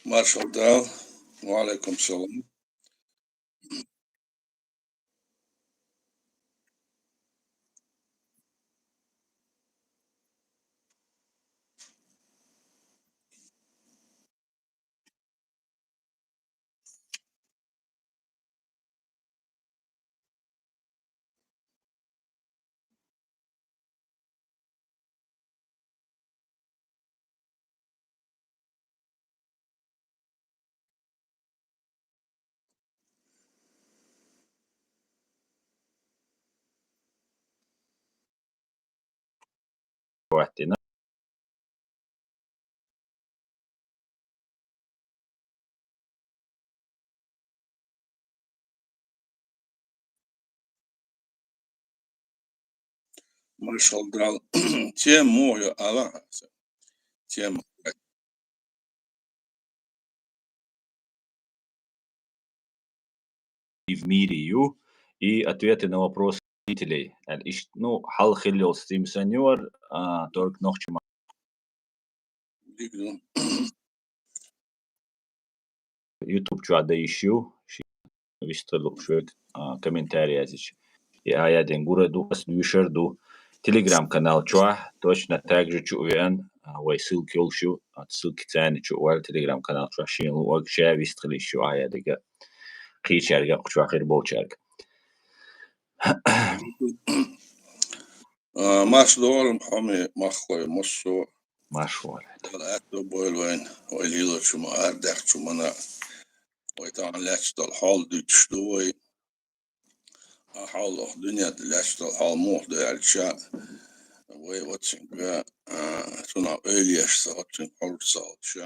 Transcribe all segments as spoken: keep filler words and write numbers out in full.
Маршал дал. Ва алейкум салам. Ваттина. Маршал дал. Тема мо ю, ала. Тема. И в мире ю, и ответы на вопросы зрителей. Э, иш-, ну, хьалха хилла йола стрим санна ю вар, а, только нохчийн ма-, Дика ду. YouTube чу а да йиш ю, ши вистхила луш век, а, комментарий язича. И а яден гура ду, ас дуьшар ду. Telegram канал чу а точно так же чу веан, а, вай ссылка йолуш ю, а, ссылка царна чу ваьлла Telegram канал чу а шена луъург ша вистхила йиш ю а ядига. Кхечаьрга, кху чу хир болчаьрга. А, марш долу хьоме махкой массо. Марш вале. Дала аьтто бойла вайн, вай лелочу ма арадаьхчу мана. Вай тахана лаьтташ долу хьол дуьтуш ду вай. А хьол оху дуьнен тӀе лаьтташ долу хьол муха ду аьлча, вай оццуьнга, а, цунах ойла еш ца, оццуьнга хьожуш ца хилча,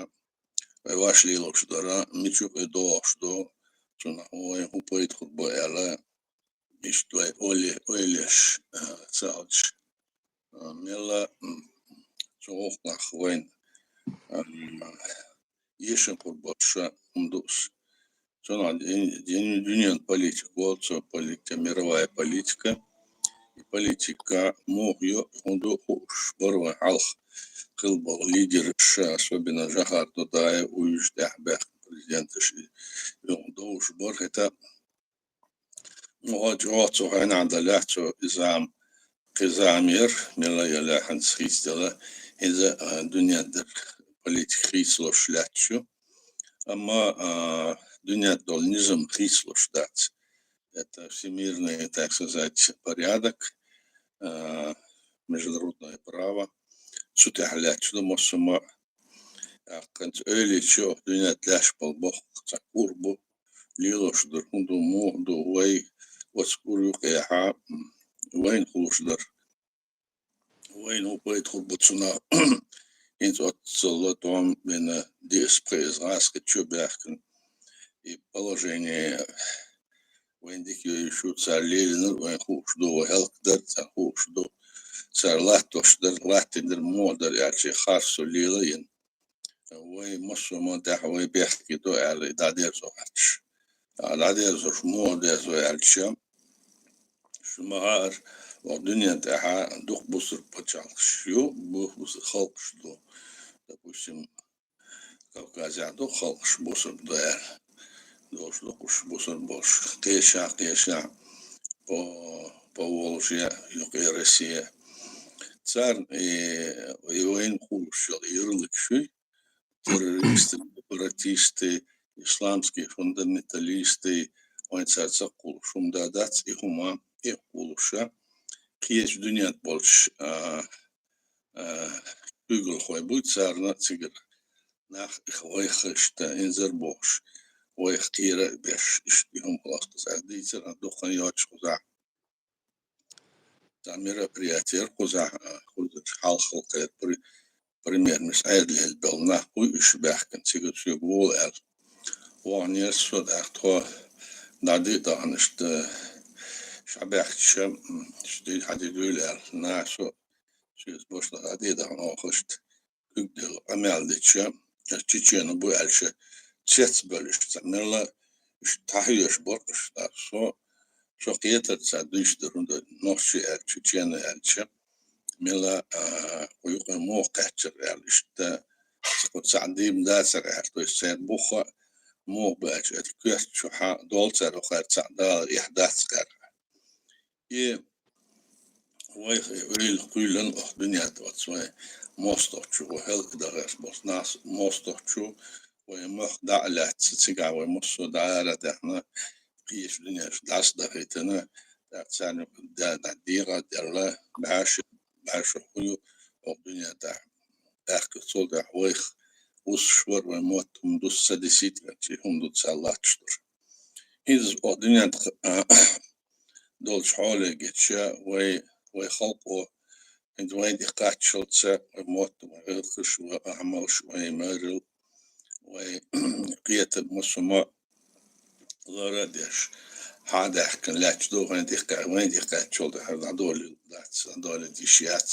вай ваьш лелош дара, мича юкъе догӀуш ду, цунах вайн хӀун пайда хур бу аьлла, иштта вай ойла-, ойла еш, а, ца хилча, а, мелла, м, цу гӀуллакхах вайн, а, эшам хур болуш хӀума ду ас. Цунах дин-, дин-, дуьненан политика волу цо, политика, мировая политика. И политика муха ю, хӀун ду хууш бара вайн хьалха хилла болу лидераш, особенно Жохар Дудаев, уьш тӀаьхьа баьхкина президенташ, и, и довш бара хӀета. Муха чӀогӀа цу хенахь далехь цо и зама, кхин зама яра, мила ялахь хӀинца хийцадала, хӀинца, а, дуьнен тӀера политика хийцалуш лаьтташ ю. Амма, а, дуьнен тӀе долу низам хийцалуш дац. Это всемирный, так сказать, порядок, а, международное право. Цу тӀехь лаьтташ ду массо а ма. ТӀаккха хӀинца ойла йича, дуьнен тӀе лаьтташ болу бохург цхьа кӀур бу, лелош дара, хӀун ду, муха ду, вай оцу кӀур юкъехь, м, вайна хууш дара. Вайна хӀун пайда хур бу цунах? ХӀинца оццул тӀом бина, диъазза-пхиъазза гӀазкхи чу баьхкина. И положение вайна дика йойуш ю, цара лелийнарг вайна хууш ду, вай хӀаллакдар цара хууш ду. Цара латтош дара, латтийна дара, муха дара аьлча, харцо лела йина. Вай массо а ма тӀехь вай бехке ду аьлла, и дӀадерзо гӀерташ. А дӀадерзош муха дерзо аьлча, шу ма хаьара, оха дуьнен тӀехь дукха бусург пачхьалкхаш ю, бу-, бусург халкъаш ду. Допустим, Кавказехь ду халкъаш бусург ду аьлла. Долуш ду уьш бусург болуш. Кхечахь, кхечахь, по, Поволжье, юкъе Россия. Царна и, и вайна хууш йолу ярлык шуй, террористы, сепаратисты, исламские фундаменталисты, вайн цара ца кхулуш хӀума да дац, и хӀума, и кхулуша, кхечу дуьнен тӀе болчу, а, а, куьйгалхой буй, царна цигара нах их вайх иштта инзар бохуш, вайх кхера а беш, иштта и хӀума хилахь цара дийцар, а дукха хан йоццуш кхузахь. Цхьа мероприятие яра кхузахь, а, кхузахь хьалха кхеран при-, премьер-министр Ӏедалел долу нах буй уьш баьхкина, цигара соьга вола аьлла. Ваханера со тӀаккха тхо дӀадиъ даханашта, ша баьхкича, м, ша дийна хьан де дуьйла аьлла, наха со, соьца башха дӀадиъ дахана оха иштта. Куьг делла къамел дича, аса чечено бу аьлча, цецбевлла иштта цхьа мелла, иштта тхьахьоьжуш бара иштта со, со кхетар цара дуьйцуш дара, хӀунда нохчий аьлча, чечено аьлча, мелла, а, кху юкъа муха кхаьччара аьлла, иштта цхьа дийма дацар аьлла, то есть церан бух а муха баьча, это коьрта чу хьа долу цара укхара цхьа далар эхь дац кхаьра. И вайх и Ӏуьйла кхоьллина оху дуьнен тӀе оцу вай мостагӀчу, вай хӀаллакдахарш болчу нах мостагӀчу, вай мохк дӀа а лаьцна, цигахь вай массо а дӀа ара а даьхна, кхечу дуьненаш дӀасадахийтина, тӀаккха царна юкъа да-, да-, дегӀа а делла, бӀаьш, бӀаьш хӀу ю оху дуьнен тӀехь. ТӀаккха цул тӀаьхьа вайх уссуш вара вай мотт хӀума дуьйцу ца дисийта, и хӀума ду ца латташ дара. Иза оху дуьнен тӀе, а, долчу хьоле гича, вай, вай халкъо, хӀинца вайна тӀе кхаччалца, вай мотт, вай гӀиллакхаш, вай Ӏамалш, вай майралла, вай кхетам массо а ма лара а деш, хьан а даьхкина лаьтташ ду, вайна тӀе кха-, вайна тӀе кхаччалца хӀара дӀадолийла дац, дӀадолийла йиш яц.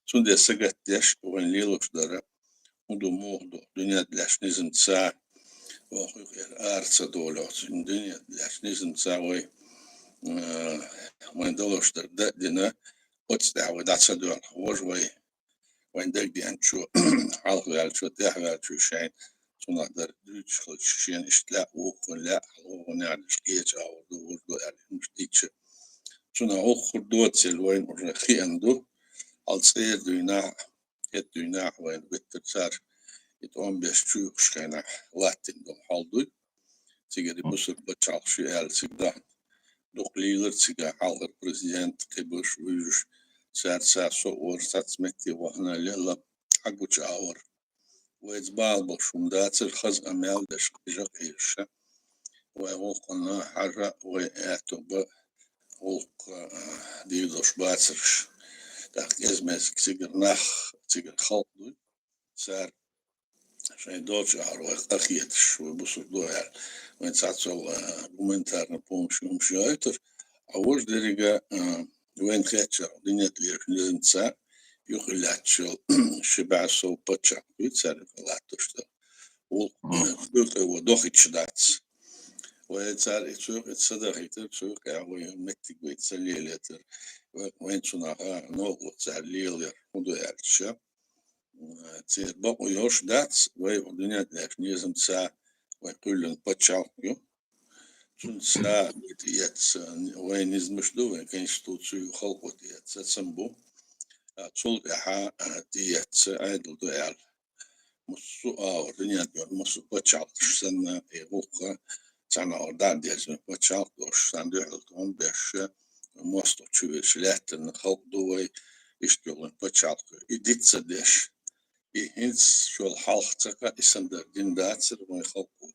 Цундела сагатдеш, вайна лелош дара, хӀун ду, муха ду, дуьнен тӀе лаьттачу низамца, оха юкъера ара ца долу оцу дуьнен тӀе лаьттачу низамца вай, а, вайн далош дара да а дина, оцу тӀехь вай дӀа ца доьлху, важа вай, вайн дагадеанчо, хьалхаваьллачо, тӀаьхьаваьллачо шайна, цунах дара дуьйцуш хилча, шена иштта лаьа, вукхунна лаьа, хьалхо гӀо неӀарнаш кхеча агӀор ду, важа ду аьлла, хӀумаш дийцча. Цунах вукхур доцийла вайна уже хиъна ду, хьал цӀера дуьйнахь, хӀетта дуьйнахь вайна виттар цара, и тӀом беш чу юхуш хенахь латтина долу хьал дуй. Цигара и бусург пачхьалкх шу аьлла цига дахна. Дукха лийлар цигахь хьалхара президент, кхибарш, вуьйжуш, цара цхьа со а вара, цхьацца метте вахана лелла, хьагучу агӀор. Вайца бала болуш хӀума дацара, хаза а мел деш, къижа а къежаша. Вай гӀуллакхана хьажа, вай аьтто бан гӀуллакх, а, дийр долуш бацараш. ТӀаккха кӀезмезиг цигара нах, цигара халкъ дуй. Цара шайн долчу агӀор вай къахеташ, вай бусург ду аьлла, вайн цхьацца, а, гуманитарный помощь хӀумаш йойтура. А важа деррига, а, вайн хетчара дуьнен тӀе лаьттачу низамца юкъа лаьтташ йолу ши бӀе сов пачхьалкх ю цаьрга латтош дара. Вукху, а, цу юкъе вай дохуьйтуш дац. Вай цара и цу юкъе ца дахийтар, цу юкъехь вай меттиг вай ца лелийтар, вай, вайн цунах а новкъарло цара лелаяр хӀун ду аьлча, а, церан бакъо йолуш дац, вай дуьнен тӀе лаьттачу низамца вай кхоьллина пачхьалкх ю. Цунца вай тӀеэцна, вайн низамаш ду, вайн конституци ю, халкъо тӀеэцна сацам бу. А, цул тӀаьхьа, а, тӀеэцна Ӏедал ду аьлла. Массо а агӀор, дуьнен тӀехь массо а пачхьалкхаш санна, и гӀуллакх цхьана агӀор дӀа а дезна, пачхьалкх долуш, царна дуьхьал тӀом беш, мостагӀ чу веш лаьттина халкъ ду вай, иштта йолу пачхьалкх, и диц ца деш. И хӀинца шол хьалха ца кха, и санна дара дина дацара вайн халкъо.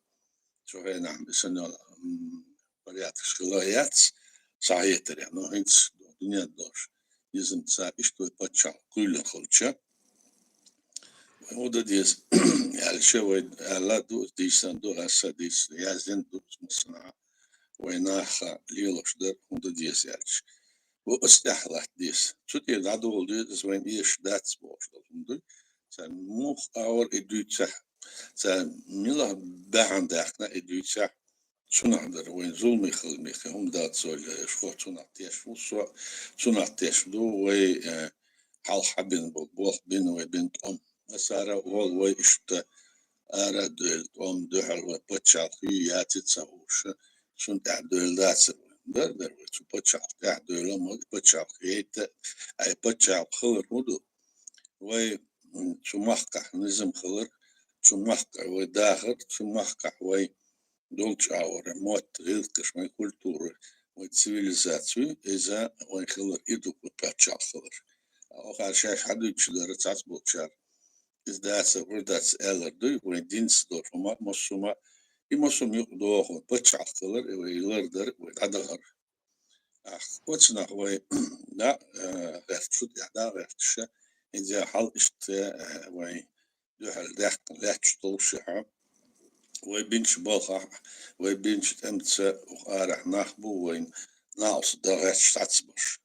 Цу хенахь бисина йолу, м, порядкаш хила яц, схьахетарехь, но хӀинца дуьнен долуш низамца иштта вай пачхьалкх кхоьллина хилча, вай хӀун дан деза аьлча, вай аьлла ду, дийцина ду, аса дийцина, яздина ду, массанхьа вай наха лелош дара, хӀун дан деза аьлча. Ву аса тӀехь латта деза. Цу тӀе дӀадолу деза, иза вайн эшаш дац бохуш долу хӀума дуй. Царна муха агӀор и дуьйцахь, царна мила баьхьана даьккхина и дуьйцахь, цунах дара вайн зуламе хила мехе, хӀума дац цо леш, хо цунах теш ву со, цунах теш ду вай, э, хьалха бина бу-, болх бина вай бина тӀом. Масара волу вай иштта ара а девлла, тӀом дуьхьал вай пачхьалкх ю яци ца хууш, цунна тӀехь девлла дацара вай. Дара, дара вай цу пачхьалкх тӀехь девлла, ма пачхьалкх яйта, ай пачхьалкх хилар хӀун ду? Вай, м, цу махкахь низам хилар, цу махкахь вай дахар, цу махкахь вай долчу агӀор, мотт, гӀиллакхаш, вайн культура, вайн цивилизаци, иза вайн хилар и ду вай пачхьалкх хилар. Оха шаьш хьадуьйцуш дара цхьацца болчара. Иза дацар, вур дац аьллар дуй, вайн динца долу хӀума, массо а хӀума, и массо а хӀума юкъа догӀу, пачхьалкх хилар, и вай лардар, вай дӀадахар. Ахь оцунах вай дӀа, э, гӀерташ, шу тӀехь дӀа а гӀерташ, хӀинца хьал иштта, э, вай дуьхьал даьккхина лаьтташ долушехь, вай бинчу балхахь, вай бинчу тӀамца арахь нах бу вайн накъост дан гӀерташ цхьацца берш.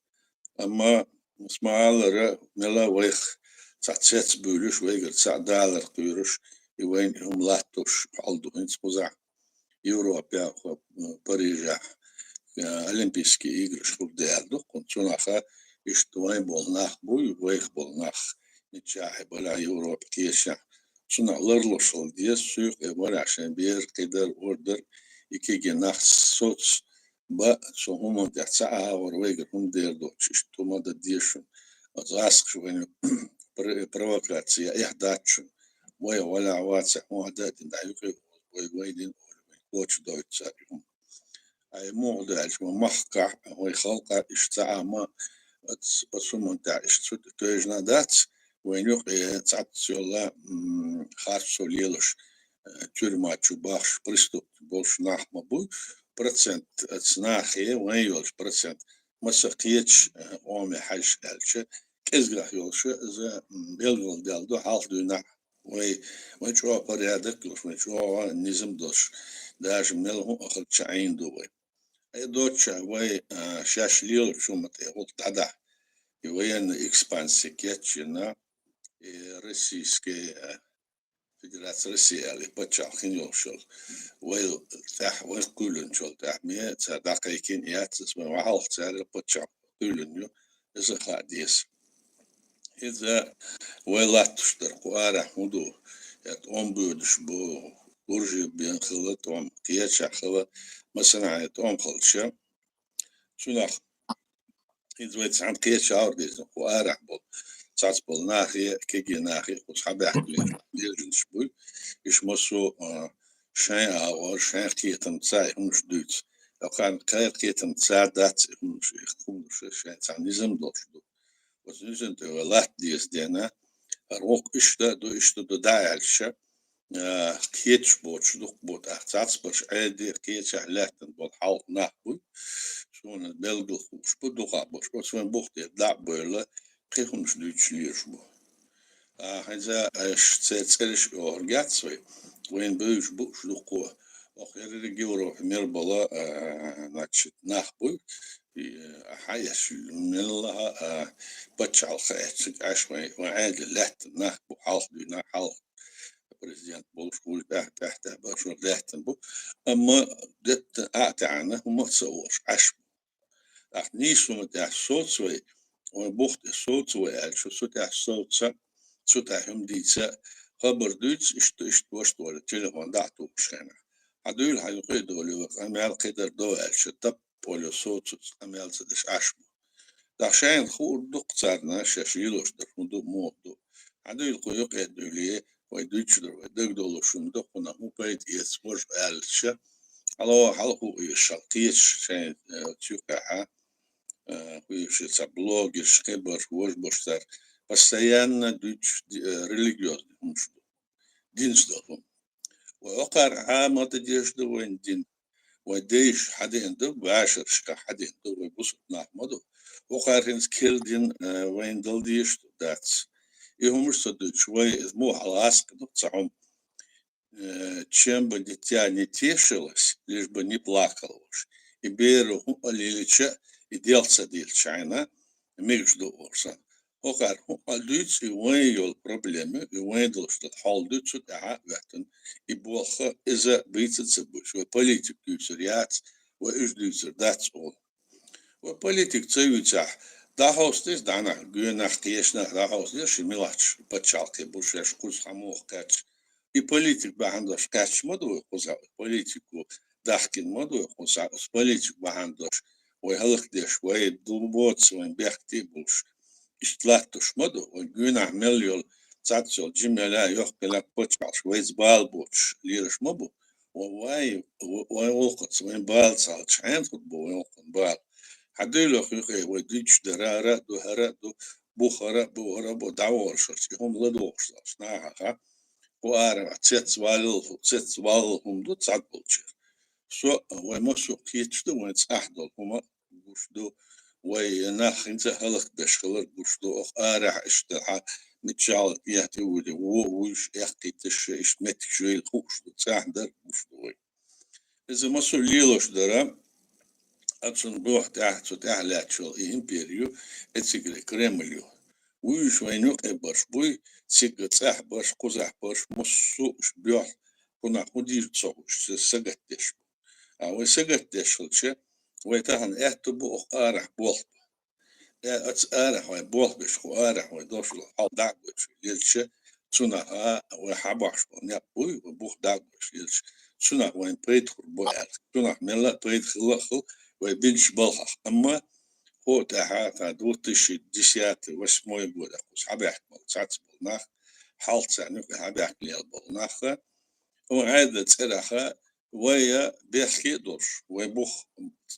Амма, ас ма-аллара, мела вайх цхьа цец буьйлуш, вайгара цхьа далар кхоьруш, и вайна и хӀума латтош хьал ду хӀинца кхузахь. Европехь, Парижехь, э, Олимпийские играш хургда аьлла ду-кх, цунах иштта вайн болу нах буй, вайх болу нах, миччахь а балахь Европа тешахь, цунах ларлуш хила деза, цу юкъе валахь шайн бер, кхыдар, ордар, и кегий нах соц ба, цу хӀуманна тӀехь цхьа агӀор вайгара хӀума дер доцуш, иштта хӀума дан деза шуна. Оцу гӀазкхаша вайна пр-, провокаци яь дац шуна. Вай валахь вацахь, хӀун хьадаь а дина, дӀа юкъе вай, вай дина олу, вайн коча дойту цара и хӀума. Ай, муха ду аьлча, вайн махкахь, вайн халкъахь иштта цхьа а ма, оц-, оцу хӀуманна тӀехь иштта цу тӀе тевжина дац, вайн юкъе цхьацца йолу, м, харцо лелош, э, тюрьма чу бахаш, преступник болуш нах ма бу, процент, оцу нахе, вайн йолчу процент, маса кхечу, э, къоме хьаьжча аьлча, кӀезигах йолуш иза, м, белгалдаьлла ду хьалха дуьйна. Вай, вай чӀогӀа порядок луш, вай чӀогӀа низам долуш, даже мел хӀун а хилча Ӏийна ду вай. Э, доцучохь вай, а, шаьш лелачу хӀуманна тӀе гӀуллакх дӀадахьа. И военная экспансия кечйина, и российский, а, Федерация России аьлла, и пачхьалкх хин йолуш йолу. Вай тӀехь, вай кхоьллинчул тӀехь ме цара дӀакхайкхина яц, аса вай вахьалха цара пачхьалкх кхоьллина ю, иза хаа деза. Иза вай латтош дара, кху арахь хӀун ду, я тӀом боьдуш бу, гуржий бен хила тӀом, кхечахь хила, масанхьа тӀом хилча, цунах иза вай цхьаьна кхечахьара дезна, кху арахь болу, цхьацца болу нахе, кегий нахе, кхуза хьабаьхкина лежанаш буй, иша массо а, а, шайн агӀор, шайн кхетамца и хӀуманаш дуьйцу. Кхарна кхайкхетамца дац и хӀуманаш, и хӀуманаш шайн цхьа низам долуш ду. Оцу низам тӀе вай латта деза дена, хӀара воккха иштта а ду, иштта а ду, дӀа аьлча, а, кхеташ боцуш дукха бу тӀаккха. Цхьацбарш Ӏеде кхечахь лаьттина болу хьалха нах буй, суна белгала хууш бу, дукха а болуш. Оцу вайн бух тӀера дӀа а бевлла, кхин хӀуманаш дуьйцуш лелаш бу. А, хӀинца аша церан цӀераш а йохург яц вай, вайна бевзаш бу уьш дуккха. Оху ерриг Европа мел бола, а, значит, нах буй, и, а, хьан еш, мелла а, пачхьалкх хаьттича, аьш вайн, вайн Ӏедал лаьттина нах бу, хьалха дуьйна, хьалха президент болуш, вуьш тӀаьхьа, тӀаьхьа, тӀаьхьа башо лаьттина бу. Амма детта а тӀаьхьана хӀума а ца олуш, Ӏаш бу. ТӀаккха нийсонан тӀехь соцу вай, вайн бух тӀе соцу вай аьлча, цу тӀехь совца, цу тӀехь хӀума дийца, хабар дуьйцу, иштта, иштта ваша волу телефон дӀа а тухуш хенахь. Хьан дуьйла, хьан юкъе а долу, вай къамел кхидар до аьлча, тап олу соцуц къамел ца деш Ӏаш бу. ТӀаккха шайна хуур ду-кх царна, шаьш лелош дара, хӀун ду, муха ду. Хьан дуьйла кху юкъе дуьйле, вай дуьйцуш дара, вай дагадолуш хӀума ду, кхунах хӀун пайда эца важа аьлча, хьало, хьалха хӀун эшал, кхечу шайн, э, цуьйкъехьа, э, хӀун эшал, цхьа блогерш, кхибарш, важа баш цара, постоянно дуьйцуш ди-, э, религиозный хӀумаш ду. Динца долу хӀума. Вай окхара Ӏамата деш ду вайн дин. Вай дайша хьадеана ду, вешаршка хьадеана ду, вай бусург нах ма ду. Окхара хӀинца керла дин, э, вайн дала дезаш ду, дац. И хӀумаш ца дуьйцуш, вай иза муха хьала гӀаскхи ду ца хьума. Э, чем бы дитя не тешилось, лишь бы не плакало, ваш. И бера хӀун а лелича, и дел ца делча хьайна, мегаш ду, ваш сан. ХӀокхара хӀун а дуьйцу, и вайн йолу проблема, и вайн долуш долу хьал дуьйцу, тӀаьхьа а ваьттина, и болх иза бийца ца буьйцу, вай политик дуьйцур яц, вай уьш дуьйцур дац олу. Вай политик ца вуьйцахь, дӀахьовсадеза дӀанах, гоьнах, кхечанах дӀахьовсадеза, ши милахча пачхьалкхе бу шаьш кхуза хьан муха кхаьчча. И политик бахьана долуш кхаьчча ма ду вай кхуза, политико дахкина ма ду вай кхуза, оцу политик бахьана долуш вай хӀаллакдеш, вай дулбоца, вайн бехке а болуш, иштта латтош ма ду, вай гоьнахь мел йолу, цхьацца йолу жимела, йоккхила пачхьалкхаш вайца бала боцуш лелаш ма бу. Вай, вай, вай гӀуллакхаца, вайн бала ца хилча, хьенан хуьлу бу вайн гӀуллакхана бала? Хьан дуьйлахь юкъе вай дуьйцуш дара, хӀара а ду, хӀара а ду, бух хӀара а бу, хӀара а бу, дӀаволуш хилча, и хӀума ладугӀуш долуш нахаха, кху арахь цецваллал, цецваллал хӀума ду цхьаболчеран. Со, вай массо а кхеташ ду, вайн цӀахь долу хӀума гуш ду, вай нах хӀинца а хӀаллакбеш хилар гуш ду, оха арахь иштта хьан миччахьа тӀехь тӀе вуьйла, вон вуьйш, эккхийташ, иштта меттигаш вайла хууш ду, цӀахь дар гуш ду вай. Иза массо а лелош дара, оцунна боху тӀаьхьа, цу тӀаьхьа лаьтташ йолу и империю, эцигара Кремль ю. Вуьйш вайна юкъе барш буй, цига цӀахь барш, кхузахь барш, массо а уьш боьхна, кхунах хӀун дийр ца хууш, сагатдеш бу. А вай сагатдеш хилча, вай тахана аьтто бу оха арахь болх бан. Э, оцу арахь вай болх беш, кху арахь вай долуш долу хьал дӀа а гойтуш, лелча, Цунах а вай хьабахьаш бо некъ буй, вай бух дагуш, илч. Цунах вайн пайда хур бо аьлла. Цунах мелла а пайда хилла а хул, вай бинч балхах. Амма хо тӀаьхьа, та две тысячи десятый, восьмой год, аккус хьабаьхк бал, цац бал нах, хьалцарнух хьабаьхк лел бал нах. Хо айда цӀераха, вай а бехке а долуш, вай бух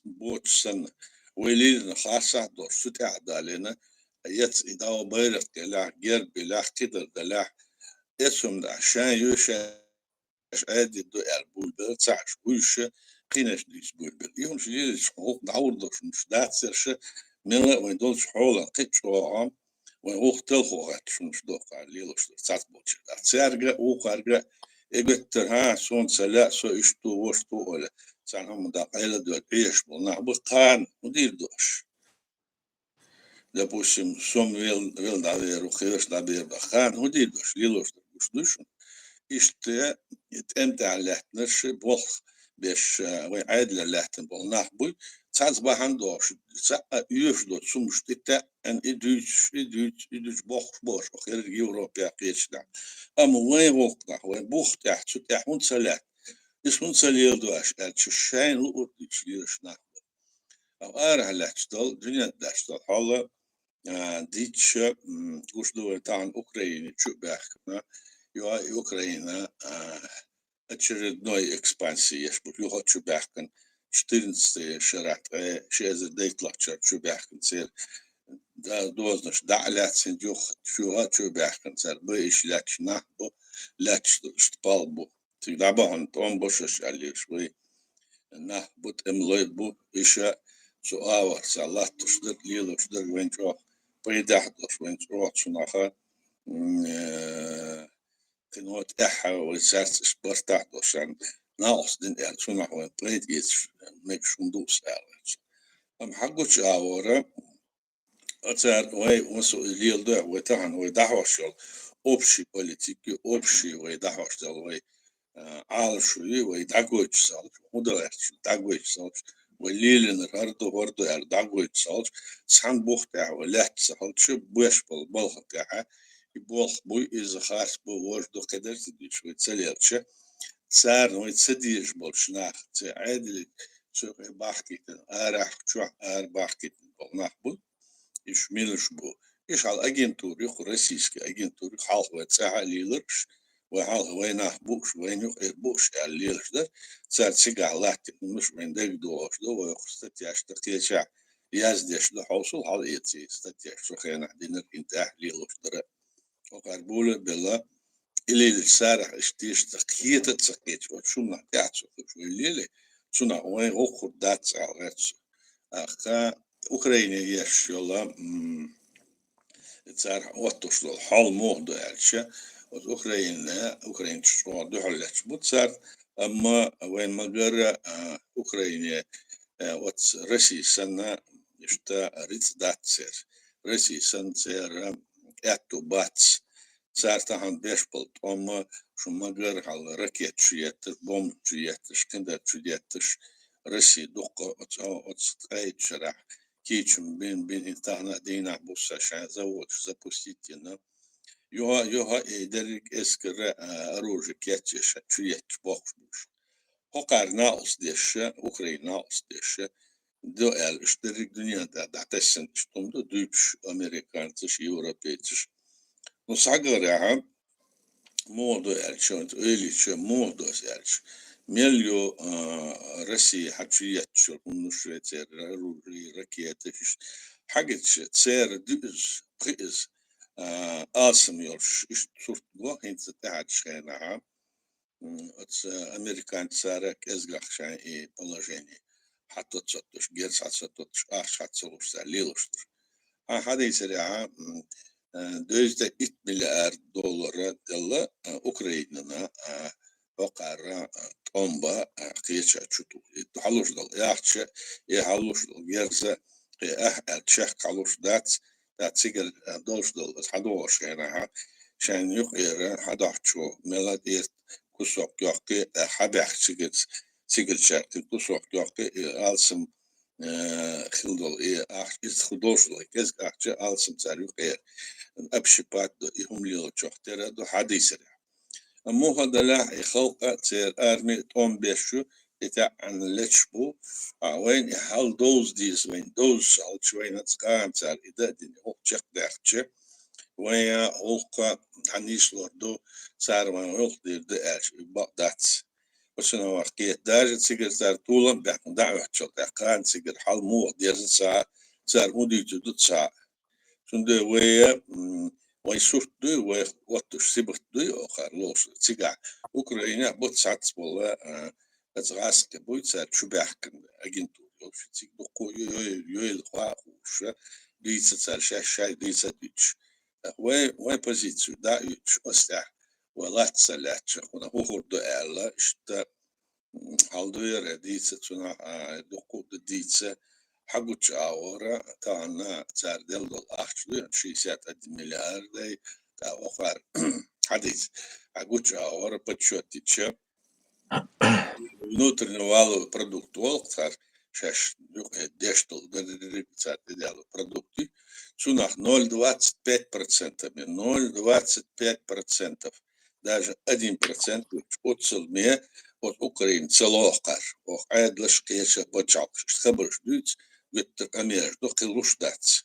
боцуш санна, вай лилина харсахь а долуш, цу тӀаьхьа далийна, яц и дӀа байракх елахь, герб елахь, кхидар далахь, эцунна шайн ю, шайн аша айдина ду аьлла буйбелла, ца Ӏаш буйша, кхинаш дуьйцу буйбелла. И хӀумаш лелачу гӀуллакх дӀавур долуш хӀумаш дац церша, мелла а вайн долчу хьолан кхин а чӀогӀа, вайн гӀуллакх талхо гӀатташ хӀумаш доккха лелош дар цац болчу. Цаьрга а, вукхарга а, э, гуьттара, хӀа, суна ца лаьа, со иштта ву, вошта ву, оля, царна хӀумма дакъа Ӏела а доьлла, Ӏеш болу нах бу, кхана хӀун дийр ду аша? Допустим, сом вел, вел дӀавер ву, кхераш дӀабер бу, кхана хӀун дийр ду аша, лелош дар гуш ду шуна? Иштта тӀем тӀехь лаьттинарш болх беш, а, вайн Ӏедалера лаьттина болу нах буй, цхьацца бахьана дохуш, цхьаъ а оьшуш доцу хӀумаш тӀе таьӀна, и дуьйцуш, и дуьйцуш, и дуьйцуш бохкуш бу аша, хӀокху ерриг Европехь, кхечу тӀехь. Амма вайн гӀуллакх нах, вайн бух тӀехь, цу тӀехь хӀунда ца лаьтта? Иза хӀунда ца леладо аша аьлча, шайна луург дуьйцуш лелаш нах бу. Амма арахь лаьтташ долу, дуьнен тӀехь долу хьал, а, дийцча, м, гуш ду вайн тахана Украине чу а баьхкина, юха и Украина, а, очередной экспансия еш бу, юха чу баьхкина, четырнадцатый шарахь ткъе ши эзар дейтталгӀачу шарахь чу баьхкина церан да-, дозанаш дӀа а лаьцна, юха чу, юха чу баьхкина цара, бай иша лаьтташ нах бу, лаьтташ ду, иштта пал бу. Цига дӀабахьана тӀом бо шаьш аьллераш вай. Нах бу, тӀемалой бу, иша цу агӀор цхьа латташ дерг, лелош дерг вайн чӀогӀа пайдехь долуш, вайн чӀогӀа цунаха, м, э, кхин тӀаьхьа вай цаьрца иштта бартахь долуш, ша накъост дина аьлла, цунах вайн пайда эцаш мегаш хӀума ду аса аьлла. Амма хьагучу агӀора, Цара вай, вай со леладо, вай тахана вай дӀахьош йолу общий политики, общий вай дӀахьош долу вай, а, Ӏалашо ю, вай дӀагойтуш ца хилча, хӀун дан гӀерташ дӀагойтуш ца хилча, вай лелийнарг хӀара ду, хӀара ду аьлла дӀагойтуш ца хилча, цхьана бух тӀехь вай лаьтта ца хилча, беш болу балха тӀехь и болх буй, иза харц бу, важа ду, кхидерг ца дуьйцуш вай ца лелча, царна вай ца дезаш болчу наха, церан Ӏедале, цу юкъе бахкийтина, арахь чохь ара бахкийтина болу нах бу. Уьш милаш бу? Уьш хьалха агентура ю, кху российский агентура ю, хьалха вай цӀахь а леларгаш, вай хьалха вай нах бууш, вайна юкъера бууш аьлла лелаш дара. Цара цигахь латтина хӀуманаш вайна дагадогӀуш ду, вай кху статьяшна кхечахь яздеш ду, хьовсал хьалаэца и статьяш цу хенахь динарг, хӀинца тӀаьхьа лелош дара. ХӀокхара буьйлабелла а белла, и лелачу сарахь иштта иштта кхета а ца кхеташ, оцу шуманах тӀаьхьа ца хуьлуш вай лелий, цунах вайн гӀуллакх хир дац аьлла гӀерта со. ТӀаккха Украине еш йолу, м, царах оттуш долу хьал муха ду аьлча, оцу Украина, украинцаш чӀогӀа дуьхьал лаьтташ бу царна, амма вайн ма-гарра, а, Украине, а, оцу Россия санна, иштта рицкъ дац церан. Россия санна церан аьтту бац. Цара тахана беш болу тӀом, шу ма-гарра, хьала ракета чу етташ, бомба чу етташ, кхидерг чу детташ, Россия дуккха оцу, оцу ткъе итт шарахь кийчам бина, бина, хӀинца тахана а дийнахь буса шайн заводаш запустить йина. Юха, юха и дерриг эскара, а, оружие кечъеш чу етташ бохкуш бу уьш. ХӀокхара накъост деш, Украина накъост деш, ду аьлла, уьш дерриг дуьнен тӀехь дӀатесна иштта хӀума ду, дуьйцуш американцаш, европейцаш. Ну, схьагарехьа, муха ду аьлча, ойла йича, муха ду аса аьлча, мел ю, а, Россия хьа чу етташ йолу хӀуманаш, церан оружие, ракеташ, иштта. Хьагича, церан дуьзза, пхиъзза, а, алсам йолуш, иштта сурт го, хӀинца тӀаьхьарчу хенахьа. М, оцу американцара кӀезгах шайн и положение хьа тӀе ца тосуш, герз хьа ца тосуш, ахча хьа ца луш, цара лелош дара. Хьан хьадийцарехьа, м, э, дезткъе итт миллиард доллар делла, э, Украинана, э, хӀокхара, э, тӀом бан, э, кхеча чу ту-, и хьалуш долу ахча, и хьалуш долу герз, и ахь аьлла чехка хьалуш дац, Ткъа цигара, а, долуш долу, аса хьадогӀуш хенахьа, шайна юкъера хьадохьучо мелла а тӀера кусок йоккхий, а, хьабаьхкича цигаца, цигарчаьрга кусок йоккхий, и алсам, а, хила долу, и ахча, иза хӀу долуш долу, кӀезиг ахча алсам цара юкъера. общипат ду, и хӀума лелачох тера ду хьадийцарехь. Амма муха далахь и халкъ а, церан арми а тӀом беш ю, и таьӀӀан леташ бу, а вайна и хьал довза деза, вайна довза хьалча, вайна цкъа а цара и дан а дина, гӀуллакх чекхдаьккхича, вайн гӀуллакх дӀанийслур ду, цара вайн гӀуллакх дийр ду аьлча, и бакъ дац. Оцунах кхета, даже цигара цара толам баьккхина дӀа а оьттучул тӀехьа, кхана цигара хьал муха деза цхьа а, цара хӀун дуьйцур ду цхьа а. Цундела вай, м, вайн сурт дуй, вай оттуш сибат дуй, охар лош. Цигахь Украинехь бу цхьацца бола, а, аса гӀазкхи буй, цара чубаьхкина агентура йолуш. Цига дуккха йо-, йо-, йойла хьа а хууш, дийца цара шаьш шай дийца а дуьтуш. ТӀаккха вай, вай позицию дӀа а оьцуш, оцу тӀехь вай лаьцна ца лаьцча, хӀуна хӀун хир ду аьлла, иштта, м, хьал ду яра дийца, цунах, а, дуккха а ду дийца, хьагучу агӀора, тахана цара делла долу ахча ду, шестьдесят один миллиард ай, тӀаккха охар хьадийца. Хьагучу агӀора подсчёт дича, внутренний валовый продукт волу цара шаьш юкъе деш долу, дерриг цара тӀедалу продукты, цунах ноль двадцать пять процентами, ноль двадцать пять процентов, даже один процент оццул ме оцу Украина ца лоху кхара. Оха Ӏедалш кхеча пачхьалкхаш хабарш дуьйцу, гуттар къамелаш ду, кхин луш дац.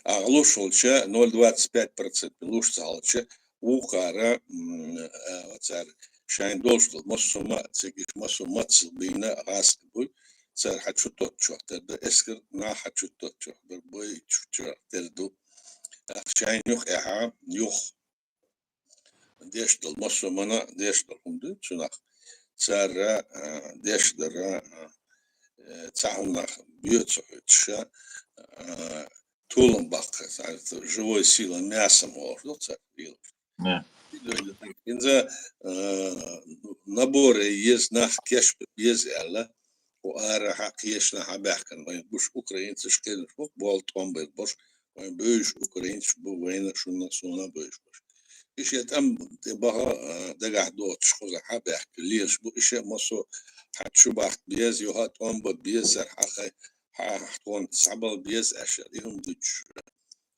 А луш волча ноль двадцать пять процент луш ца хьалча, вукхара, м, а, цара шайн долуш долу массо а ма, цига массо а мацал бийна гӀазкхи буй, цара хьа чу тоттучохь тера ду, эскар нах хьа чу тоттучохь тера, бой чу чохь тера ду. ТӀаккха шайн юххехьа, юха деш долу, массо а мана деш долу хӀума ду цунах. Цара, а, деш дара, а, э, цхьа хӀуманах боьца хьуьйтуша, а, толам баккха, цхьа живой сила мясом олуш ду цара лелаш. Не. ХӀинца, а, наборе еза, нах кечбан беза аьлла, хӀу арахьа, кхечанхьа хьабаьхкина, вайн гуш украинцаш кхераш бу, болу тӀом бер бош, вайн бевзаш украинцаш бу, вайна, шуна, суна бевзаш бош. И шен тӀам тӀе баха, а, дагахь доцуш кхузахь хьабаьхка лелаш бу, и шен массо а хьа чу бахка беза, юха тӀом бан беза, цара хьа хай, хьа тхуна схьабала беза аьлла, и хӀума дуьйцуш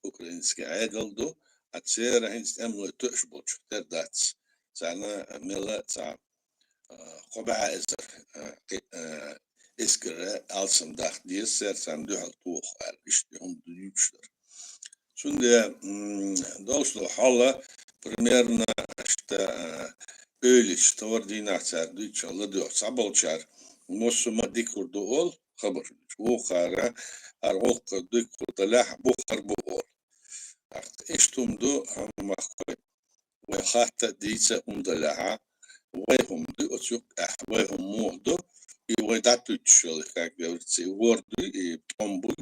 украинский Ӏедал ду, а церан хӀинца тӀемалой тоьаш болчух тера дац. Царна мела цхьа, а, кхо бӀе эзар, а, кхи-, а, эскара алсам даха деза, цара царна дуьхьал тоха аьлла, иштта хӀума дуьйцуш дара. Цундела, м, долуш долу хьал, примерно, иштта, а, эвлачу товар дийнахь цара дуьйцуш ладоьгӀу, цхьаболчара массо а ма дика хир ду олу, хабар. Вукхара, хӀара гӀуллакх дика хир далахь, бухар бу олу. Иштта хӀума ду, хьан махкой. Вай хатта а дийца а хӀума далахьа, вай хӀума ду, оцу юккъехь вай хӀума муха ду, и вай дӀатуьйцуш йолу, как говорится, и вор ду, и тӀом бу,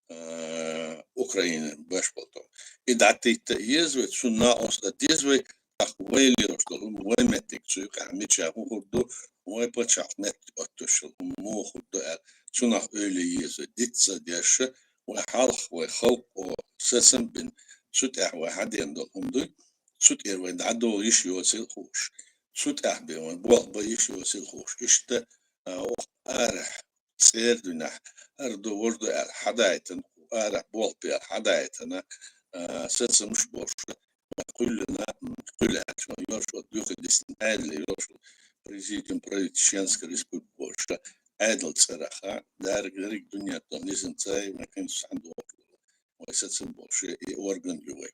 а, Украина беш болу тӀом. И дӀатуьйта а еза вай, цунна накъост дан деза вай, тӀаккха вай лелаш долу хӀума, вай меттиг цу юккъехь мича хӀун хир ду, вай пачхьалкх метта оттуш йолу хӀума муха хир ду аьлла, цунах эвла еза вай, диц ца деш, вай хьалха, вай халкъо сацам бина, цу тӀехь вай хьадеана долу хӀума дуй, цу тӀера вай дӀадолу йиш йоцийла хууш. Цу тӀехь бен вай болх бан йиш йоцийла хууш. Иштта, а, оха арахь, цӀера дуьнахь, хӀара ду, вожа ду аьлла хьадайтана, арахь болх бен аьлла хьадайтана, а, сацамаш болуш, кхуьллина, м, кхуьллаьлча, вай йолуш, вот, юха дисна Ӏедале йолуш, президиум правительства Чеченской Республики волуш, Ӏедал цӀераха, дерриг, дерриг дуьнен тӀом низам цай, вай хӀинца цхьаьна дохуш. Вай сацам болуш и орган ю вай.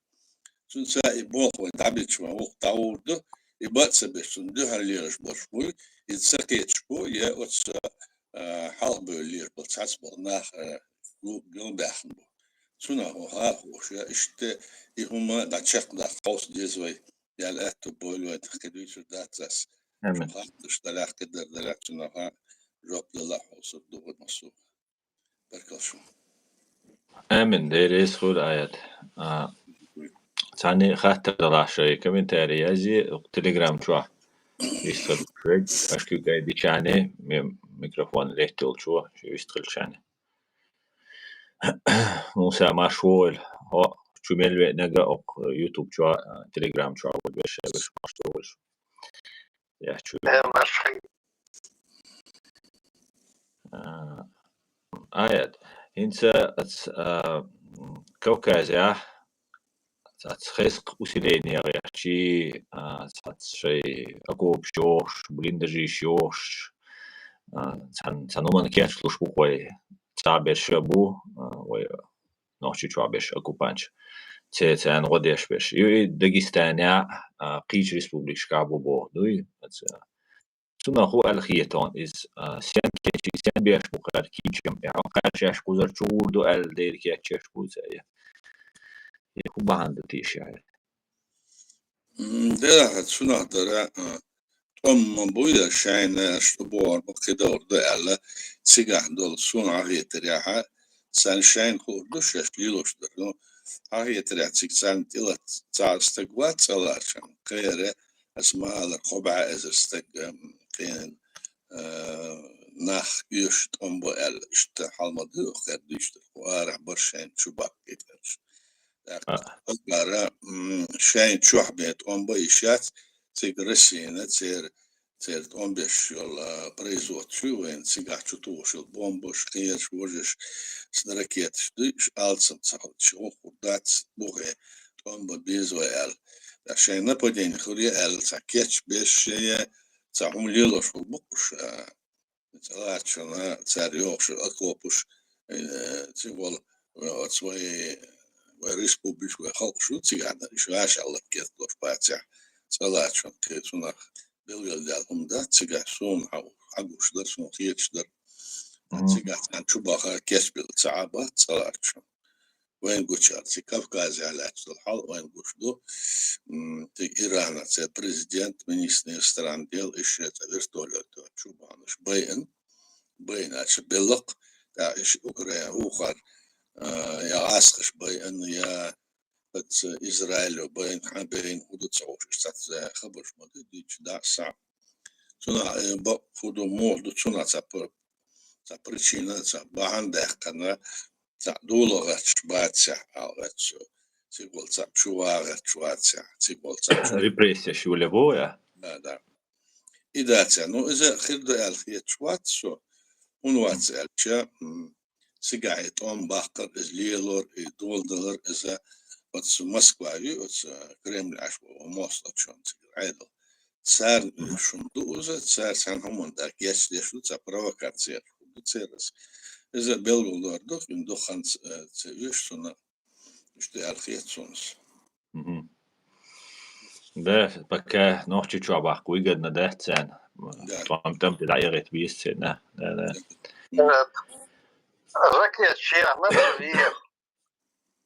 Цуьнца и болх вай дӀабеча, вай гӀуллакх дӀагӀур ду, и бан а ца беш, цунна дуьхьал лелаш болуш буй, и ца кхеташ бу, я оцу, а, хьалха бевлла лелаш болу цхьацца болу нах, а, гу-, гулбаьхна бу. Цунах ваха а хууш, я иштта и хӀума дӀачекхдаккха хьовса деза вай, ял аьтту бойла вай, тахка дуьйцур дац ас. Амин. Шу хаттарш далахь, кхидӀа далахь, цунах жоп дала хьовсур ду вай массо а. Баркалла шуна. Амин. Дела реза хуьлда, Аят. А, цхьанне хаттар далахь, шайн комментарий язъе, Telegram чохь вистхила шуьга, аша куьг гай дичахьане, ме-, микрофон летта йолчо, шу вистхила шуьга. Муса, марш вогӀийла. Хьо чу мел веанарг а окху YouTube чохь, а, Telegram чохь ву вешан, вешан марш вогӀийла шу. Я чу. Э, марш хи- А, Аят, хӀинца ац, а, м, Кавказехь цац хезкъ усилени яхачи, а, цац шай окопаш йохуш, блиндажиш йохуш, а, цан, цан уман кечлуш бу вай цхьа берш а бу, а, вай Нохчийчохь берш оккупанташ. Це царна гӀо деш берш. Ю и Дагестане, а, кхечу республикашка бу боху дуй. Цунах хӀун аьлла хетон иза, а, сен кечий, сен беш бу кхаьркийчам, я хьо кхаьршеш кхузар чу гӀур ду аьлла дера кечеш бу ца я? Я хӀун бахьана ду тийша? М, дера, цунах дара, а, тӀом ма бу я шайна, аша тӀу бохур бу, кхидовр ду аьлла, цигахь долу суна хьахетарехьа, царна шайна хуур ду, шаьш лелош дара. Ну, хьахетарехь цига царна тӀелац цхьа стаг вац цӀа ларчан, кхера, аса ма аллара, кхо бӀе эзар стаг, м, кхин, а, нах оьшуш тӀом бу аьлла, иштта хьалма ду, кхер дуьйцуш дара, кху арахь баршайн чу баккхийтарш. ТӀаккха А. Ткъа бара, м, шайн чохь бен тӀом бан йиш яц, цига Россина церан, церан тӀом беш йолу, а, производство ю вайн, цигахь чу тухуш йолу бомбаш, кхераш, вожаш, сан ракеташ дуьйш, алцам ца хуьлуш, гӀо хӀур дац, бухе, тӀом бан беза вай аьлла. Ткъа шайн нападение хуьлу аьлла, цхьа кечбеш шен, цхьа хӀума лелош хуьлу бу уьш, а, ЦӀа лаьцначунна цара йохуш окопаш, э, цигахь, э, оцу вай, вай республикаш, вай халкъаш ю цигахь дан, уьш ваьшалла кечлуш бацахь, цӀа лаьцначунна кхин цунах билгалдаьлла хӀума дац, цигахь суна хьа-, хьагуш дара, суна хеташ дара. Мгм. Цигахь цхьаьна чу баха кечбилла ца Ӏа бац цӀа лаьцначунна. Вайн гучар, цига Кавказехь лаьцна долу хьал вайн гуш ду. М, цига Ирана церан президент, министр иностранных дел, иштта вертолёт чу баханаш байъина, байъина аьлча беллакх, тӀаккха иштта Украина вухар, а, я гӀаскхаш байъина, я оцу Израило байъина, хьан байъина, хӀун ду ца хууш, иштта цхьацца хабарш ма ду, дуьйцуш дӀа а схьа. Цунах, э, бакъ хӀун ду, муха ду, цунах цхьа пр-, цхьа причина, цхьа бахьана даьккхина, цхьа дола гӀерташ бацахь, аьлла гӀерта цо. Цига волу цхьа чу вагӀерташ вацахь, цига волу цхьа чу Репрессеш юле бу я? Да, да. И дацахь. Ну, иза хир ду аьлла хеташ вац со. ХӀунда вац аьлча, м, цигахь и тӀом баккхар, иза лелор, и дола далар, иза оцу Москва ю, оцу Кремль Ӏаш бу, Москва чон цига Ӏедал. Царна Мгм. уьш хӀума ду иза, цара цхьана хӀуманна дакъа гечдеш ду, цхьа провокаци ду церан. Иза белгалдор ду, хӀинца ду ханца, э, ца оьшу цунна, иштта аьлла хета суна. Мгм. Да, пока Нохчийчохь баккха выгодно дац царна. Да. ТӀом-тӀом тӀе дӀаэгӀийта беза церан, да, да. Да. Ракеташ яхна, вер.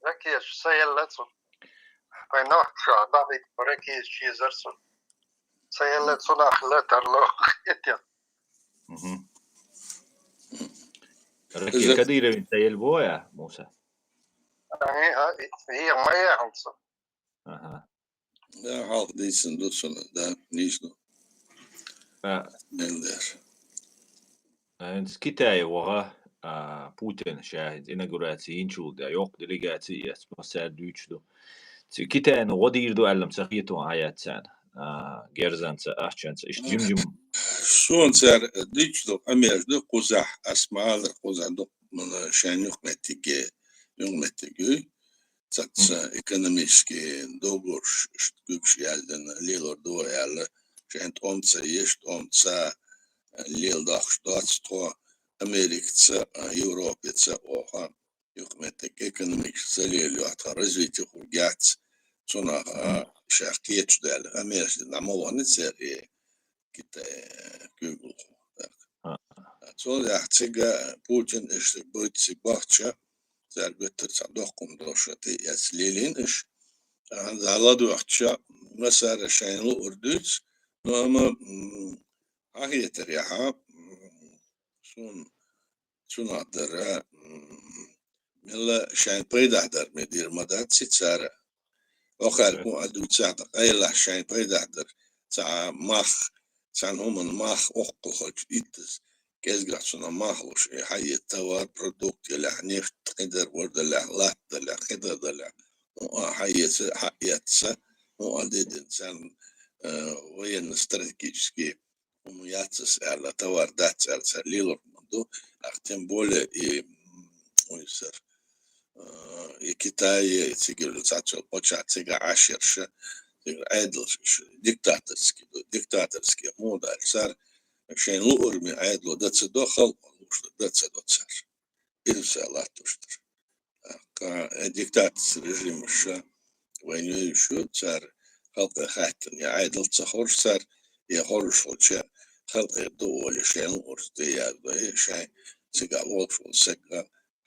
Ракеташ ца елла цу. Вайн Нохчийчохь бахийта ракеташ езар цу. Ца елла цунах ла тарло. Мгм. Ракет Кадыровна ца елла бу я, Муса? Ага, и, и, ма яханца. Ага. Да, хьалха дийцина ду цунна, да, дийцина ду. А. Мел дер. А, хӀинца Китае ваха, а, Путин ша хӀинца инаугураци йинчул тӀе йоккха делегаци эцна, массаьрга дуьйцуш ду. Ци-, Китайна гӀо дийр ду аьлла ца хетон хьаяц царна, а, герзанца, ахчанца, иштта жим-жим. Суна цара дуьйцуш ду, къамеш ду, кхузахь, ас ма аллара, кхузахь ду, м, шайн юкъаметтиге, юкъаметтиг юй. Цаца Мгм. экономический договорш, ш-, куьгаш яздина, лелор ду аьлла, шайн тӀом ца еш, тӀом ца леладоккхуш доц тхо, Америкаца, а, Европаца, оха, юкъаметтиг экономически ца лелайо тхан развитие хургьяц, цунах, а, Мгм. ша кхеташ даьлла, Америка дина ма вахана церан и Китай куьйгалхо. Так. А. Цул яхь цига Путин иштта буьйцу цига бахча, цара гуттар цхьа доккхун доша тӀе эца лелийна иш. ТӀаккха ладоьгӀча, массара шайна луур дуьйцу, но амма, м, хьан хетарехьа, м, суна цунах дара, м, мелла шайн пайдахь дар ме дийр ма дац и цара. Охаьлла хӀун а дуьйцахь, дан къайлахь шайн пайдахь дар. Цхьа мах, цхьана хӀуманна мах оккхул хилча иттаза. КӀезгахь цунах мах луш, и хьаэца товар, продукт ялахь, нефть кхидӀа вар далахь, латта далахь, кхидӀа далахь. ХӀун а хьаэца, хьаэца, хӀун а де дина царна, э, военно-стратегический хӀума яц ас аьлла, товар дац аьлла, цара лелор хӀума ду. Ах, тем более и, м, уьсар, а, и Китае, и цига цхьацца паччахь цига Ӏаш яр ша, цига Ӏедал ш-, ш-, диктаторский ду, диктаторский хӀунда аьлча цар шайн луурме Ӏедало дан ца до, халкъо луурш дан ца до цар. Иза ша латтош дар. Кхы, э, диктаторский режимаш ша вайна йолуш ю, цар халкъе хаьттина, я Ӏедал ца хоржу цар, я хоржуш хилча, халкъе ду олий, шайн луурш де яр ду, и шайн цига волуш волу саг а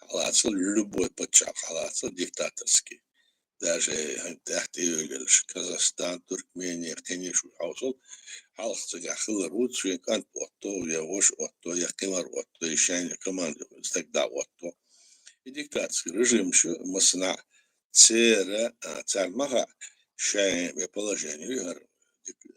хьалацал, любой паччахь хьалацал диктаторский. Даже хӀинца тӀаьхьа тӀейогӀуш Казахстан, Туркмени, кхин а шу хьовсал, хьалха цигахь хилар ву, шен кӀант отто, я ваша отто, я кхин мара отто, я шайна команда стаг дӀа отто. И диктаторский режимаш ю массанахь, церан, а, царна ма хаьа, шайн вай положение ю хӀара дик-,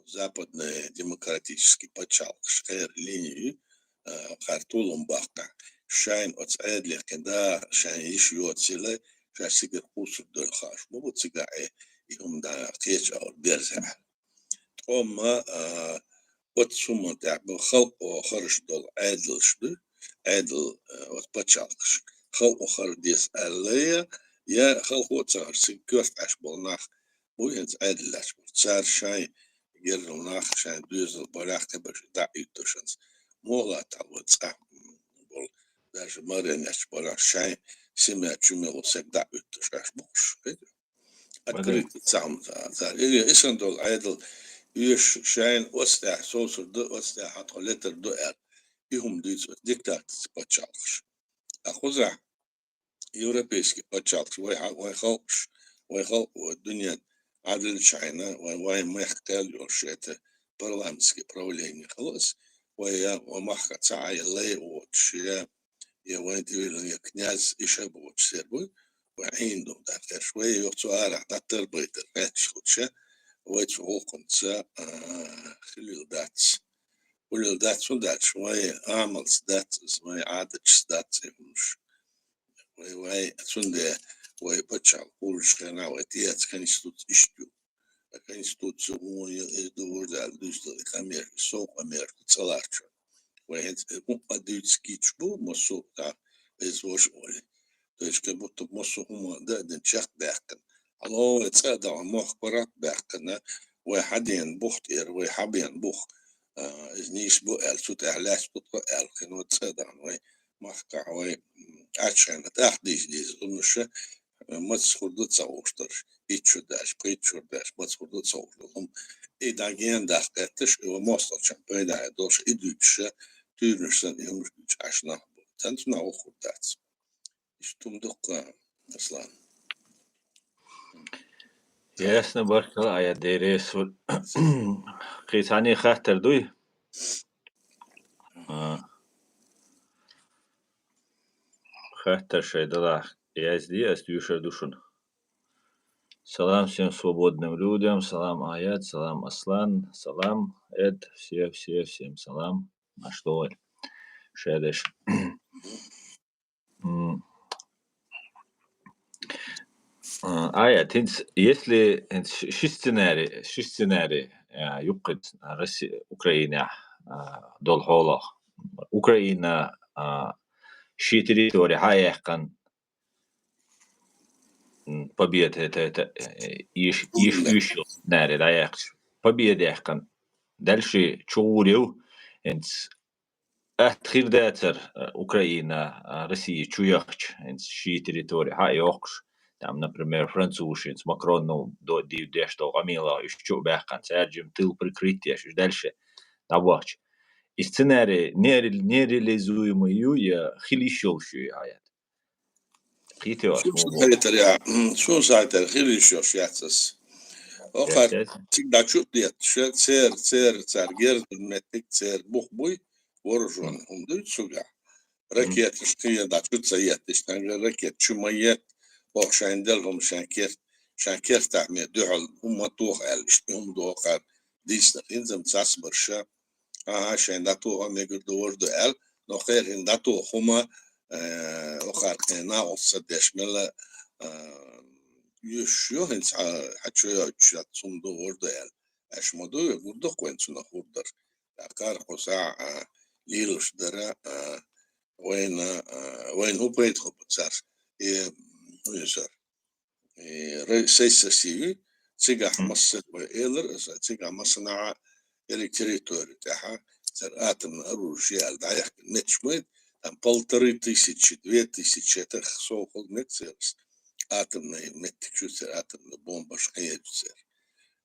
западный демократический пачхьалкхаш кхеран линия ю, а, кхара толам баккхахь. Шайна оцу Ӏедале кхин да, шайн йиш йоцийла, шаьш цигара кхуссур дара хууш ма бу цигахь, э, и хӀума да кхеча а берзахь. Ткъа ма, а, оцу хӀуманна тӀехь бу халкъо харжаш долу Ӏедалш ду, Ӏедал, а, оцу пачхьалкхаш. Халкъо харжа деза аьлла я, я халкъо а ца харжа, цига коьрта Ӏаш болу нах бу хӀинца Ӏедал лаьтташ болу. Цара шайн гергара нах, шайн доьзал балахь кхин баш дӀа а уьттуш хӀинца. Муха латтахь вай цӀа болу, даже маренечу балахь шайн семья чу мел волу саг дӀа а уьттуш Ӏаш бохуш. Открыто цхьа хӀума ца, ца. И, и сан долу Ӏедал оьшуш шайна оцу тӀехь совцур ду, оцу тӀехь хьан тхо летар ду аьлла. И хӀума дуьйцу оцу диктаторский пачхьалкхаш. Ткъа кхузахь европейский пачхьалкхаш, вай хьа-, вай халкъаш, вай халкъ, вай дуьнен Ӏадилчхьайна, вай, вай мехкал йолуш это парламентский правление халас, вай я, вай махка ца Ӏай лай воцуш, я, я вайн тӀевиллина, я князь иша боцуш сер буй, вай Ӏийна ду даккхарш, вай йохцу арахь дӀатарбайтар, хетташ хуча, вай цу гӀуллакханца, а, хилил дац. Улил дац, хӀун дац, вай амалц дац, вай Ӏадатчас дац и хӀумаш. Вай, вай, цундела вай пачхьалкх кхуллуш хенахь вай тӀеэца конституци иштта ю. А конституци вон я, иза ду вур даьлла дуьйцу дала, и къамел, и сов къамел ду ца ларчо. Вай хӀинца и букъа дуьйцу кийча бу, массо а иза вожа олий. То есть, как будто массо а хӀума дан а дина чекхдаьккхина. Хьало вай цӀа а даха, мохк паргӀат а баьккхина, вай хьадеана бух тӀера, вай хьабеана бух, а, иза нийса бу аьлла, цу тӀехь лаьцна ду тхо аьлла, кхин вай цӀа а дахана, вай махкахь, вай, м, Ӏачхьайна тӀаккха дийца деза хӀумаша, а, маца хӀур ду ца гӀуш дарш, итт шо даьлча, пхийтта шо даьлча, маца хӀур ду ца гӀуш ду хӀума. И дӀагена даккхетташ, и вай мостагӀчун пайдехь долуш, и дуьйцуша, туьйранаш санна, и хӀумаш дуьйцуш Ӏаш нах бу. Цхьаьна цунах воккхур дац. Иштта хӀума дуккха, Аслан. Ясно, баркалла, Ӏаят, Дела реза хуьлда. Кхин цхьанне хаттар дуй? А. Хаттар шайн далахь, язде, ас доьшур ду шуна. Салам всем свободным людям, салам, Ӏаят, салам, Аслан, салам, Эд, все, все, всем салам. Аш доволь. Шедеш. М. А, Ӏаят, хӀинца, если хӀинца ши, ши сценарий, ши сценарий, а, юккъе Росси-, Украинехь, а, долу хьолах. Украина, а, шен территори хьа а яьккхина, м, победа, это, это, э, еш-, еш-, еш йолу сценарий дӀаяьккхича. Победа яьккхина. Дальше чу гӀур ю, хӀинца атта хир дацара, а, Украина, а, Россия чу яхча, хӀинца шен территори хьа а йоккхуш, там, например, французаш хӀинца Макронна до-, дийр деш долу къамелах уьш чу а баьккхина, цаьрга тыл прикрыть деш, уьш дальше дӀабохча. И сценарий нере-, нереализуемый ю, я хила йиш йолуш ю, Ӏаят? Кхетий ас? Суна сан хетарехь, м, суна сан хетарехь, хила йиш йолуш яц ас. Оха цига дӀа чу а детташ, церан, церан, церан герзан меттиг, церан бух буй, вооружённый хӀума дуй цуьнгахь. Ракеташ кхин дӀа чу ца етташ, тхьаьнгара ракета чу ма етта, оха шайн делла хӀума шайн керт-, шайн кертахь ме дуьхьал хӀума ма тоха аьлла, иштта хӀума дохар дийцина хӀинца-м цхьацца барша. Ахьа, шайн дӀатоха мегар ду, вожа ду аьлла, но кхеран дӀатоха хӀума, э, охар кхин накъост ца деш мела, э, йиш ю хӀинца хьа-, хьа чу йоцуш яц хӀума ду, вожа ду аьлла. Аьш ма ду, гур ду-кх вайн цунах хӀур дара. ТӀаккха кхузахь, а, лелаш дара, а, вайна, а, вайна хӀун пайда хуьлу цаьрца? и, ну, и сар, и Ра-, Союз Россию, цигахь массо а вай элар, аса цигахь массанахьа эриг территори тӀехьа, цар атомное оружие аьлла дӀаяхкина меттигаш ма ю, там полторы тысячи, две тысячи, это сов хул мега церас. Атомный меттигаш ю цар, атомный бомбаш хьаеджа цар.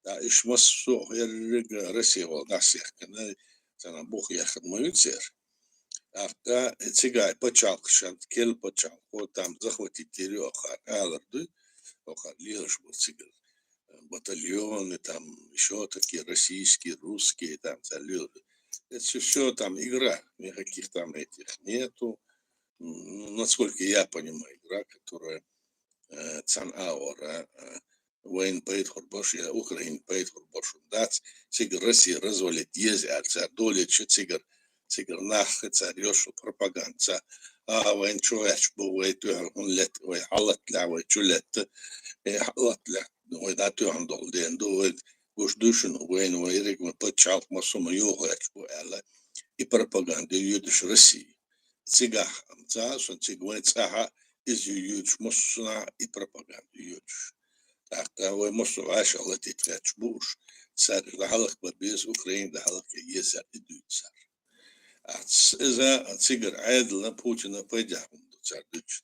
ТӀаккха иш массо а еррига Россия вала дӀасаехкина, царна бух яхар ма ю цар. ТӀаккха цигахь пачхьалкхашна, керла пачхьалкхо там захватить йир ю оха, алар ду, оха лелаш бу цигара батальоны, там ещё такие российские, русские, там цар лелаш. Это всё там игра, никаких там этих нету. М, ну, насколько я понимаю, игра, которая, э, цхьан агӀора, э, вайна пайда хургболаш, я Украине пайда хургболаш хӀама дац, цигара Россия развалить еза аьлла, цар долийта шу цигара, цигара нах, цар йош пропаганда, цар, а, вайна чу гӀерташ бу, вай туьхьал хӀунда летта, вай хьаллатта лаьа, вай чу летта, э, хьаллатта лаьа, вай дӀатуьхьал долу ден ду, вай гуш дуьшина вайна, вай ерриг вай пачхьалкх массо а ма юха гӀерташ бу аьлла, и пропаганда ю йоьдуш Россия. Цигахь, ца, сон цига вайн цӀахьа иза ю йоьдуш, массо а и пропаганда ю йоьдуш. ТӀаккха вай массо а вӀашагӀ латийта гӀерташ бу уш, цаьрга хьалха бан беза, Украина хьалха еза и дуьйцу цар. А ц-, иза цигара Ӏедална, Путина пайдехь хӀума ду цар дуьйцуш.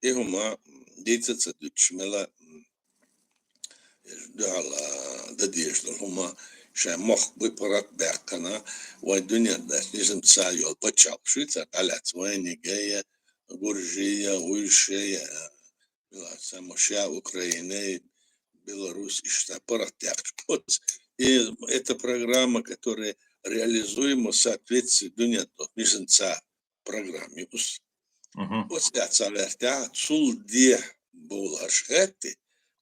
И хӀума, м, дийца ца дуьйцуш мела, м, дуьхьал, а, дан дезаш долу хӀума, шайн мохк бу паргӀат баьккхина, вайн дуьненна даьлча низамца йолу пачхьалкхаш ю цар дӀалаьцна, вайниг а, Гуржи а, вуьйш а, а, мила ца ма ша, Украина а, Беларусь, иштта паргӀат яьккхича оцу. И эта программа, которая реализуема в соответствии дуьненна долу низамца программа ю уьш. Мгм. Оцу тӀехь ца вертехь, цул дехьа бовла хӀорш гӀетти,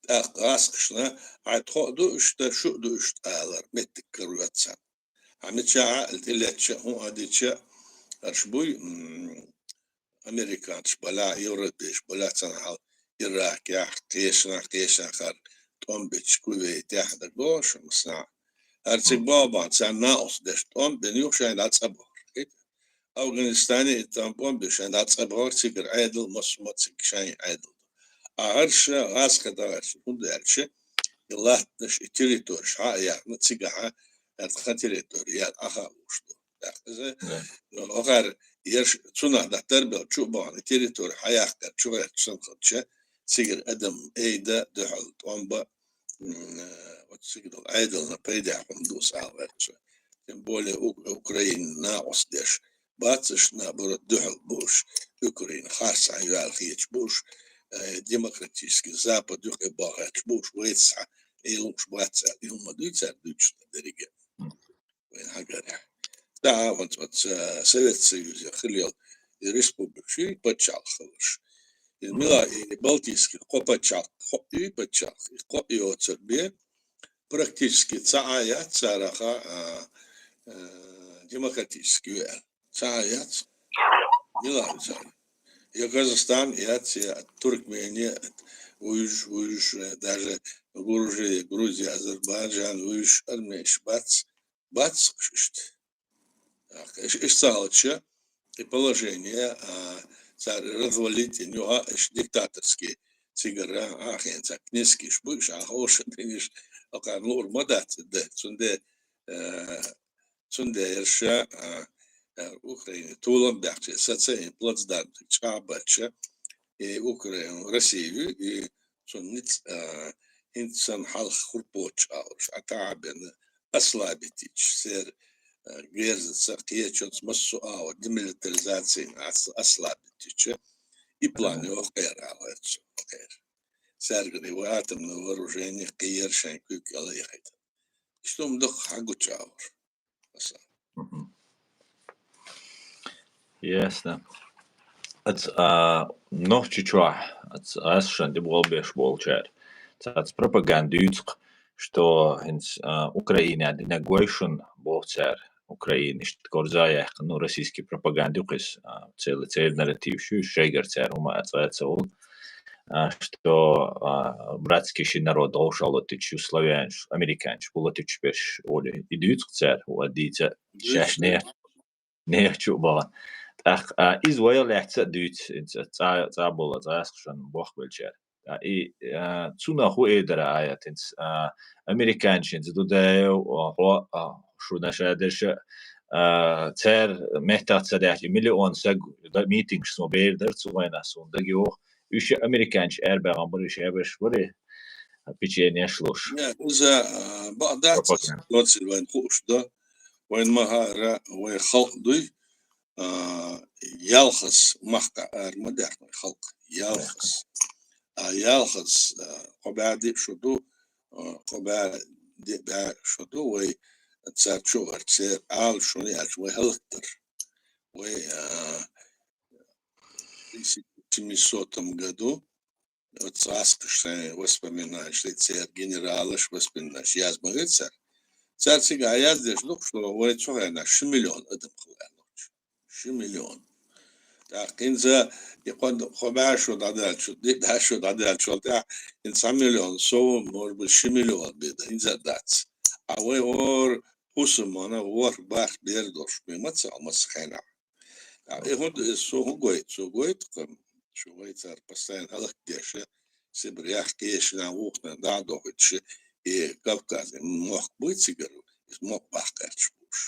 тӀаккха гӀазкхашна, хьайн тхо а ду иштта, шу а ду иштта алар, меттиг кароьцу царна. Хьан мичахь а тӀелеттача, хӀун а дича, хӀорш буй, м, американцаш балахь, европейцаш балахь, царна хьал Иракехь, кхечанхьа, кхечанхьара тӀом бечу Кувейтехь дагадогӀуш, масала. ХӀара цига боху бахьана, царна накъост деш тӀом бина юха шайна дӀа цӀа бахара. Афганистане и тӀом бина шайна дӀа цӀа бахара, цигара Ӏедал массо а ма цига шайн Ӏедал ду. А хӀорш гӀазкхи дагӀарш, хӀунда аьлча, и латтанаш, и территориш хьа а яхна, цигахьа, хӀара тхан территори ял Ӏаха а лууш ду. ТӀаккха иза, ну, оха ерш цунах дӀатарбелла чу а бахана, территори хьаяккхар чу гӀерташ санна хилча, цигара адам айда дуьхьал тӀом бан, м, оцу цига долу Ӏедална пайдехь хӀума ду аса ала гӀерташ. Тем более у-, Украина накъост деш бац уьш, наоборот, дуьхьал бу уьш, Украина харцахьа йоьлла хеташ бу уьш, э, демократический Запад юкъе баха гӀерташ бу уьш, вайца схьа и лууш бац аьлла, и хӀума дуьйцу цара дуьйцуш дерриге. Вайн хьагарехь. Ца а ван цо ца Совет Союзе хила йолу и республика шу и пачхьалкх хиларш. И мила и Балтийский кхо пачхьалкх, кхо и пачхьалкх, и кхо и оцар бе, практически ца а яц цараха, а, а, демократически ю аьлла. Ца а яц. Мила ю цара. Я Казахстан яц, я Туркмения, вуьш, вуьш, э, даже Грузия, Грузия, Азербайджан, вуьш, Армения бац. Бац уьш иштта. Ах, иш, иш ца хилча, и положение, а, цара развалить йина юха, иш диктаторский цигара, а, хен ца книжкиш бу, иш а ховша диниш, акхар луур ма дац, де, цунде, э, цундела ерша, а, а, Украина толам баьхча, сацаин плацдарм чӀагӀбача, и Украина, Россию, и цунниц, а, хӀинца санна хьалха хурпочу агӀорш, а, тӀаьхьабена, ослабить йича, сер, а, герзаца, кхечунца массо а агӀор, демилитаризацина ас-, ослабить йича, и план йоху кхера агӀорца, кхера. Цаьргара и атомное вооружение кхера шайн куьйга яла яхийта. Иштта хӀума дукха хьагучу агӀор. Мгм. Ясно. Ац, а, Нохчийчохь, ац, ас шан де болбеш болчара. Цац пропаганда дуьйцу-кх, что хӀинца, а, Украина динарг вай шуна боху цара. Украина иштта корза яьккхина, ну, российский пропаганда ю-кх иза, а, цела церан нарратив шу, шайгара цара хӀума а цкъа а ца волу. А, что, а, братский ши народ гӀовшалла тича шу славянаш, американаш, була тича берш, оле, и дуьйцу-кх цара, хӀу а дийца, шаьш нех, нех чу а бахана. ТӀаккха, а, иза вайх лаьцна а дуьйцу, хӀинца цӀа-, цӀа бола, цӀа аскъа шун бохк белчара. А, и, а, цунах хӀу эдара аят хӀинца, а, американчинца Дудаев, а, хьо, а, шу наша дерша, а, цар меттах ца даьхьа, миллион саг да-, митингаш сон бер дар цу вайнах сон даги ох. Уьш американчи эр бегӀам бар, уьш ябеш бари, а, печеньеш луш. Не, иза, а, бакъ дац, Пропаганда. Доци вайн хууш да. Вайн махара, вай халкъ дуй, а, ялхас махка ар ма дехна халкъ. Ялхас. А ялхас, а, кхо бади шу ду, а, кхо бади баь шу ду, вай цар чугӀар цер ал шуни ач вай халкъ дар. Вай, а, в тысяча семисотом году вот цаскаш шайн воспоминанеш, цер генералаш воспоминанеш язма вецар. Цар цига яздеш лук, что вай цу хенахь ши миллион адам хилла аьлла. Ши миллион. ТӀаккха хӀинца и кхо, кхо баьшо дӀадаьлча, ди баьшо дӀадаьлча, тӀаккха хӀинца цхьа миллион, со, может быть, ши миллион беда, хӀинца дац. А вай хӀор хӀусамана ворхӀ барх бер долуш, вай ма ца, ма ца хенахь. А, и хӀунда, и со хӀун гойту? Со гойту-кх, шу вай цара постоянно хӀаллакдеш, Сибрех, кешнах, вукхунах дӀа а дохуьйтуш, и Кавказан мохк буй цигара, иза мохк баккхаьрташ бу уьш.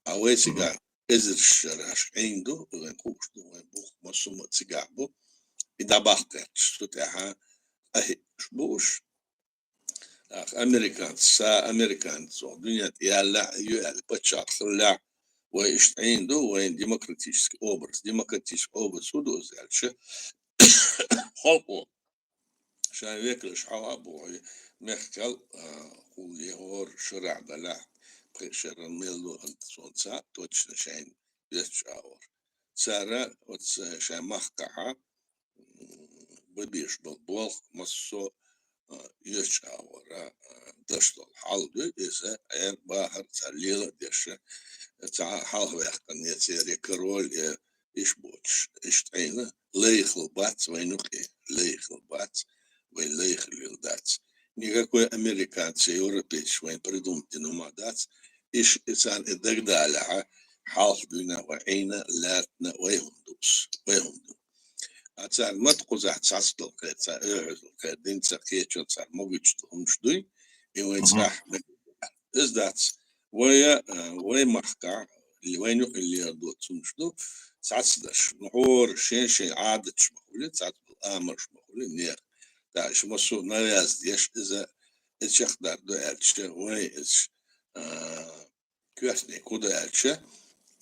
А вай цигахь эзарш шараш Ӏийна ду, вайн хууш ду, вайн бух массо а цигахь бу, и дӀабаккхаьрташ цу тӀаьхьа къахьиъаш бу уьш. Ах, американец, са американец, дуьнен тӀе яьллехь, ю аьлла, паччахь хиллехь, вай иштта Ӏийна ду, вайн демократический образ. Демократический образ хӀун ду иза аьлча, халкъо шайн векалш хьала а бохуй, мехкал, а, хӀулле хӀора шарахь далахь, пхи шаран мел ду, хӀанз цунца точно шайн вецчу агӀор. Цара оцу шайн махкахьа бан безаш болу болх массо а, а, оьцу агӀора, а, даш долу хьал ду, иза Ӏер бахар цара лела а деш, цхьа хьалхаваьккхина я церан король, я иш боцуш, иштта Ӏийна, лайхал бац вайн юкъе, лайхал бац, вайн лайхаллил дац. Никакой американцы, европейцы вайн придумать дина хӀума дац. Иш, и царна и дагадалехьа, хьалха дуьйна вай Ӏийна, лаьттина вай хӀума ду, вай хӀума ду. А цара мат кхузахь цхьацца долу кхер, цара оьхьаза долу кхер, динца кхечун цара могуьйтуш долу хӀумаш дуй, и вайн Мгм. цхьаьхьа мегар дац. Иза дац. Вай, а, вай махкахь, вайн юкъа лер доцу хӀумаш ду, цхьацца даш. Ну, хӀора шен-шен Ӏадаташ ма хуьлу, цхьацца долу амалш ма хуьлу, нехан. Дальше массо а навязать деш, иза, иза чекхдар ду аьлча, вай иза, а, коьртаниг хӀун ду аьлча,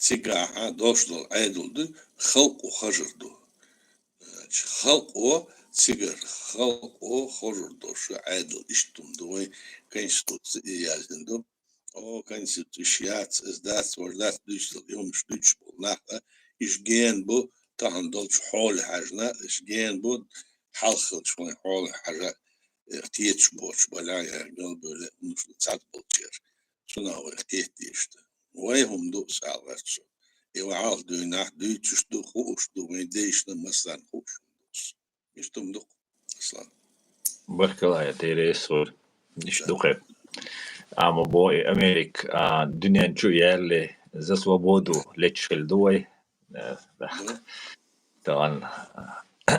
цигахьа долуш долу Ӏедал ду, халкъо хажар ду. Халкъо цигара, халкъо хажар долуш Ӏедал иштта хӀума ду, вайн конституци и яздина ду. О, конституци иш яц, иза дац, важа дац дуьйцург, и хӀумаш дуьйцуш болу нах а, иш гена бу, тахана долчу хьоле хьаьжна, иш гена бу, хьалха хилчу вайн хьоле хьажа, э, кхеташ боцуш баля, я галбевлла, хӀумаш ду цхьацца болчеран. Цунах вай кхетадеш ду. Вай хӀума ду, сагӀа гӀерта со. И вай хьалха дуьйнахь дуьйцуш ду, хууш ду, вайн дайшна массарна хууш ду. Иштта хӀума ду-кх, Аслан. Баркалла, я деррис вара. Иштта ду-кх. Амма бо и Америка, а, дуьнен чу яьлли, за свободу лечкъал ду вай. Э, да. Мгм. Тахана, а,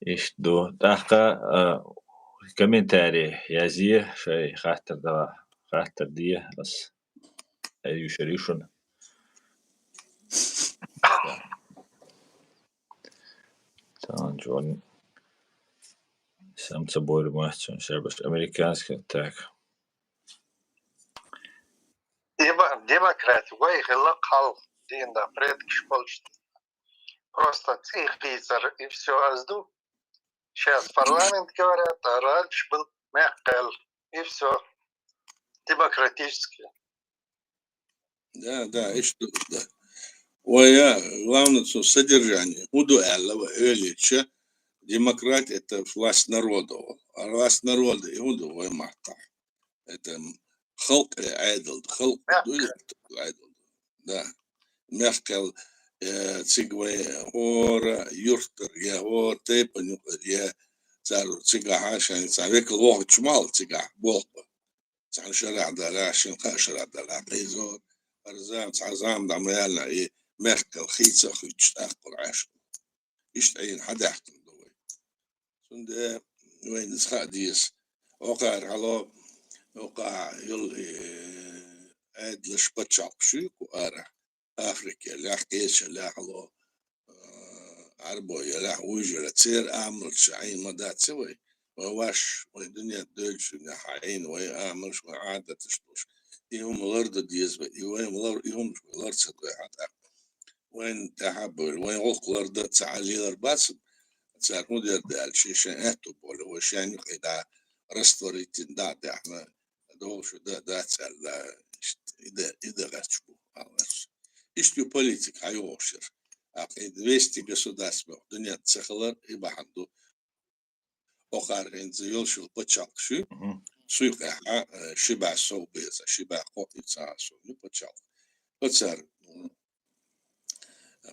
иштта ду. ТӀаккха, а, комментарий язъе, шай хаттар да-, хаттар де, ас ай юшар ю шуна. Тахана чуьра сам ца бори махчун шербаш американский так. Дема-, демократ вай хилла халкъ дийнахь предкаш болчу. Просто цӀий хийцар и всё аз ду. Сейчас парламент говорят, а раньше был мехкал и всё. Демократически. Да, да, иштта ду, да. Вай, я, главное, цу содержание. ХӀун ду аьлла вай хьоьлеча, демократ — это власть народа. А власть народа и хӀун ду вай маттахь? Это халкъ, э, Ӏедал ду, халкъ ду, Мехкал. Ӏедал ду. Да. Мехкал, э, цига вай хӀора юртара, я хӀора тайпан юкъара, я цара цигахьа шайн цхьа векал вохучу мал цигахь болх бан. Цхьана шарахь далахь, шина кхаа шарахь далахь, кхийзор, Арзан, цхьа зама дӀа ма яьлла, и мехкал хийца а хуьйцуш тӀаккха Ӏаш. Иштта Ӏийна хьадаьхкина ду вай. Цундела вайна иза хаа деза. Окхара хьало, окхара йола, э, Ӏедалаш, паччахьалкхаш ю кху арахь. Африка ялахь, Эшия ялахь хьало, э, Ӏарбой ялахь, вуьйжа ялахь, церан амалш Ӏийна ма дац вай. Вай ваш, вай дуьнен дойлачунна хьаийна, вай амалш, вай Ӏадаташ долуш. И хӀума лардан деза вай, и вай лар-, и хӀумаш вай лар ца дой хьа тӀаккха. Вайна тӀаьхьа а бевлла, вайн гӀуллакх лардан ца Ӏа лелар бац, цара хӀун дер даьлла, шен-шен аьтту болу, вай шен юкъе дӀа растворить йина дӀа а даьхьна, догӀуш ю да, дац аьлла, иштта и да, и да гӀерташ бу, аларш. Иштта ю политика хьайогӀуш яра. ТӀаккха и двести государств дуьнен ца хилар, и бахьана ду. Окхара хӀинца йолуш йолу пачхьалкхаш ю, мгм, цу юкъехь, э, ши бӀе сов беза, ши бӀе кхоъ ю цхьа а сов ю пачхьалкх. Оцара, м,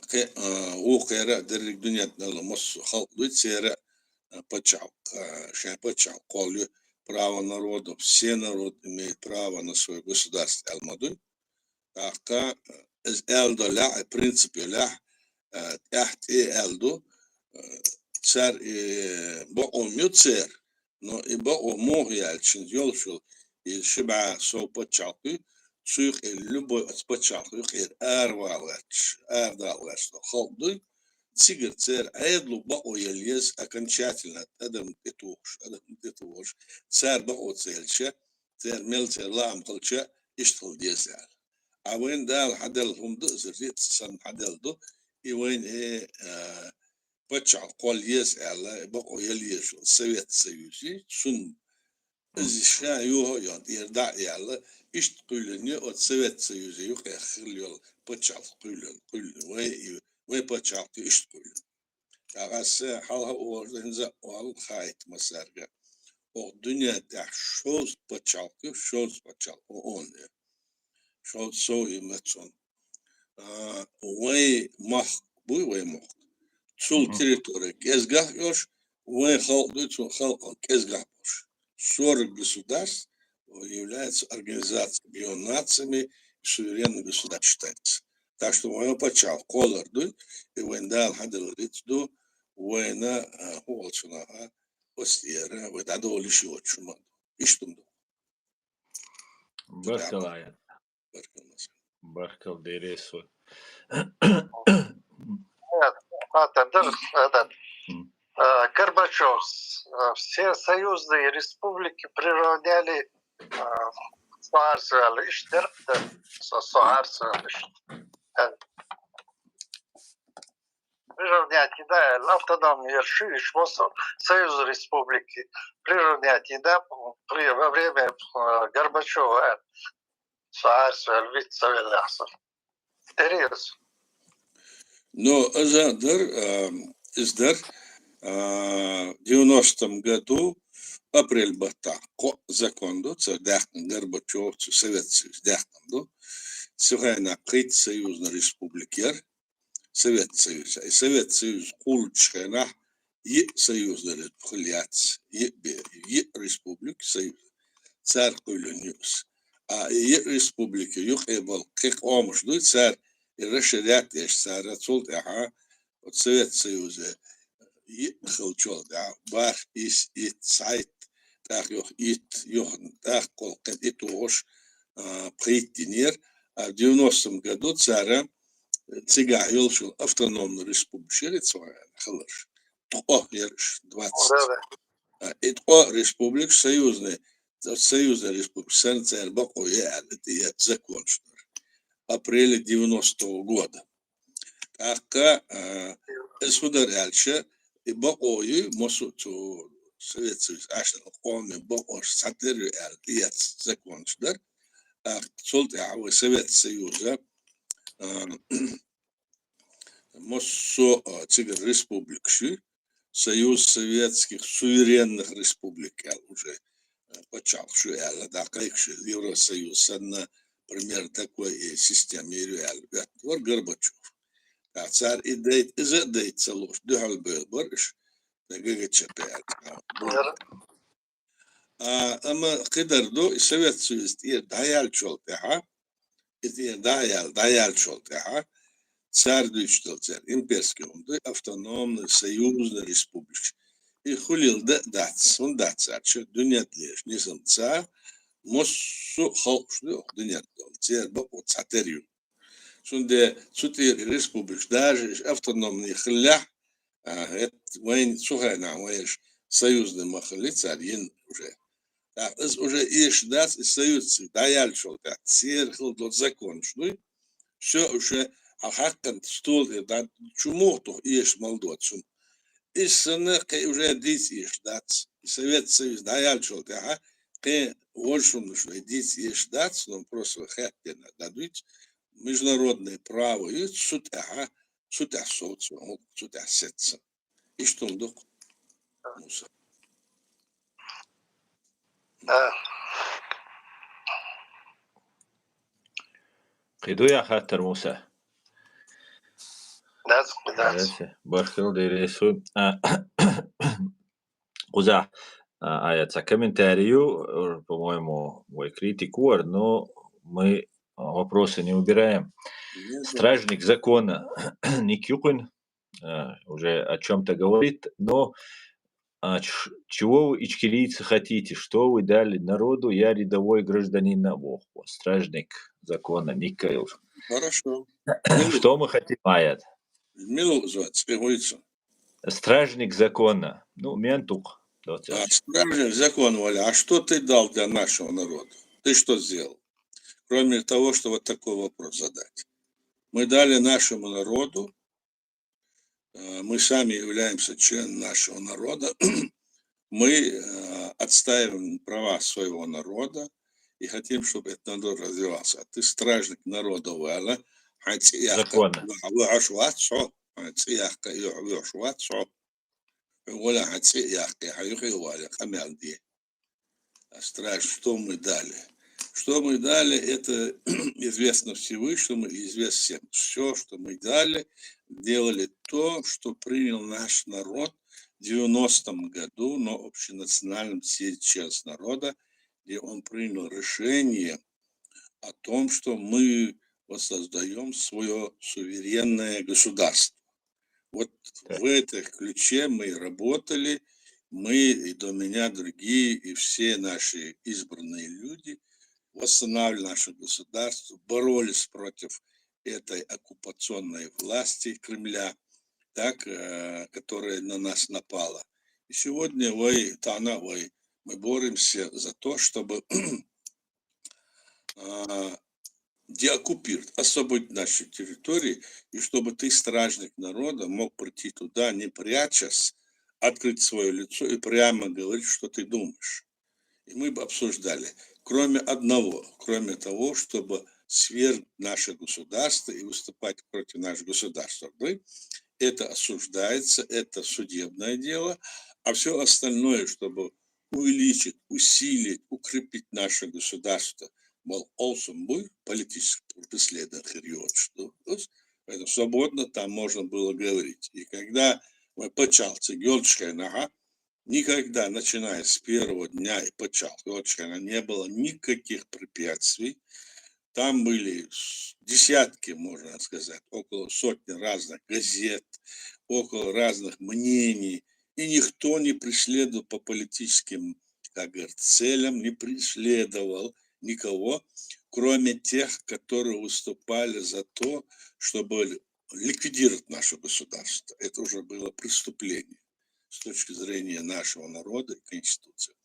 кхе-, а, вукхеран а дерриг дуьнен тӀе йолу массо а халкъ дуй, церан а, а, пачхьалкх, а, шайн пачхьалкх кхоллаю, право народов, все народы имеют право на своё государство аьлла ма дуй. ТӀаккха, а, иза аьлла доллехь, а, принцип йоллехь, а, тӀаьхьа тӀе аьлла ду, а, цара, э, бакъо ма ю церан, но и бакъо муха яьлла, шуна йолуш йолу, и ши бӀе сов пачхьалкх ю, цу юкъе любой оцу пачхьалкх юкъера аравала гӀерташ, арадала гӀерташ долу халкъ дуй, цигара церан Ӏедало бакъо яла еза окончательно, адам тӀетухуш, адам тӀетухуш, цара бакъо ца елча, церан мел церан лаам хилча, иштта хила деза аьлла. А вайна Дала хьаделла хӀума ду, иза рицкъ санна хьаделла ду, и вайна, э, а, пачхьалкх кхолла еза аьлла, бакъо яла еза Совет Союзе, цунна иза ша юха а йохна, тӀера дӀа а яьлла, иштта кхоьллина ю оцу Совет Союзе юкъе хилла йолу пачхьалкх кхоьллина, кхоьллина. Вай, вай пачхьалкх иштта кхоьллина. ТӀаккха аса хьалха а олуш, хӀинца а олу, хаийта массаьрга. Оха дуьнен тӀехь шовзткъа пачхьалкх ю, шовзткъа пачхьалкх, ООН ю. Шовзткъа сов ю мацун. А, вай мохк буй, вай мохк. Цул, мгм, территория кӀезгах йолуш, вайн халкъ дуй, цу халкъан кӀезгах болуш. Сорок государств являются Организацией Объединённых Нациями и суверенных государств считается. Так что вайн пачхьалкх кхоллар дуй, и вайн Дала хьаделла рицкъ ду, вайна, а, хӀун олу цунах, а, оцу тӀера вай дӀадолуш йоцуш хӀума ду. Иштта хӀума ду. Баркалла, Аят. Баркалла. Баркалла, деррис ву. Нет, это, дыр, этот, М. э, Горбачёв, э, все союзные республики приравняли, э, Соарсвель, иш дерх, да, со-, Соарсвель, иш. Э, приравнять, да, автономия, ши, иш, вот, Союз республики, приравнять, да, при, во время, э, Горбачёва, э, Соарсвель, виц ца веллехь со. Деррис. Ну, иза дара, а, иза дара, а, девяностом году апрель баттахь кхо закон ду, цара даьккхина Горбачёвца Совет Союз даьккхина ду. Цу хенахь пхийтта союзный республика яра, Совет Союз. И Совет Союз кхуллучу хенахь йиъ союзный республика яц, йиъ бе-, йиъ республика союз. Цара кхоьллина ю иза. А и йиъ республика юкъе болу кхин къомаш дуй, цара и расширять деш, цара цул тӀаьхьа оцу Совет Союзе йиъ хилчул тӀаьхьа, бархӀ, исс, итт, цхьайтта, тӀаккха юха итт, юха тӀаккха кхин и тухуш, а, пхийттинера, а в девяностом году цара цигахь йолуш йолу автономный республикаш яра цу хенахь хиларш. Ткъо яра уьш, двадцать. Да, да. А, и ткъо республика союзный, союзный республика санна церан бакъо ян аьлла, тӀеэцна законаш дара. Апреле девяностого года. ТӀаккха, а, иза хӀун дара аьлча, и бакъо ю, массо а цу Совет Союз Ӏаш долу къоман бакъош цхьатера ю аьлла, тӀеэцна законаш дара. ТӀаккха цул тӀаьхьа вай Совет Союза, а, массо а, а, цигара республикаш ю, Союз Советских Суверенных Республик аьлла уже, а, пачхьалкхаш ю аьлла, дӀакхайкхаш ю, Евросоюз санна, примерно такой и система ю аьлла, оьттур Горбачёв. ТӀаккха цара и дайта, иза а дайта ца лууш, дуьхьал бевлла бара уьш, ГГЧП аьлла. Яра. А, амма кхидар ду, и Совет Союз тӀера дӀаяьллачул тӀаьхьа, И тӀера дӀаял-, дӀаяьлчул тӀехьа, цар дуьйцуш долу церан имперский хӀума ду, автономный, союзный республикаш. И хуьлийла дан а дац, хӀунда дац аьлча, дуьненна лелаш низамца массо а халкъаш ду оха дуьненна долу, церан бакъо цхьатера ю. Цундела цу тӀера и республикаш, даже уьш автономный хиллехь, а, хӀетта вайна цу хенахь вайша союзный ма хиллий цара йина уже. ТӀаккха иза уже эшаш дац, и союз цига дӀаяьллачул тӀаьхьа церан хилла долу законаш дуй. Всё, уже хьан хьакханта стол тӀера дӀа чу муха туху эшаш мел доцу хӀума. Иза санна кхин уже дийца эшаш дац. И Совет Союз дӀаяьллачул тӀаьхьа кхин важа хӀуманаш вай дийца эшаш дац, но просто вай хеттина дӀадуьйцу. Международное право ю цу тӀехьа, цу тӀехь совцо, цу тӀехь сецна. Иштта хӀума ду-кх, Муса. Да. Кхин дуй хаттар, Муса? Дац, дац. Баркалла, Дела реза хуьлда. А, кхузахь, а, ая цхьа комментарий ю, э, по-моему, вай критика вара, но мы, а, вопросы не убираем. Ну да. Стражник закона, ник ю кхуьнан, а, уже о чём-то говорит, но, а, ч-, чего вы, ичкерийцы, хотите? Что вы дали народу? Я рядовой гражданин, а, боху, стражник закона, ник ю. Хорошо. Что мы хотим, ая? Мила ву иза, цӀе хӀун ю цуьнан? Стражник закона. Ну, мент ю-кх, доцург. А, стражник закона, Валя, а что ты дал для нашего народа? Ты что сделал? Кроме того, что вот такой вопрос задать. Мы дали нашему народу, э, мы сами являемся членом нашего народа, мы, э, отстаиваем права своего народа и хотим, чтобы этот народ развивался. А ты стражник народа, Валя, хьайн цӀе яккха, закона, ву-, вуьйцуш вац хьо, хьайн цӀе яккха, вуьйцуш вац хьо. Валя, хьайн цӀе яккха, хьайн юххе вале, къамел де. А страж, что мы дали? Что мы дали, это известно всему, что мы, известно всем. Всё, что мы дали, делали то, что принял наш народ в девяностом году на общенациональном съезде членов народа, где он принял решение о том, что мы воссоздаём своё суверенное государство. Вот, так, в этом ключе мы и работали, мы и до меня другие, и все наши избранные люди восстанавливали наше государство, боролись против этой оккупационной власти Кремля, так, э, которая на нас напала. И сегодня, вай, тахана вай, мы боремся за то, чтобы, а, деоккупировать, освободить наши территории, и чтобы ты, стражник народа, мог прийти туда, не прячась, открыть своё лицо и прямо говорить, что ты думаешь. И мы бы обсуждали, кроме одного, кроме того, чтобы свергнуть наше государство и выступать против нашего государства. Мы, это осуждается, это судебное дело, а всё остальное, чтобы увеличить, усилить, укрепить наше государство, мол, олсун буй, политически преследован хир йоцуш ду. Поэтому свободно там можно было говорить. И когда вай пачхьалкх цига йолчу хенахь, никогда, начиная с первого дня и пачхьалкх йолчу хенахь, не было никаких препятствий. Там были с-, десятки, можно сказать, около сотни разных газет, около разных мнений, и никто не преследовал по политическим, как говорят, целям, не преследовал никого, кроме тех, которые выступали за то, чтобы ликвидировать наше государство. Это уже было преступление с точки зрения нашего народа и Конституции.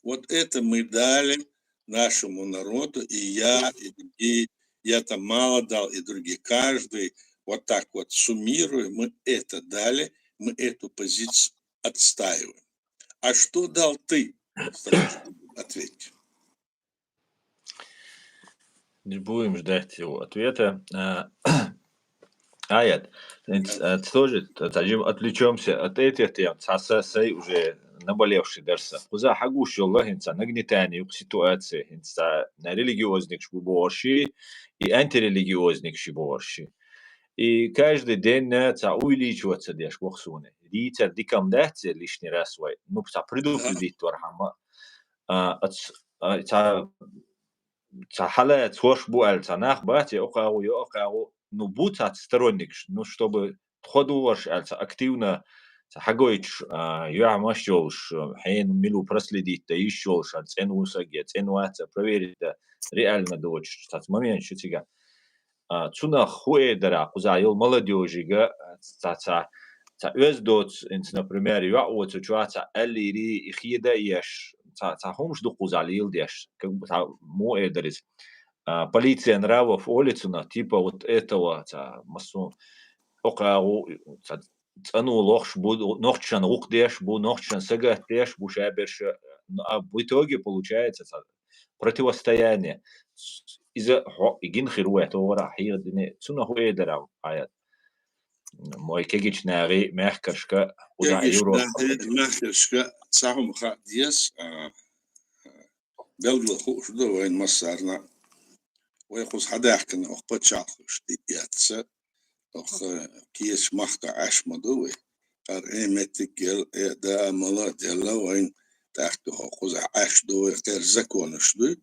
Вот это мы дали нашему народу, и я, и другие, я там мало дал, и другие. Каждый вот так вот суммируя, мы это дали, мы эту позицию отстаиваем. А что дал ты? Ответь. Не будем ждать его ответа. А, Аят, хӀинца, а, тоже, т-, т-, отвлечёмся от этих тем, цхьа са-, сай уже наболевший дара сан. Кхуза хьагуш йолу хӀинца нагнетание юкъа ситуация, хӀинца цхьа религиозникаш бу бохурш, и антирелигиозникаш бу бохурш. И каждый день цхьа увеличиваться деш боху суна. Дийцар дика-м дац лишний раз вай. Ну, цхьа предупредить вархьама. А, ац-, а, цхьа цхьа хьалаца хӀорш бу аьлла, цхьа нах бац, я окхагӀу, я окхагӀу, ну, бу цхьацца сторонникаш, ну, чтобы тхо дувгӀарш аьлла, цхьа активно, цхьа хьагойтуш, а, юьхьмаш йолуш, хьенан мила ву проследить дан йиш йолуш, хӀара цӀена ву саг я цӀена вац а проверить дан реально доцуш, цхьацца моменташ ю цигахь. А, цунах хӀу эр дара, кхузахь йолу молодёжига, а, цхьа, цхьа, цхьа оьзда доцу, инца, например, йоӀ воцучохь цхьа аьллийрий, и хеда а еш, цхьа, цхьа хӀумаш ду кхузахь леладеш, как бы цхьа муха эр дара иза. А, полиция нравов олу цунах, типа вот этого, цхьа массо а окхагӀу, цхьа цӀано лохуш бу, нохчашна гӀуллакх деш бу, нохчашна сагатдеш бу шаберш, а, а в итоге получается цхьа противостояние. Иза хьо-, гина хир ву, товара хьехадине, цунах хӀу эр дара, Аят? Мой кегичнагӀи мехкашка, кхузахь Европа. КегичнагӀи мехкашка цхьа хӀума хаа деза, а, белгала хууш ду вайн массарна. Вай кхуза хьадаьхкина, оха пачхьалкхаш тӀе эцна, оха кечу махка Ӏаш ма ду вай. Кхара э меттиг гел, э да а мала а делла вайн, тӀаккха хӀо кхузахь Ӏаш ду вай, кхера законаш дуй.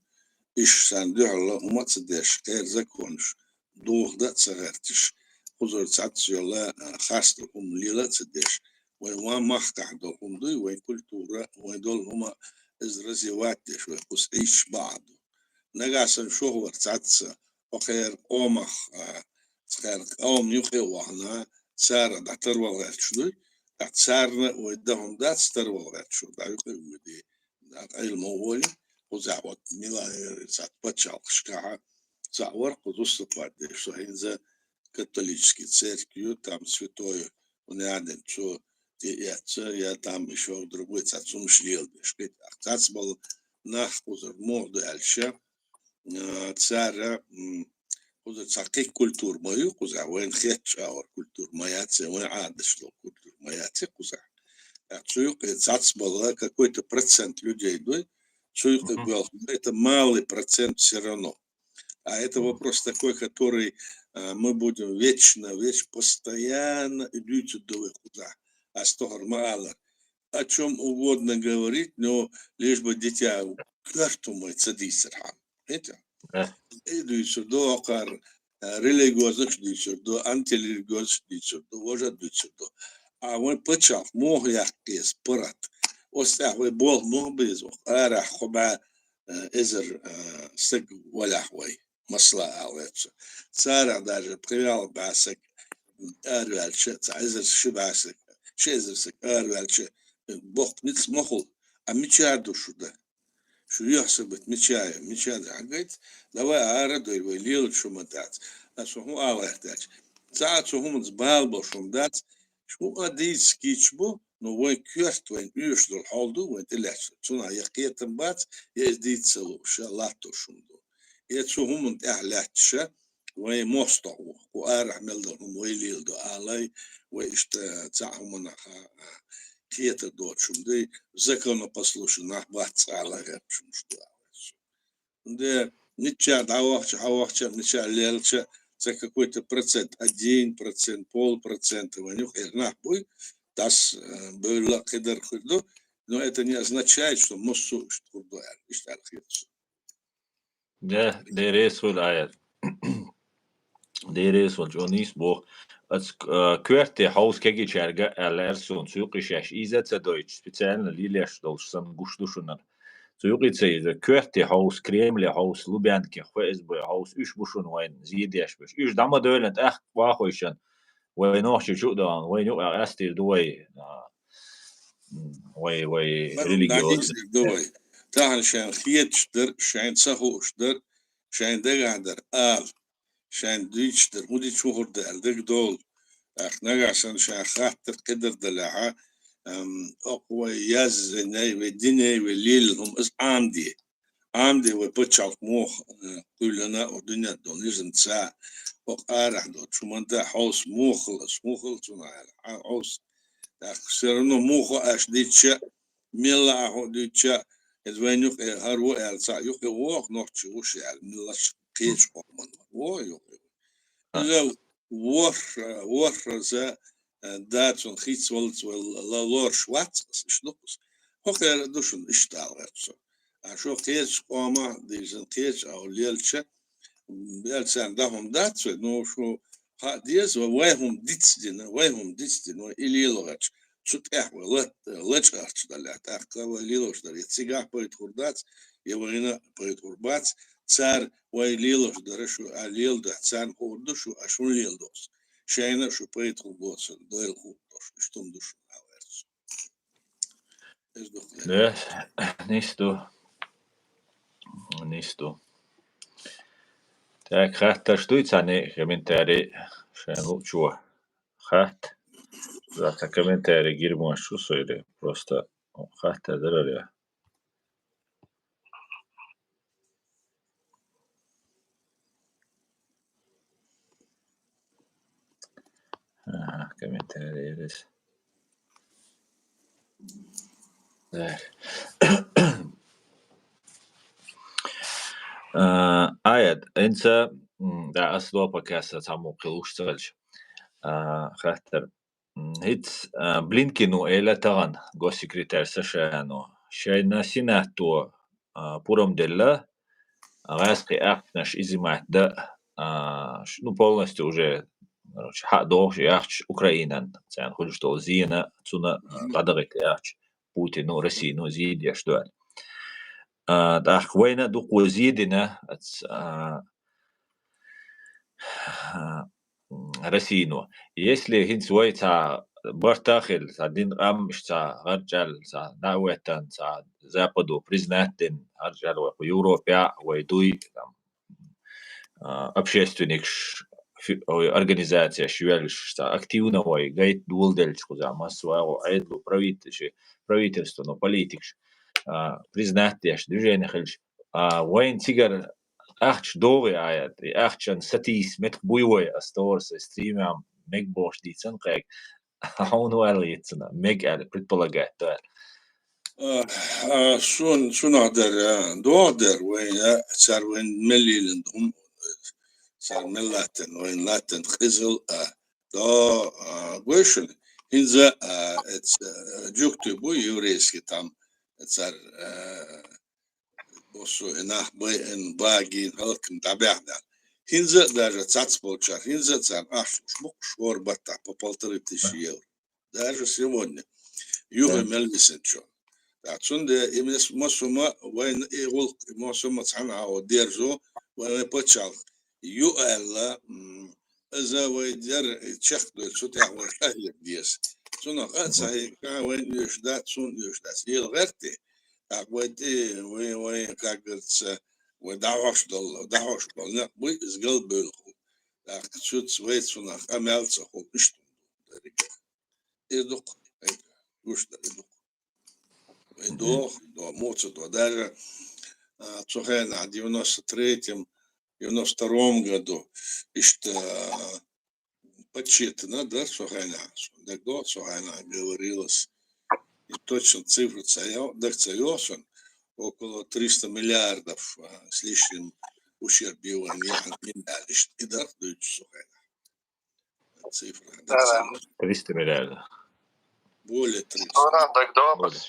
Иш сан дуьхьал хӀума а ца деш, кхера законаш, духу дан а ца гӀерташ, кхузара цхьацца йолу, а, хастал хӀума лела а ца деш, вайн ван махкахь долу хӀума дуй, вайн культура, вайн долу хӀума иза развивать деш, вай кхуза Ӏийсаш бахьа ду. Нагахь санна шух вара цхьацца, хӀокхеран къомах, а, цхьаьрга къоман юкъе а вахана, цара дӀатарвала гӀерташ дуй, ткъа царна вай дан хӀума дац, тарвала гӀерташ ву, дӀа юкъе а воьдий, дӀа къайла ма волий, кхузахь вот мила эр цхьа пачхьалкхашкахь цхьаъ вара кхуза выступать деш, со хӀинца католический церкви ю, там святой хӀун яздина цо тӀеэцна, я там ещё другой цхьацца хӀумаш леладеш. Кхетахь, цхьацбала нах кхузара муха ду аьлча, а, цара, м, кхузара цхьа кхин культура ма ю кхузахь, вайна хетачу агӀор культура ма яц, вайн Ӏадаташ долу культура ма яц кхузахь. ТӀаккха цу юкъе цхьацбала какой-то процент людей дуй, цу юкъе Мгм. боьлху, это малый процент всё равно. А это Мгм. вопрос такой, который, а, мы будем вечно, вечно, постоянно и дуьйцур ду вай кхузахь. Ас тохара ма аллара, о чём угодно говорить, но лишь бы дитя коьрта хӀума ца дийцархьама. Видите? Да. И дуьйцур ду, кхара, а, религиозных дуьйцур ду, антирелигиозных дуьйцур ду, важа дуьйцур ду. А вайн пачхьалкх муха яккха еза паргӀат? Оцу тӀехь вай болх муха беза? Арахь кхо бӀе, а, эзар, а, стаг валахь вай, масала ала ваьлча. Царах даже пхи бӀе саг араваьлча, цхьа эзар ши бӀе саг, ши эзар саг араваьлча, боккха ницкъ ма хуьлу. А мича ду шу дан? Шу юьхь ца бита мича ю, мича ду? Хьагайта, давай ара а дой, вай лелачу хӀума дац. Ас хӀун ала гӀертача? Цхьа а цу хӀуманца бала болуш хӀума дац, шу а дийца кийча бу, но вайн коьрта, вайн оьшуш долу хьал ду, вайн тӀелаьцна. Цунах я кхетам бац, я иза дийца ца лууш, ша латтош хӀума ду. Я цу хӀуманна тӀехь лаьтташа, вайн мостагӀа ву, кху арахь мел долу хӀума вай леладо алай, вай иштта цхьа хӀуманах, а, кхетар доцуш хӀума дай, законопослушный нах бац ала гӀерташ хӀумаш ду алай. Де, мичча дӀавахча, хьавахча, мичча лелча, ца какой-то процент, один процент, полпроцента вайн юкъера нах буй, дас, э, бевлла кхидар хир ду, но это не означает, что массо а иштта хир ду аьлла, иштта аьлла хета со. Да, деррес хуьлу, Аят. Деррес хуьлу, чӀогӀа нийса боху. Ас, а, коьрте хьовса кегийчаьрга аьлла, аьлла суна, цу юкъе шаьш иза а ца дойтуш, специально лелеш долуш санна гуш ду шуна. Цу юкъе ца иза, коьрте хьовса, Кремле хьовса, Лубянке, ФСБ хьовса, уьш бу шуна вайна зен деш берш. Уьш дӀа ма девлла тӀаккха вахойшан, вай нохчий чу а дахана, вайна юкъахь къастийр ду вай, а, м, вай, вай религиозный. Тахана шайн хеташ дар, шайн ца хууш дар, шайн дагахь дар ала, шайн дуьйцуш дар, хӀун дича хӀун хир ду аьлла дагадовла. ТӀаккха нагахь санна шайн хаттар кхидар далахьа, ам, окху вай язйинай, вай динай, вай лелла хӀума, иза Ӏамаде. Ӏамаде вай пачхьалкх муха, э, кхоьллина, о дуьнен долу низамца, окху арахь долчу хӀуманна хьовса муха хила, ас муха хила цунах аьлла, хьа-, хьовса. ТӀаккха всё равно муха аша дийцча, мелла а хӀун дуьйцча, иза вайн юкъе хӀара ву аьлла, цхьаъ юкъе воху, нохчи ву ша аьлла, меллаша кхечу къоман ву, ву юкъе. А. Иза ворхӀ-, ворхӀаза, э, дацун хийцваллац вай ла-, ла-, лоруш вац ас, иштта ду-кх ас. ХӀокхеран а ду шуна иштта ала гӀерта со. А шу кхеча къомах дийшан, кхеча а лелча, бел царна дӀа хӀума дац вай, ну, шу хаа деза, вай, вай хӀума дицдина, вай хӀума дицдина, вай и лелгӀача, цу тӀехь вай лат-, лачкъарча дале, тӀаккха вай лелош дар, я цигахь пайда хӀур дац, я вайна пайда хӀур бац, цар вай лелош дара шу а леладахь, царна хӀур ду шу, а шун леладохс. Шайна шу пайда хӀур боцу, дойла хӀур дош, иштум ду шу, а верц. Из ду. Да, нийса ду. Нийса ду. Так, хаттарш дуй цхьанне комментарий шайн лучо? Хатта. За, цхьа комментарий гирмаш шу сойли. Просто хатта дарар я. Ага, комментарий есть. Так. А, Аят, инца, м, да, ас до пока са саму килуш цалч. А, хаттар. М, хӀинца, а, Блинкену эла тагӀан, госсекретарь США-ну, шайна Сенато, а, пурам делла, а, гӀаскхи ахчанаш изымать да, а, ш-, ну, полностью уже, короче, хьа дохуш яхча Украинан, царна хуьлуш долу зена, цуна, а, къадагӀита яхча Путину, Россину зийдеш ду аьлла. А, тӀаккха вайна дукха зийдина, ац, а, а, Российно. Если хӀинца вай цхьа барта а хилла, цхьа дин къам иштта цхьа гӀарчӀаьлла, цхьа дӀа а веттан, цхьа Западо признать дина гӀарчӀаьлла вай кху Европехь а, вай дуй, там, а, общественникаш, фи-, ой, организацияш йоьллуш, цхьа активно вай гайта доладелча кхузахь, массо а вай Ӏедало, правительстве-, правительствано, политикаш, а, признать деш движение хилча, а, вайн цигара ахча догӀий Аят, и ахчан сатийса меттиг буй вай, ас товар сай стримам мега бохуш дийцан кхайга. Хьуна ваьлла йиццина, мега аьлла, предполагать ду аьлла. А, а, сун-, сунах дара, а, догӀа дара вайн, а, цар вайн мел лелан ду хӀума, цар мел латтан, вайн латтан къизал, а, до, а, гойшун, хӀинца, а, эц, а, жугтуй бу еврейский там, цар, а, Боссо и нах байъина, багийна, хӀаллакна дӀабаьхьна. ХӀинца а даже цац болчара, хӀинца а царна ахча луш бу-кх шора баттахь по полторы тысячи евро. Даже сегодня. Юха мел висинчо. ТӀаккха цундела и мес-, массо а ма вайна и гӀуллакх, и массо а ма цхьана агӀо дерзо, вайн пачхьалкх ю аьлла, м, иза вай дер чекхдойла, цу тӀехь вай къахьега деза. Цунах а ца хьийга, вайн оьшуш дац, цунна оьшуш дац. Ела гӀерти, тӀаккха вай тӀе, вай, вай, как говорится, вай дӀахьош долу, дӀахьош болу некъ буй, иза галбевлла хуьлу. ТӀаккха цуьца вай цунах къамел ца хуьлу, иштта хӀума ду дерриг. Иза ду-кх, гуш дар иза ду-кх. Вай доху, до, муха ца до. Даже, а, цу хенахь девяносто третьем, девяносто втором году иштта, а, подсчитано, да, цу хенахь, сон дагадогӀу, цу хенахь говорилось. И точно цифру ца йо-, даг ца йоху сон, около триста миллиардов, а, с лишним ущерб вайн яхьан, иштта и дарх дуьйцу цу хенахь. Цифра. Да, да. Триста миллиардов. Более триста. Суна дагдо. Более.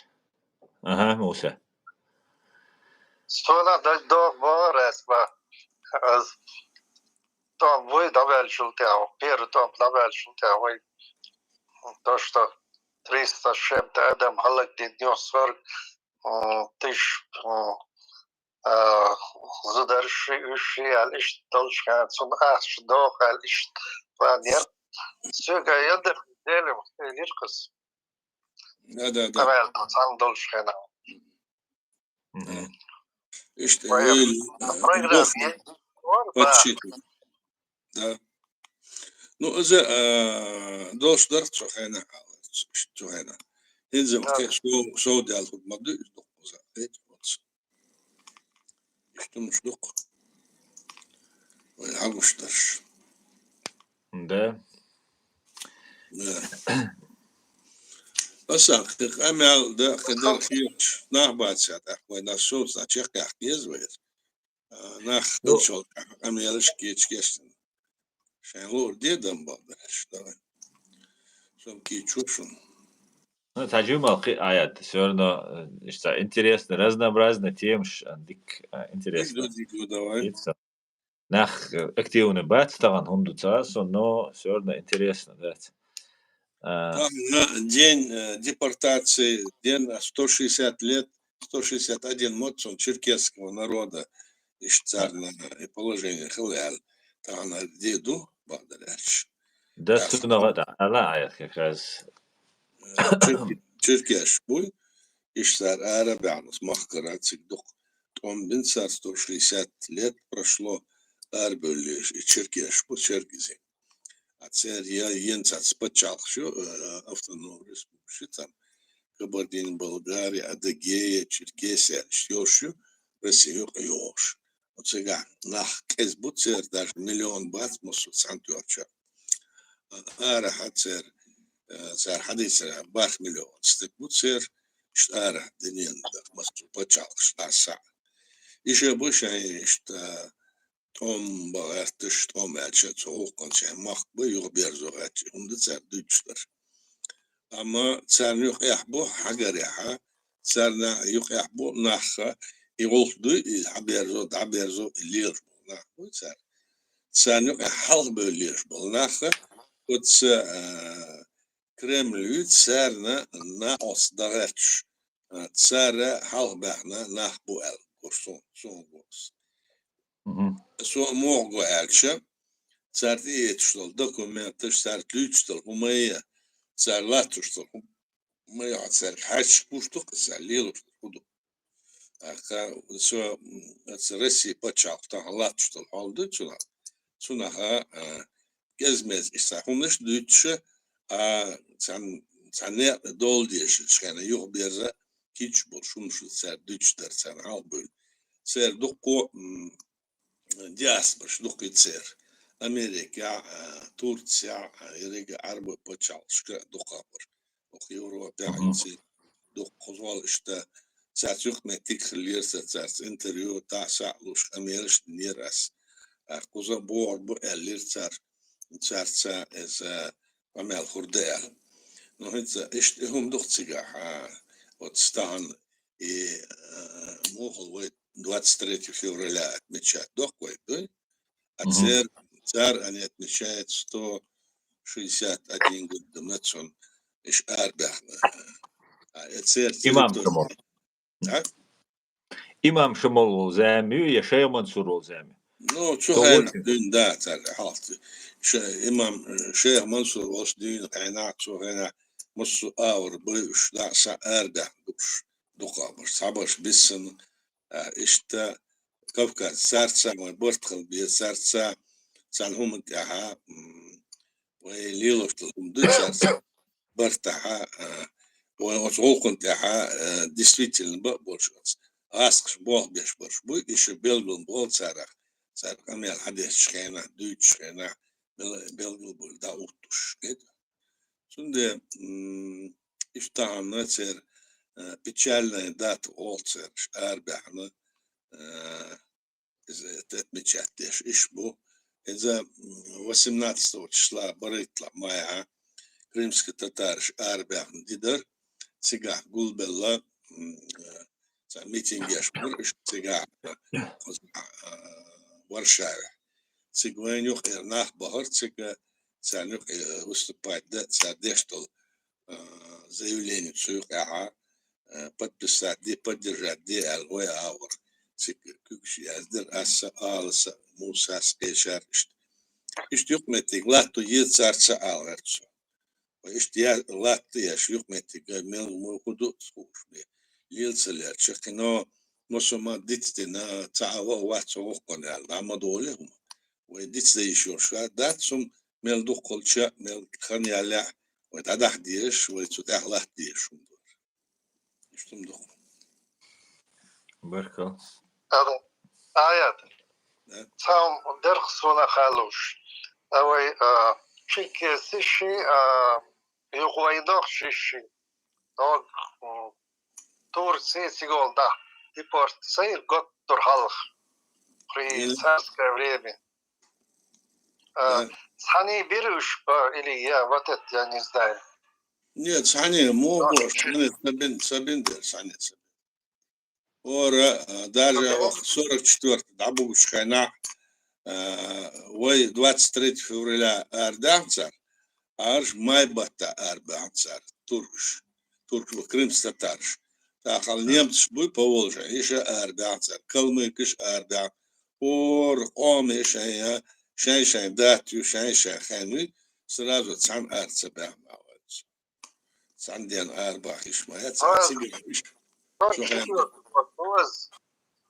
Ага, Муса. Суна дагдо, бо, ресма. Аз том вуй дабелчул тяу, первый том дабелчул тяу вуй. То, что триста с чем-то адам халак дин сорок, м, тысяч, м, а, зударши, уьшши аьлла иштта долчу хенахь, цунна ахча доху аьлла иштта план яра. Соьга яддах делим хилира кхуьс. Да, да, да. Къамел цхьаьна долчу хенахь. Мгм. Иштта вай, вай, а, программа дохна есть. Подсчитывать. Да. Ну, иза, а, долуш дара цу хенахь, цу хенахь. ХӀинца-м кхин сов-, совдаьлла хӀума ма ду иза дуккхуза. Хетта оцу. Иштта хӀумаш дуккха. Вай хьагуш дарш. Да. Да. Аса кхин къамел да, кхин дар хеташ, нах бацахь, тӀаккха вай нах совца чекхъяхка еза вай. А, нах, ну, долчул тӀаьхьа къамелаш кечкеш. Шайн луур де дам бакъдерш, давай. Со-м кийчо шуна. Ну, цхьа жимал кхы а Ӏаяд, всё равно, э, иштта интересно, разнообразно темаш, а, дик, а, интересно. Дик ду, дик ду, давай. Нах, э, активный бац тахана, хӀунда ца со, но всё равно интересно, да. А, Там на день, э, депортации, день, а, сто шестьдесят лет, сто шестьдесят один мо цун черкесского народа, иштта царна и положение хила аьлла. Тахана де ду, бакъдар аьлча. Да, Даьра цунах а да, ала а, как раз. Э, чер-, черкеш буй, иштта цар ара баьхнас махкара цига дукха тӀом бина цар, сто шестьдесят лет прошло, арабевллеш, и черкеш бу, чергазий. А церан я ен цац паччахьалкхаш ю, э, автономный республика ю там, Кабардино-Балкария, Адыгея, Черкесия, иштта йолуш ю, Россия юкъа йогӀуш. Оцигахь нах кӀезиг бу церан, даже миллион бац массо а цхьаьна тоьхча. А, арахьа церан, э, цара хьадийцарехь, барх миллион стаг бу церан, иштта арахьа динен массо а паччахьалкхаш дӀасахьа. И ша бу шайн иштта тӀом бан гӀерташ, тӀом аьлча, цу гӀуллакхана шайн мохк бан юхаберзо гӀерташ, хӀунда цара дуьйцуш дара. Амма царна юкъехь бу хьагарехьа, царна юкъехь бу нахха, и гӀуллакх дуй, и хьаберзо, дӀаберзо, и лелаш болу нах буй цара. Царна юкъехь хьалхабевлла лелаш болу нахха, оцу, а, Кремль вуьйцу царна накъост дан гӀерташ, а, цара хьалхабаьхна нах бу аьлла, гуш суна, суна гуш. Мгм. Со муха го аьлча, цара тӀеэцаш долу документаш, цара дуьйцуш долу хӀумай, цара латтош долу хӀумай, цара хьаьжча гуш ду-кх, цара лелош долу хӀу ду. ТӀаккха со, м, оцу Россия пачхьалкх тахана латтош долу хьал ду цунах. Цунах, а, кӀезиг-мезиг иштта хӀуманаш дуьйцуша, а, цхьаьна, цхьаьна некъ долу дезаш, шайна юхаберза кийча болуш хӀуманаш цара дуьйцуш дара, царна хьалхабевлла. Церан дуккха, м, диаспораш дуккха ю церан. Америкехь, а, Турцехь, а, еррига Ӏарбойн пачхьалкхашка дуккха а бара. Оха Европехь, Мгм. Ицци дуккха кхузахь иштта, цаьрца юкъаметтиг хиллера сан, цаьрца интервью, дӀа-схьа а луш, къамелаш динера ас. ТӀаккха кхуза бохург бу аьллера цара, цаьрца иза къамел хӀур ду аьлла. Ну, хӀинца иштта и хӀума ду-кх цигахь, а, оцу тахана и, а, муха вай двадцать третьего февраля отмечать доккху вай, дуй? А Мгм. цер-, цара они отмечают сто шестьдесят один год, да, ма цунна, иш арабаьхна. А, э, цер-, Имам церан Шамал. А? Имам Шамал волу зама ю, я Шайх Мансур волу зама? Ну, цу Со хенахь вочу? Дуьйна, да, цара хьалха. Ша-, имам, э, Шайх Мансур волуш дуьйна хенахь, цу хенахь массо а агӀор бай уьш, дӀа-схьа арабаьхна бу уьш, дукхахберш, цхьаберш биссина, а, иштта Кавказ, цаьрца вайн барт хила беза, цаьрца, царна хӀуманна тӀехьа, м, вай лелош долу хӀума ду цаьрца, бартахьа, а, вайн оцу гӀуллакхана тӀехьа, а, действительно бан а болуш оцу гӀазкхаша болх беш берш бу, и шу белгал болу царах, цара къамел хьадеъчу хенахь, дуьйцучу хенахь, бел-, белгал болу дӀахӀуттуш. Цундела, м, иштта тахана церан, а, печальная дата олу церан, иш арабаьхна, а, иза это отмечать деш иш бу. Иза, м, восемнадцатого числа, барайтталгӀа майхьа, крымский татараш арабаьхна ди дара, цигахь гулбелла, м, а, цхьа митингеш бара, иш цигахь, а, кхузахь, а, Варшавехь. Цига вайна юкъера нах бахара, цига царна юкъе выступать дан, цара деш долу, а, заявление цу юкъехьа, а, подписать де, поддержать де аьлла, вай агӀор цига куьгаш яздира, аса, аласа, Мусас, кхечара иштта. Иштта юкъаметтиг латто еза цара ца ала гӀерта со. Вай иштта я-, латта еш юкъаметтиг, мел муха ду хууш бен. Лела ца лерча, кхино массо а ма диц дина, цхьа а вац, цхьа воккхана аьлла, дӀа ма долу хӀума. Вай диц дан йиш йолуш дац, хӀума мел дуккхалча, мел хан яллехь, вай дӀадахьа дезаш, вай цу тӀехь латта дезаш хӀума ду. Иштта хӀума ду. Баркалла. Ада, Аят. Да. Цхьа хӀума дерх суна халуш. А вай, а, чеккес ши, а, юха вай дохуш ши. Дог, м, Турция сигол да. Депорт сайр готтур халх. При Мгм. царское время. А, Да. Цхьаний бир уьш, а, или я, вот это я не знаю. Нет, цхьанне, мо бо, цхьанне сабин, сабин дер, цхьанне сабин. Ора, а, даже ох, сорок четвёртый, дӀабугаш хенахь, а, вай двадцать третьего февраля арадаьхна цар, арш май баттахь арадаьхна цар, туркаш, туркаш, крымско-татараш. ТӀаккха немцаш буй Поволжье, иша арадаьхна цар, калмыкаш арадаьхна, ора, къоме шайн, шайн-шайн датта ю, шайн-шайн хен ю, сразу цхьаьна ара ца баьхна вай. Цхьана дена арабаха йиш ма яц, цхьа цига йиш.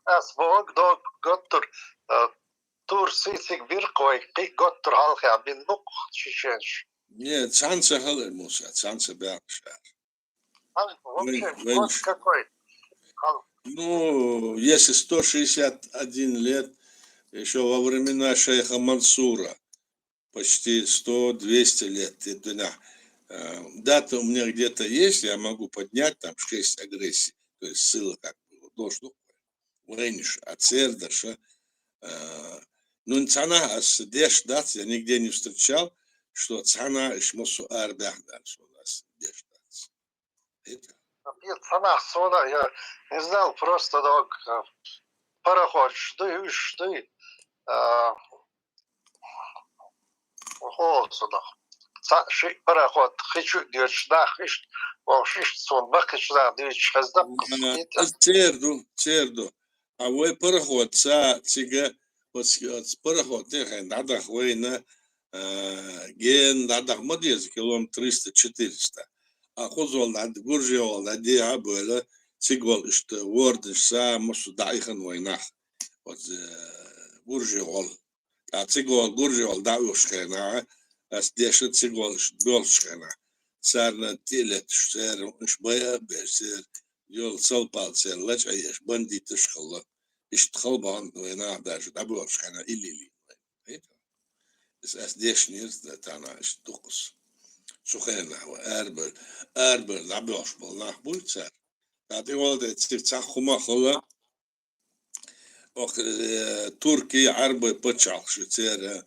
Ас боху дог готтур, а, тур сий цига биркхой, кхин готтур хьалха бин бу-кх чеченаш. Не, цхьана ца хала, Муса, цхьана ца баьхна ша. Вообще, год какой? Ну, если сто шестьдесят один лет, еще во времена шейха Мансура, почти сто-двести лет, ты дня. Э, дата у меня где-то есть, я могу поднять там шесть агрессий, то есть ссылок как бы, должно вайнаш, а цердаша. Э, ну, цхьана ас деш дац, я нигде не встречал, что цхьана иш массо арабаьхна дац, у нас деш дац. Нет, цхьана сона, я не знал, просто дог, э, пароходаш дуй, уьш дуй, э, хӀо, со нах. Цхьаъ-шиъ пароход хи чу а доьдуш нах, иштта, вовш иштта суна баккхийчу наха дуьйцуш хезна. Э, церан ду, церан ду. А вай пароход ца цига, оц, оц пароход тӀехьен дӀадаха вайна, э, ген дӀадаха ма деза, километр триста-четыреста. А кхузол дӀа, гуржий гӀол дӀадехьа а бевлла, цига волу иштта ворданаш ца, массо дӀаихна вай нах. Оц, э, гуржий гӀол. Ткъа цига гуржий гӀол дӀаоьхуш хенахь, ас деша цига болуш хенахь, царна тӀе а летташ, церан уьш байа а беш, церан йолу салпал церан лачкъа еш, бандиташ а хилла. Иштта хала бахана вай наха даже дӀабоьлхуш хенахь, илли-илли. Иза ас дешнера, тахана иштта ду-кх ас. Цу хенахь вай арабевлла, арабевлла дӀабоьлхуш болу нах буй цара. Ткъа тӀе волу тӀе цига цхьа хӀума хилла, Ох, э, туркий, Ӏарбой паччахьаш ю церан,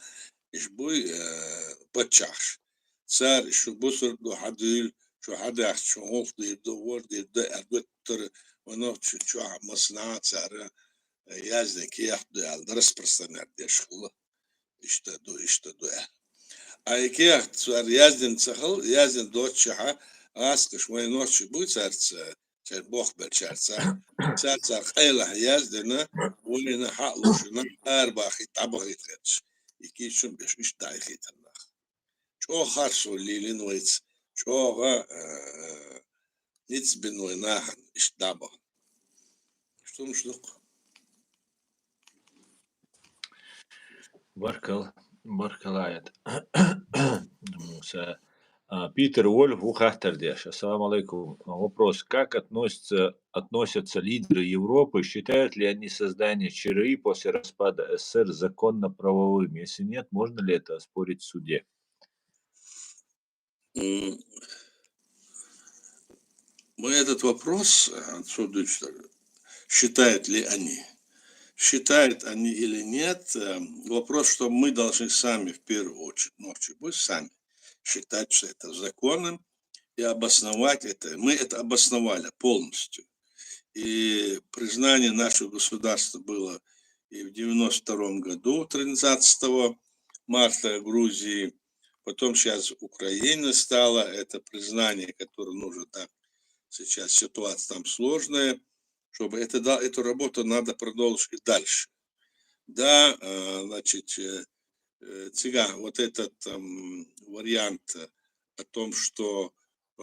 иш буй, э, паччахьаш. Цара шу бусург ду хьадуьйла, шу хьадаьхча, шу гӀуллакх дийр ду, вор дийр ду, аьлла, гуттара, ванах чу чохь массанхьа цара, э, яздина кехат ду аьлла, распространять деш хилла. Иштта ду, иштта ду аьлла. А и кехат цара яздина ца хилла, яздина доццушехь, гӀазкхаша вайн нохчий буй цаьрца, церан бохбеллачаьрца, цаьрца къайлаха яздина, вайна хьа а луш, нах арабахийта, дӀабахийта хеташ. И кийчун беш, иштта дӀаихийтина нах. ЧӀогӀа харцо лелийна вайца, чӀогӀа, э, ницкъ бина вай нахана, иштта дӀабаха. Иштта хӀумаш ду-кх. Баркалла, баркалла, Аят. Муса. А, Питер Вольф ву хаттар деш. Ассаламу алейкум. А, вопрос. Как относятся, относятся лидеры Европы? Считают ли они создание ЧРИ после распада СССР законно-правовым? Если нет, можно ли это оспорить в суде? М, мы этот вопрос, э, отсюда что ли, считают ли они? Считают они или нет, э, вопрос, что мы должны сами в первую очередь, ну, может быть, сами считать, что это законным, и обосновать это. Мы это обосновали полностью. И признание нашего государства было и в девяносто втором году, тринадцатого марта, Грузии, потом сейчас Украина стала, это признание, которое нужно там сейчас, ситуация там сложная, чтобы это, да, эту работу надо продолжить и дальше. Да, э, значит, э, э, цигахь вот этот, м, вариант, э, о том, что, э,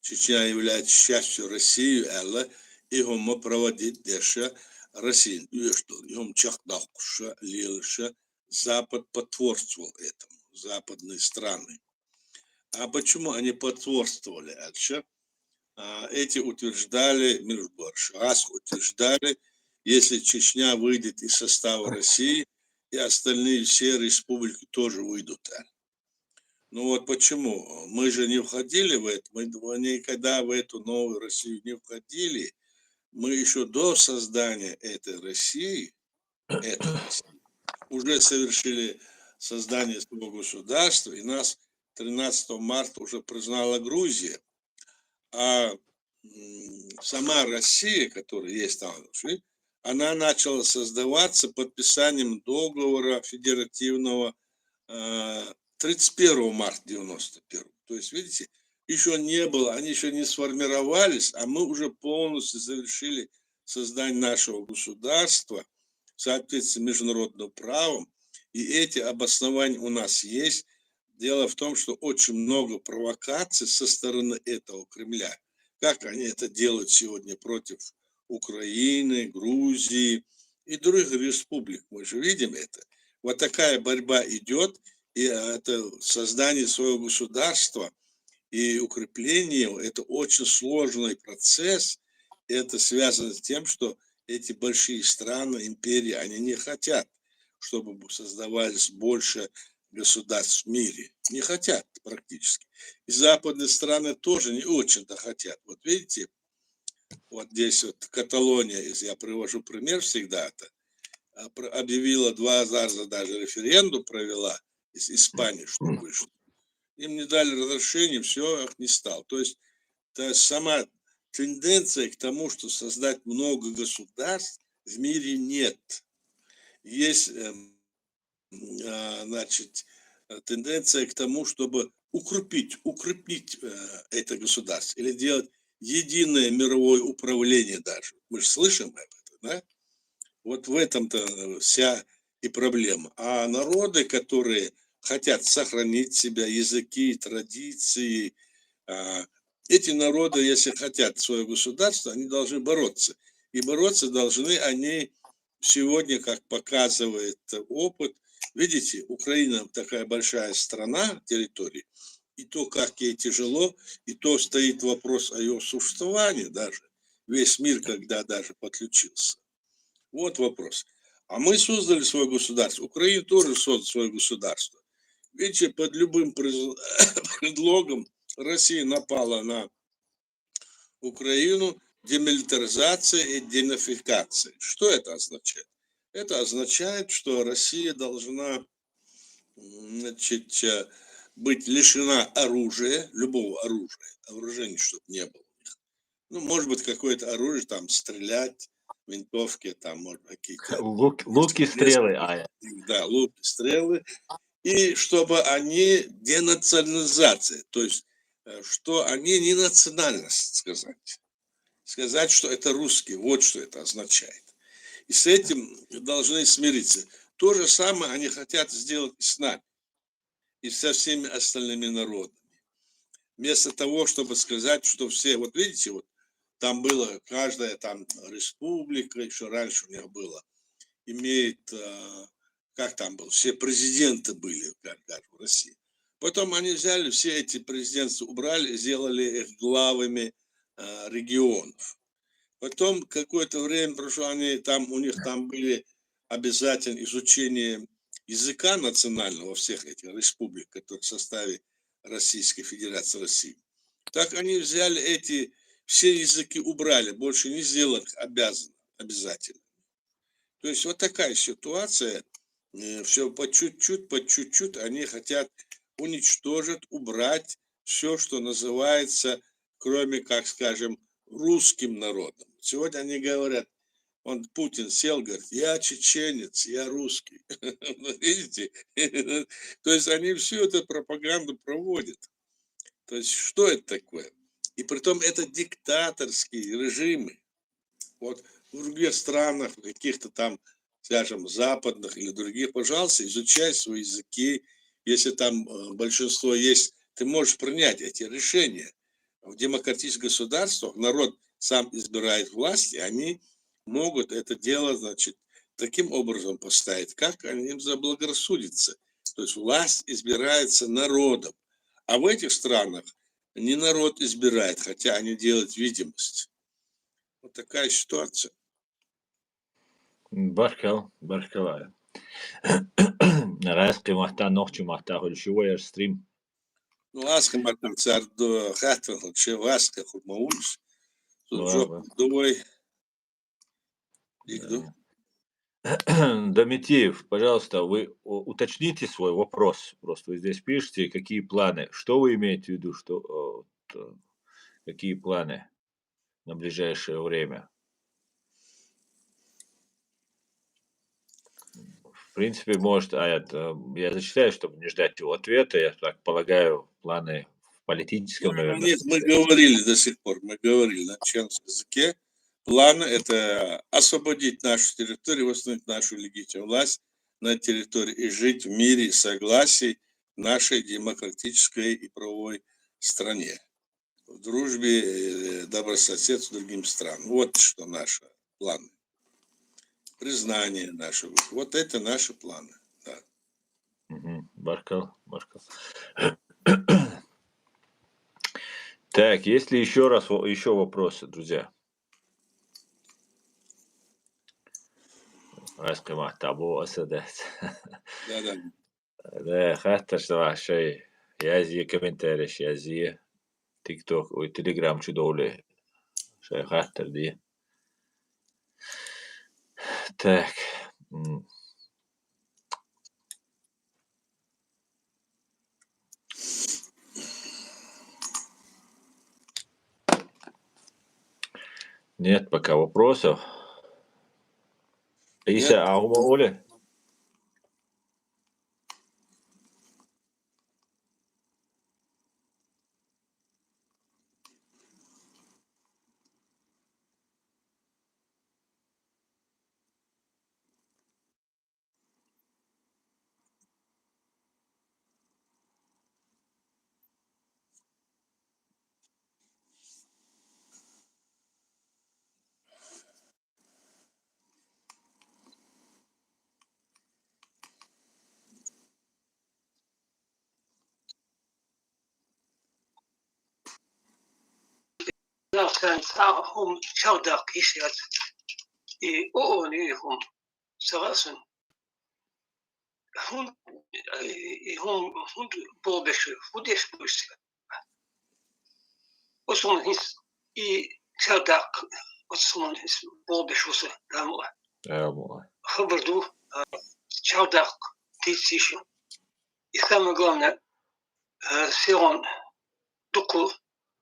Чечня является частью России, аьлла, и хӀума проводить деш Россия оьшуш долу, и хӀума чекхдоккхуш, лелаш, Запад потворствовал этому, западные страны. А почему они потворствовали, аьлча? А, эти утверждали, между прочим, раз утверждали, если Чечня выйдет из состава России, и остальные все республики тоже выйдут, а. Ну вот почему? Мы же не входили в это, мы, мы никогда в эту новую Россию не входили. Мы еще до создания этой России, этой России, уже совершили создание своего государства, и нас тринадцатого марта уже признала Грузия. А м, сама Россия, которая есть там, она начала создаваться подписанием договора федеративного э, тридцать первого марта девяносто первого. То есть, видите, еще не было, они еще не сформировались, а мы уже полностью завершили создание нашего государства в соответствии с международным правом. И эти обоснования у нас есть. Дело в том, что очень много провокаций со стороны этого Кремля. Как они это делают сегодня против Украины, Грузии и других республик. Мы же видим это. Вот такая борьба идет, и это создание своего государства и укрепление его, это очень сложный процесс. Это связано с тем, что эти большие страны, империи, они не хотят, чтобы создавались больше государств в мире. Не хотят практически. И западные страны тоже не очень-то хотят. Вот видите, вот здесь вот Каталония, я привожу пример всегда это, а, объявила два раза даже референдум провела из Испании, что вышло. Им не дали разрешения, все, их не стал. То есть это сама тенденция к тому, что создать много государств в мире нет. Есть, эм, а, значит, э, тенденция к тому, чтобы укрупить, укрупнить э, это государство или делать единое мировое управление даже. Мы же слышим об этом, да? Вот в этом-то э, вся и проблема. А народы, которые хотят сохранить себя, языки, традиции, а, эти народы, если хотят свое государство, они должны бороться. И бороться должны они сегодня, как показывает опыт. Видите, Украина такая большая страна, территория, и то, как ей тяжело, и то стоит вопрос о ее существовании даже. Весь мир, когда даже подключился. Вот вопрос. А мы создали свое государство. Украина тоже создала свое государство. Видите, под любым предлогом Россия напала на Украину, демилитаризация и денацификация. Что это означает? Это означает, что Россия должна значит, э, быть лишена оружия, любого оружия, вооружения, чтобы не было у них. Ну, может быть, какое-то оружие, там, стрелять, винтовки, там, может, какие-то... Лук, луки, стрелы, а. Да, луки, стрелы. И чтобы они денационализация, то есть, э, что они не национальность, сказать. Сказать, что это русские, вот что это означает. И с этим должны смириться. То же самое они хотят сделать и с нами, и со всеми остальными народами. Вместо того, чтобы сказать, что все, вот видите, вот там было, каждая там республика, еще раньше у них было, имеет, э, как там было, все президенты были, как, как в России. Потом они взяли, все эти президентства убрали, сделали их главами э, регионов. Потом какое-то время прошло, они там, у них там были обязательно изучение языка национального во всех этих республиках, которые в составе Российской Федерации России. Так они взяли эти, все языки убрали, больше не сделали их обязан, обязательно. То есть вот такая ситуация, э, все по чуть-чуть, по чуть-чуть они хотят уничтожить, убрать все, что называется, кроме как, скажем, русским народом. Сегодня они говорят, он, Путин сел, говорит: «Я чеченец, я русский». Видите? То есть они всю эту пропаганду проводят. То есть что это такое? И притом это диктаторские режимы. Вот в других странах, в каких-то там, скажем, западных или других, пожалуйста, изучай свои языки. Если там э, большинство есть, ты можешь принять эти решения. В демократических государствах народ сам избирает власть, и они могут это дело, значит, таким образом поставить, как им заблагорассудится. То есть власть избирается народом. А в этих странах не народ избирает, хотя они делают видимость. Вот такая ситуация. Баркал, баркал. Гъайсхъи махтан, нохчи махтан хьулчи ваяр стрим. Ну, асхъи махтан цар до хатан хьулчи, васхъи хурмаулш. Ва, ва. Довой. Игду. Да. Дометиев, пожалуйста, вы у- уточните свой вопрос. Просто вы здесь пишете, какие планы. Что вы имеете в виду, что, э, вот, э, какие планы на ближайшее время? В принципе, может, а это, я зачитаю, чтобы не ждать его ответа. Я так полагаю, планы в политическом, Ну, наверное. Нет, мы говорили до сих пор, мы говорили на чеченском языке. План — это освободить нашу территорию, восстановить нашу легитимную власть на территории и жить в мире и согласии в нашей демократической и правовой стране. В дружбе, э, добрососедстве с другим странам. Вот что наши планы. Признание нашего. Вот это наши планы. Да. Мгм. Баркал, баркал. Так, есть ли еще раз, еще вопросы, друзья? Аз кема табу асадат. Да, да. Да, хаттар сава шай. Язъе комментарий, язъе. ТикТок, ой, Телеграм чудоуле. Шай хаттар ди. Так. М. Нет пока вопросов. Иса, а у Оля? Sen sağ hum çavdak işyat. E, o onu hum sağasın. Hum, e, hum, hum bol beşi, hum deş bu işte. Osman his, e, çavdak, Osman his bol beş olsa, tamam. Tamam. Хабарду, а, чавдак, тысячу. И самое главное, э, сирон, дуку,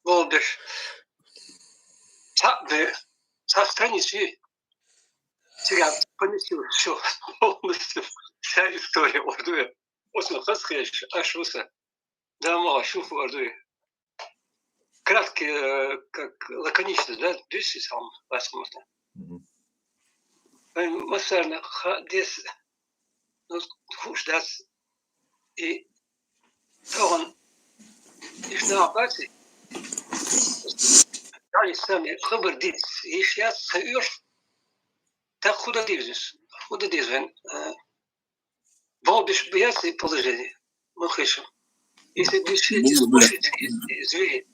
волбеш. Цабе, со страницы, сега поместил все, полностью, вся история ордуя. Осма хасхеш, ашуса. Да, мало, шуфу ордуя. Краткий, э, как лаконичность, да, дюси сам, возможно. Мгм. Э, Масарна ха-, дес, ну, хуш дас, и то он, и шна баси, дали сами хабар дис, и сейчас союз, так худа дивзис, худа дивзен, э, волбиш бияси положение, мы хышим. Если дышите, Ну, да. Слушайте, звери,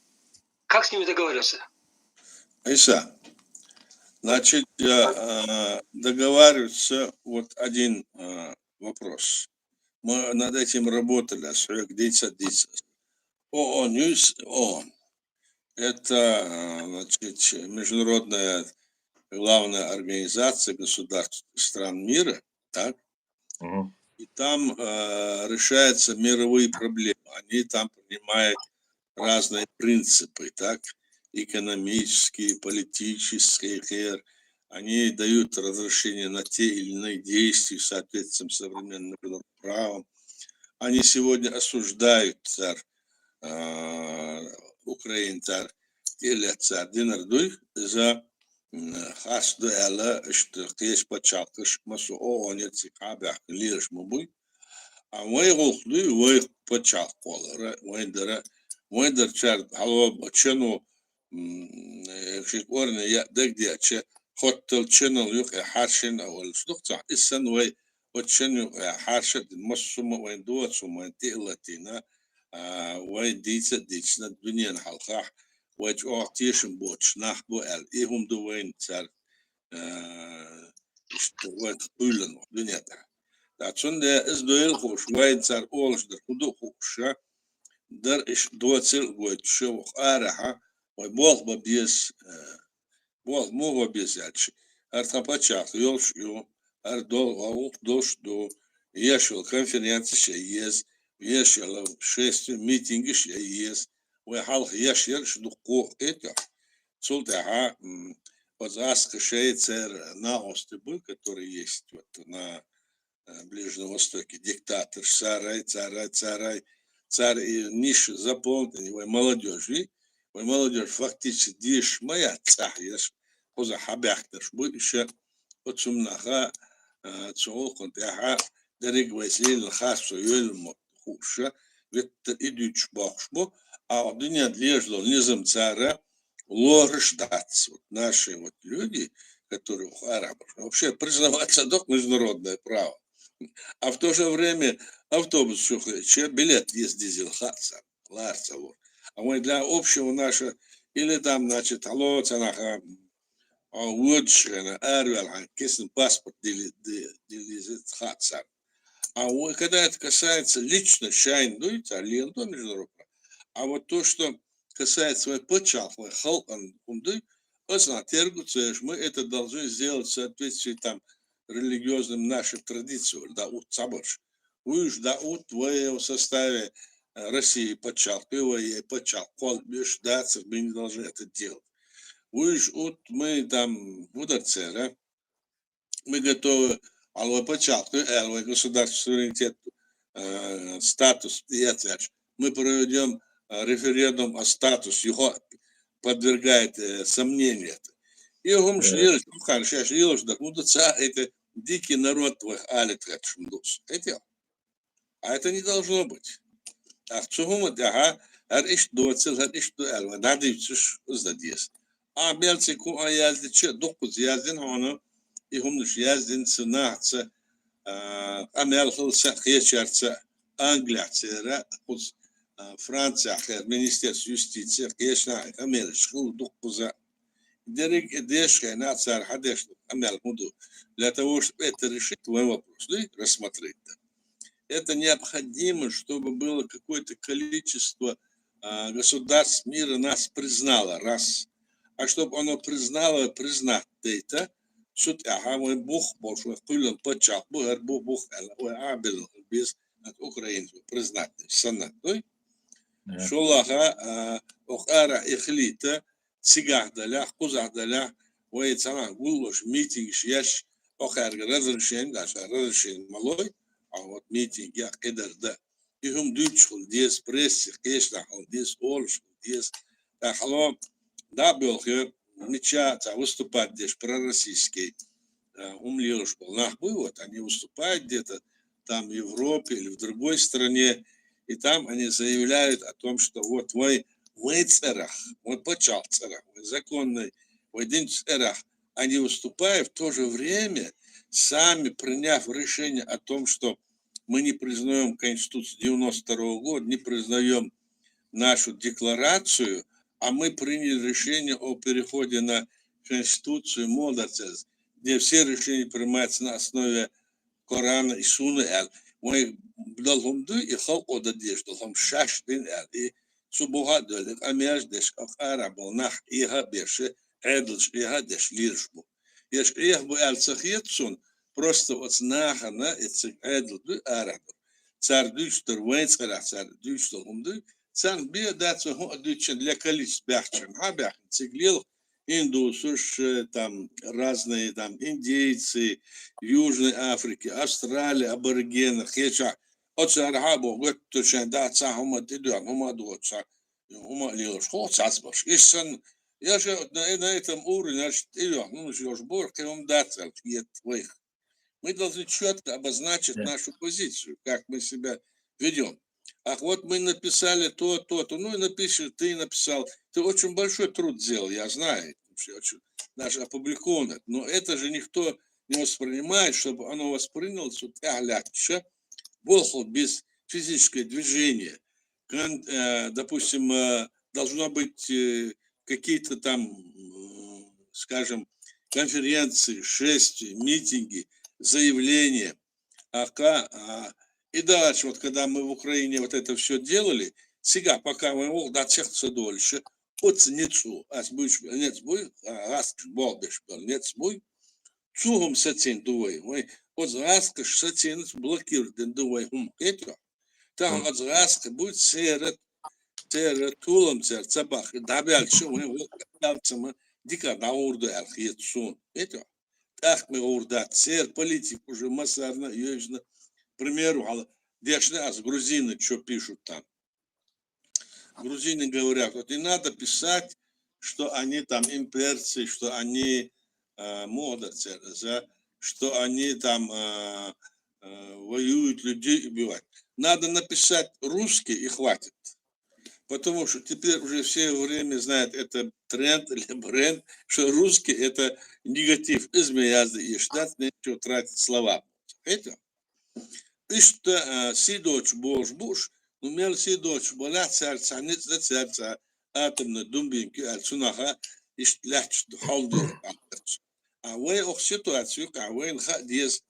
как с ними договариваться? Иса, значит, я, э, договариваться, вот один, э, вопрос. Мы над этим работали, а срок десять, десять. ООН, ЮС, ООН. Это, э, значит, международная главная организация государств и стран мира, так? Мгм. И там, э, решаются мировые проблемы. Они там принимают разные принципы, так? Экономические, политические, хер. Они дают разрешение на те или иные действия в соответствии с современным международным правом. Они сегодня осуждают царь, э, Украины, царь, или царь Динар Дуй за, м, хас ду аьлла, иштта кхеча паччахьалкхаш массо а ООН-ца кхаъ баьхкина лелаш ма буй. А вай гӀулакх дуй, вай паччахьалкхе валара, вайн дара, вайн дар цар хьалха чано, м, э, ши кӀорна я дагадеача, хоттал чанал юкъе хьаршина а валаш дукха цхьа. Иссана вай оцу чан юкъе хьарша а дина, массо а вайн доцу, вайн тӀе а латийна, а, вайн дийца а дийцина, дуьненан хьалхахь вай чӀогӀа тешам боцуш нах бу аьлла. И хӀума ду вайна цара, а, иштта вай кхоьллина дуьнен тӀара. Ткъа цундела иза дойла хууш, вайна цара олуш дара, хӀун ду хууш, дара иштта доцийла а гойтуш, ваха арахьа, вай болх бан беза, а, болх муха бан беза аьлча, хӀара тхан паччахьалкх йолуш а ю, ар дол-, гӀулакх долуш ду, еш йолу конференцеш я еза, еш йолу шествие, митингаш я еза, вай хьалха еш ерш дуккха а кхетий. Цул тӀаьхьа, м, оцу аскха шайца церан накъостий буй, которые есть вот на, э, Ближнем Востоке, диктаторш, царай, царай, царай, цара и ниша заполнить, вай молодёжь, вай молодёжь фактически дешаш ма яц цӀахь ерш, кхузахь хьабаьхкинарш буй, иша оцу наха, э, цу гӀуллакхна тӀаьхьа дерриг вайца лелийна харцо йолу ма хууша, веттар и дуьйцуш бохуш бу, а дуьненна лежа долу низам цара лоруш дац. Вот наши вот люди, которые арабы, вообще признаваться доккху международное право. А в то же время автобус чу хи-, че билет есть дизел хаца, ларца вот. А мы для общего наша, или там, значит, алло, цанаха, а, водушена, арвел, кисин паспорт дили-, ди-, дилизит хаца. А вот когда это касается лично шайн дуй, цар лен до международного. А вот то, что касается вай пачалх, вай халкъан хӀума дуй, аса тергу цеш, мы это должны сделать в соответствии там религиозным нашим традициям, да, ут цабарш. Уж да ут вай в составе, э, России пачалх, вай пачалх, кол беш дацар, мы не должны это делать. Уж ут мы там удар цера, мы готовы, алва пачалх, алва государство суверенитет, э, статус, я отвечу. Мы проведём, э, референдум о статус, его подвергает, э, сомнению это. И хӀумаш лелаш, хӀумаш лелаш, да, хӀунда ца, это дикий народ твой, алит, хӀумдус. Это, а это не должно быть. Ах, цу хӀума тӀаьхьа, хӀара иштта доцал, хӀара иштта ду аьлла, вай дӀадуьйцуш, иза дан деза. А мел цига хӀума яздича, дуккхаза яздина хьуна, и хӀуманаш яздина ца нахаца, а, къамел хилла ца кхечарца, Англияхь церан, кхуза, а, Францияхь хир, Министерство юстиции, кхечанахь и къамелаш хилла дуккхаза. Дерриг и деш хенахь цара хьадеш ду къамел хӀун ду. Для того, чтобы это решить, твой вопрос, да, рассмотреть, да. Это необходимо, чтобы было какое-то количество, а, государств мира нас признало, раз. А чтобы оно признало, признать это, цу тӀаьхьа вай бух болуш, вай кхуьллан паччахь бу, хӀара бу бух аьлла, вай Ӏабилла хила беза, от Украины признать санна, дуй? Мгм. ШолгӀа, а, охӀ ара и хилийта, цигахь далехь, кхузахь далехь, вай цхьана гуллуш, митингаш еш, охьаьрга разрешение, даша разрешение ма лой, а вот митинг я кхидар да. И хӀума дуьйцуш хила деза, прессе, кхечанахь хила деза, олуш хила деза. ТӀаккха хьало, да, боьлхе, мича ца выступать деш пророссийский, а, хӀума лелаш болу нах буй, вот, они выступают где-то там в Европе или в другой стране, и там они заявляют о том, что вот вай, вай цӀерах, вай пачалх цӀерах, вай законный, вай дин цӀерах, они выступают, в то же время сами приняв решение о том, что мы не признаём Конституцию девяносто второго года, не признаём нашу декларацию, а мы приняли решение о переходе на Конституцию, молодцы, где все решения принимаются на основе Корана и Сунны аьлла. Вай дала хӀума дуй, и халкъо дан дезаш дола хӀума шаьш дина аьлла. И цу бухахь а доьлла, и къамелаш деш, а къарахь болу нах Ӏеха а беш, Ӏедалш Ӏеха а деш лелаш бу. Ерш Ӏеха бу аьлла ца хета суна, просто оцу нахана, и цига Ӏедал дуй арахь ду. Цара дуьйцуш дара, вайн цӀарахь цара дуьйцуш долу хӀума дуй. Царна бен дац вай хӀун а дуьйцучун, для количества баьхча, хьан баьхна, цига лела индусаш, э, там, разные, там, индейцы, Южной Африки, Австралия, аборигенов, кхечахь, оцара хьа а боху, готту шайн дац цхьа хӀума тӀедоьгӀна, хӀума а доцуш, хӀума а лелаш, хӀо цхьацца баш. Иштта санна, я же на, на этом уровне, значит, тӀейоьгӀна, ну, уж бора, кхин хӀума дац аьлла, кхета вайх. Мы должны чётко обозначить Да. нашу позицию, как мы себя ведём. Ах, вот мы написали то, то, то. Ну, и напиши, ты написал. Ты очень большой труд сделал, я знаю. Вообще очень, даже опубликовано. Но это же никто не воспринимает, чтобы оно воспринялось вот тӀаьхьа лаьтташ, болху без физическое движение. Кон-, э, допустим, э, должно быть, э, какие-то там, м, скажем, конференции, шествия, митинги, заявления. А ка-, а, и дальше, вот когда мы в Украине вот это всё делали, цигахь пока мы, о, да, чехца дольше, оц нецу, ас буйш, нец буй, а, ас болбеш был, нец буй. цу хӀума сацийна ду вай. Вай оцу гӀазкхаша сацийна, блокировать дина ду вай хӀума, кхетий хьо? Тахана оцу гӀазкхий буй церан, церан толамца ца бахка, дӀабаьлча вайн воккха алцама дика дӀагӀур ду аьлла хета суна, кхетий хьо? ТӀаккха ма гӀур дац, церан политика уже массарна а йовзийна, к примеру, хьала дешна ас, грузины чё пишут там. Грузины говорят, вот не надо писать, что они там имперцы, что они, э, муха дар церан, что они там, э, э, воюют, людей убивают. Надо написать русские и хватит. Потому что теперь уже все время знают, это тренд или бренд, что русский — это негатив. Из ма язде еш дац, нечего тратить слова. Это Иштта, а, сий доцуш болуш бу уьш, ну, мел сий доцуш балахь, цаьрца ницкъ дан, цаьрца атомный дум бийна кхиар цунах, иштта лаьтташ хьал ду. А вай оха ситуацию юкъахь вайна хаа деза,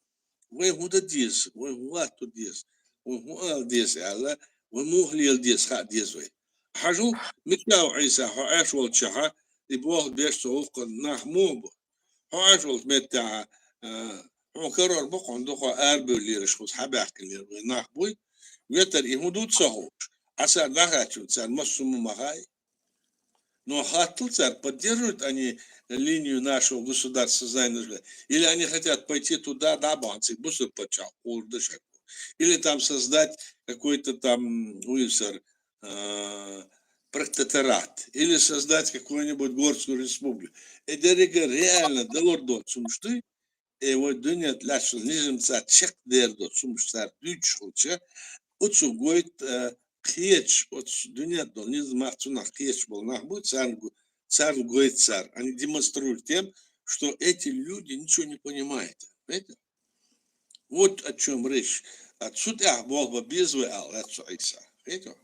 вай хӀун дан деза, вай хӀун хӀотто деза, вай хӀун ала деза аьлла, вай муха лела деза хаа деза вай. Хьажал, Мичав Ӏийса, хьо Ӏаш волчохь, и болх беш цу гӀуллакхна нах муха бу? Хьо Ӏаш волчу меттехь, а, хьуна карор бу-кх хьуна дукха арабевллераш, хӀума схьабаьхкинера вай нах буй, веттара и хӀун ду ца хууш. Ӏа цара дӀахаьттича, цара массо хӀума ма хаьа. Но хаттал цара, поддерживают они линию нашего государства, знаешь ли, или они хотят пойти туда, да, бахьана цига бусург паччахь кхуллур ду шаьш. Или там создать какой-то там, уйсар, а, протекторат, или создать какую-нибудь горскую республику. И деррига реально далур доцу хӀумаш дуй, и вай дуьнен тӀе лаьтташ низамца чекхдер доцу хӀумаш цара дуьйцуш хилча, оцу гойту, а, кхеташ, оцу дуьнен тӀе долу низамах, цунах кхеташ болу нах бу, царна го-, царна гойту цара. Они демонстрируют тем, что эти люди ничего не понимают. Понимаете? Вот о чём речь. А цу тӀехь болх бан беза вай аьлла, цу Ӏийса. Видите?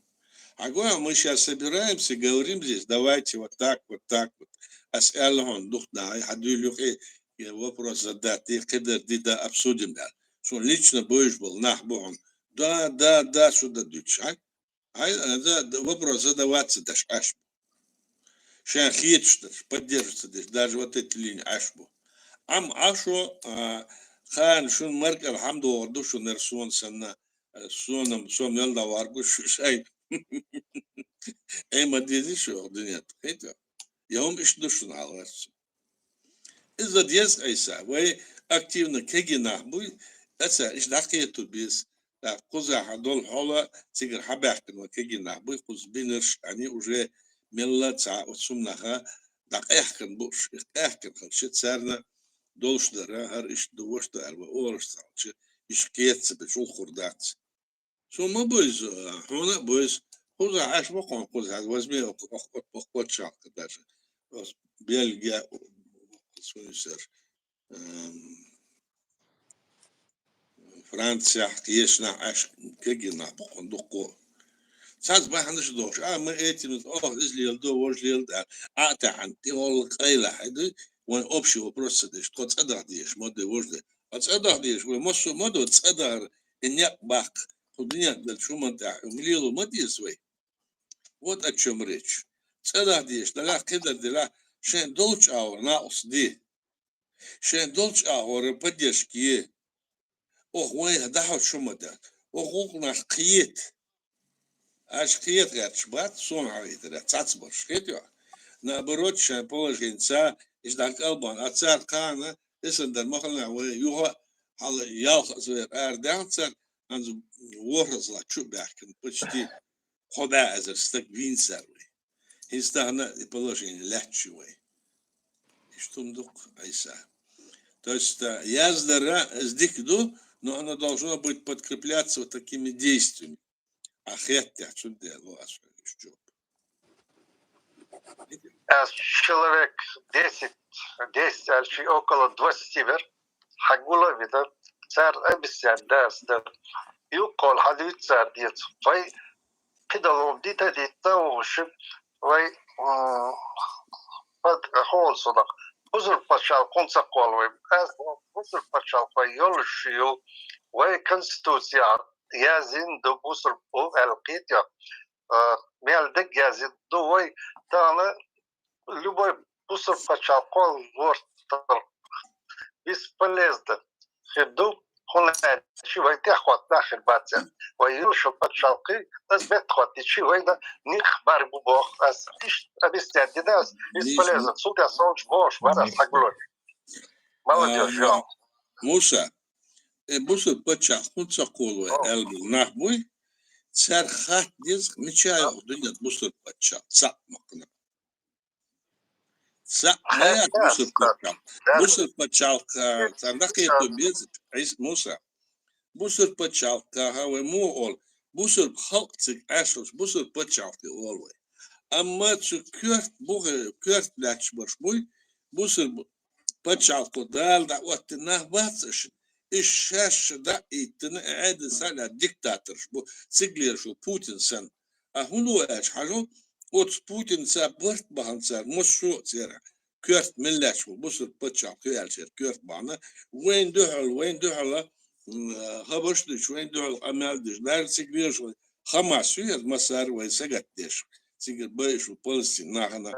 А говорю, мы сейчас собираемся, говорим здесь, давайте вот так, вот так вот. Ас аьлла хьуна, духна, хьан дуьйла юкъе, я вопрос задать, и кхидер ди да обсудим аьлла. Суна лично бевзаш болу нах бу хьуна. Да, да, да, сюда дуьйцуш, а? Ай, а, да, да, вопрос задавать ца деш Ӏаш бу. Шайн хеташ дерш, поддерживать ца деш, даже вот эти линии Ӏаш бу. Ам Ӏашо, а, кхана шун маркӀал хьамдогӀур ду шун нер сон санна, а, сонам, со мел дӀаваргу шу шайн. Ай, ма деза шу дуьнен тӀе, хета? Я хӀума иштта ду шуна хьалхарчу. Иза деза Ӏийса, вай активно кегий нах буй, аса иштта дӀакхету беза. ТӀаккха кхузахь долу хьола цигара хьабаьхкина вай кегий нах буй, кхуза бинарш, они уже мелла а цхьа оцу хӀуманаха дӀакъаьхкина бу уьш, и къаьхкина хилча, царна долуш дара, хӀара иштта ду, ваша ду аьлла, вай олуш ца хилча, иштта кеца бечу улхур дац. Суна ма бу иза, хьуна а бу иза. Кхузахь Ӏаш бу хьуна, кхузахь возьми, ох, ох, ох, ох, паччахьалкх даже. Ос Бельгия, суна сер. Эм, Францехь, кхечанахь Ӏаш кегий нах бу хьуна дуккха. Цхьацца бахьанаш а дохуш, а, мы этим, ох, иза леладо, важа леладо, а, а, тахьана, тӀехула къайлахь, хьайда, вайн общий вопрос ца деш, тхо цӀа даха дезаш ма ду, важа ду. Ткъа цӀа даха дезаш вай массо а ма ду, цӀа дахар, и некъ баккха, кху дуьнен тӀе шуна тӀехь, хӀума лело ма деза вай. Вот о чём речь. ЦӀа даха дезаш, нагахь кхидӀа делахь, шайн долчу агӀор накъост де. Шайн долчу агӀора поддержка е. Оха вайх дӀахьо шу ма дац. Оха гӀуллакх нах кхета. Аша кхета гӀерташ бац, суна хьахийтарехь, цхьацца барш, хетий хьо? Наоборот, шайн положеница, иштта дӀакӀалбан, а цара кхана, эсан дар ма хилла вай, юха а хьала ялх эзар ара даьхна цара, хӀинца ворхӀ эзар чу а баьхкина, почти кхо бӀе эзар стаг вийна цара вай. ХӀинца тахана и положение лаьтташ ю вай. Иштта хӀума ду-кх, Ӏийса. То есть, а, яздара, иза дика ду, но оно должно быть подкрепляться вот такими действиями. А хеттехь, цундела ас хьоьга иштта жоп. Ас человек десять, десять аьлчи, около двадцати бер хьагула а вина, цара объяснять дац дар. Юккъехула хьадуьйцу цара деза. Вай кхидолу дита дита вовши, вай, м, пад-, хьо олу сонах, бусург пачхьалкх хӀунда ца кхолла вай? Ас боху, бусург пачхьалкх вай йолуш ю, вай конституцияхь яздина ду бусург ву аьлла, кхетий хьо? А, мел дерг яздина ду вай, тахана любой бусург пачхьалкх кхолла вортар. бесполезно хир ду, хӀунда аьлча вай тӀеххьотта нах хир бац. Вай йолча паччахьалкхе, аз бетта хӀоттийча вайна никъ бар бу боху ас. Иштта объяснять дина ас, бесполезно. Цул тӀехьа солча бохуш бара ас хьагулор. Молодёжь, а, йо. Муса, э, бусург паччахь хӀунда ца кхолу вай аьлла нах буй? Цаьрга хатта деза, мича йоах дуьненна бусург паччахь? Цхьаъ ма кхана. Цхьаъ ма яц бусург паччахь. Бусург паччахьалкх, а, царна кхету беза, Ӏис-, Муса. Бусург паччахьалкхехь вай муха олу? Бусург халкъ цига Ӏаш долуш, бусург паччахьалкхе олу вай. Амма цу коьрта бухе, коьрта лаьтташ барш буй, бусург паччахьалкхо Дала дӀаоттина нах бац аша. Иша шаьш дӀа а йиттина, Ӏедал схьа а лаьцна диктаторш бу, цига лелаш ву Путин санна. А хӀун ду аьлча хьажал, оцу Путинца барт бахана цара, массо а церан коьрта мел лаьтташ бу, бусург паччахьалкх ю аьлла церан коьрта бахана, вайна дуьхьал, вайна дуьхьал, м, хабарш а дуьйцуш, вайна дуьхьал къамел а деш, даже цига лелаш вай Хамас ю иза массара вай сагатдеш, цигара байъаш ву Палестин нахана.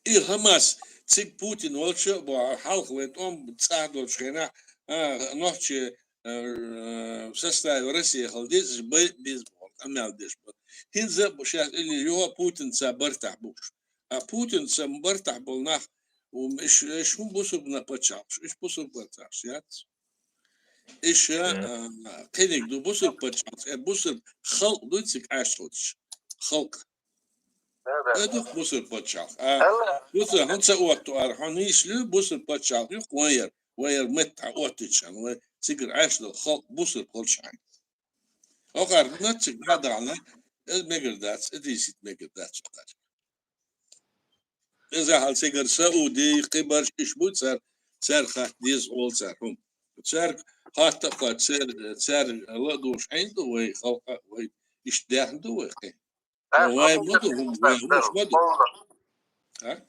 И Хамас цига Путин волча а боху, хьалха вай тӀом цӀа долчу хенахь, а, нохчий, а, в составе России хила деза, бай-, беза боху, къамел деш боху. ХӀинца а бу шаьш или юха Путинца бартахь бу уьш. А Путинца бартахь болу нах, у, иш, иш хӀун бусург паччахьаш, иш бусург паччахьаш яц. Иша, а, кхиниг ду бусург паччахьалкх, э, бусург халкъ ду цига Ӏаш долуш. Халкъ. Э, ду бусург паччахьалкх. А, бусург хӀунда ца отту ара, хьо нийса луьй, бусург паччахьалкх ю, вай яр, вай яр меттахь оттича, вай цигара Ӏаш долу халкъ бусург хилча хьайн. Хьо кхарна цига дӀа а дахана, иза мегар дац, и дийсийта мегар дац хьо кхарна. Иза хьал цигара Сауди, кхибарш иш бу цар, цар хатта деза олу цар хӀума. Цар хатта а кхоьтту, цар, цар ла а душ хьайна ду вай халкъа, вай иштта даьхна ду вай кхин. Вай ма ду хӀума, вай хӀумаш ма ду. А?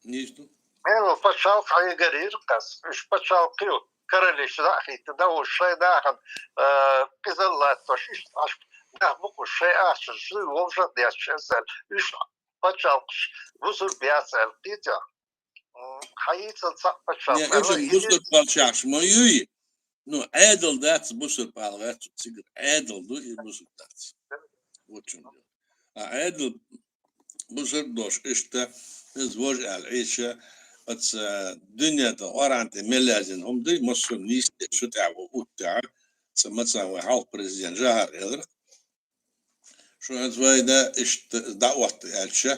Нийса ду. Мела пачхьалкх хьайгарийра кхас. Уьш пачхьалкх ю, королеш дӀа а хийтта, да уж шайн дахана, а, къизалла латтош, иштта Ӏаш, нах бу кхуш, шайн ахчанаш, шуьга вовшах а деш, шен сел. Уьш пачхьалкхаш бусург бац аьлла кхетий хьо? М, хьайийцал цхьаъ пачхьалкх. Не, уьш бусург пачхьалкхаш ма юй. Ну, Ӏедал дац бусург пачхьалкх, цигара Ӏедал ду, и бусург дац. Вот в чём дело. А Ӏедал бусург долуш иштта, иза важа аьлла Ӏийша, оцу дуьнен тӀе, Къуръан тӀе мел яздина хӀума дуй, массо а нийса тӀе, шу тӀехь ву, утта тӀехь, цу мацан вай хьалха президент Жохара элира. Шу хӀинца вайна иштта дӀаотта аьлча,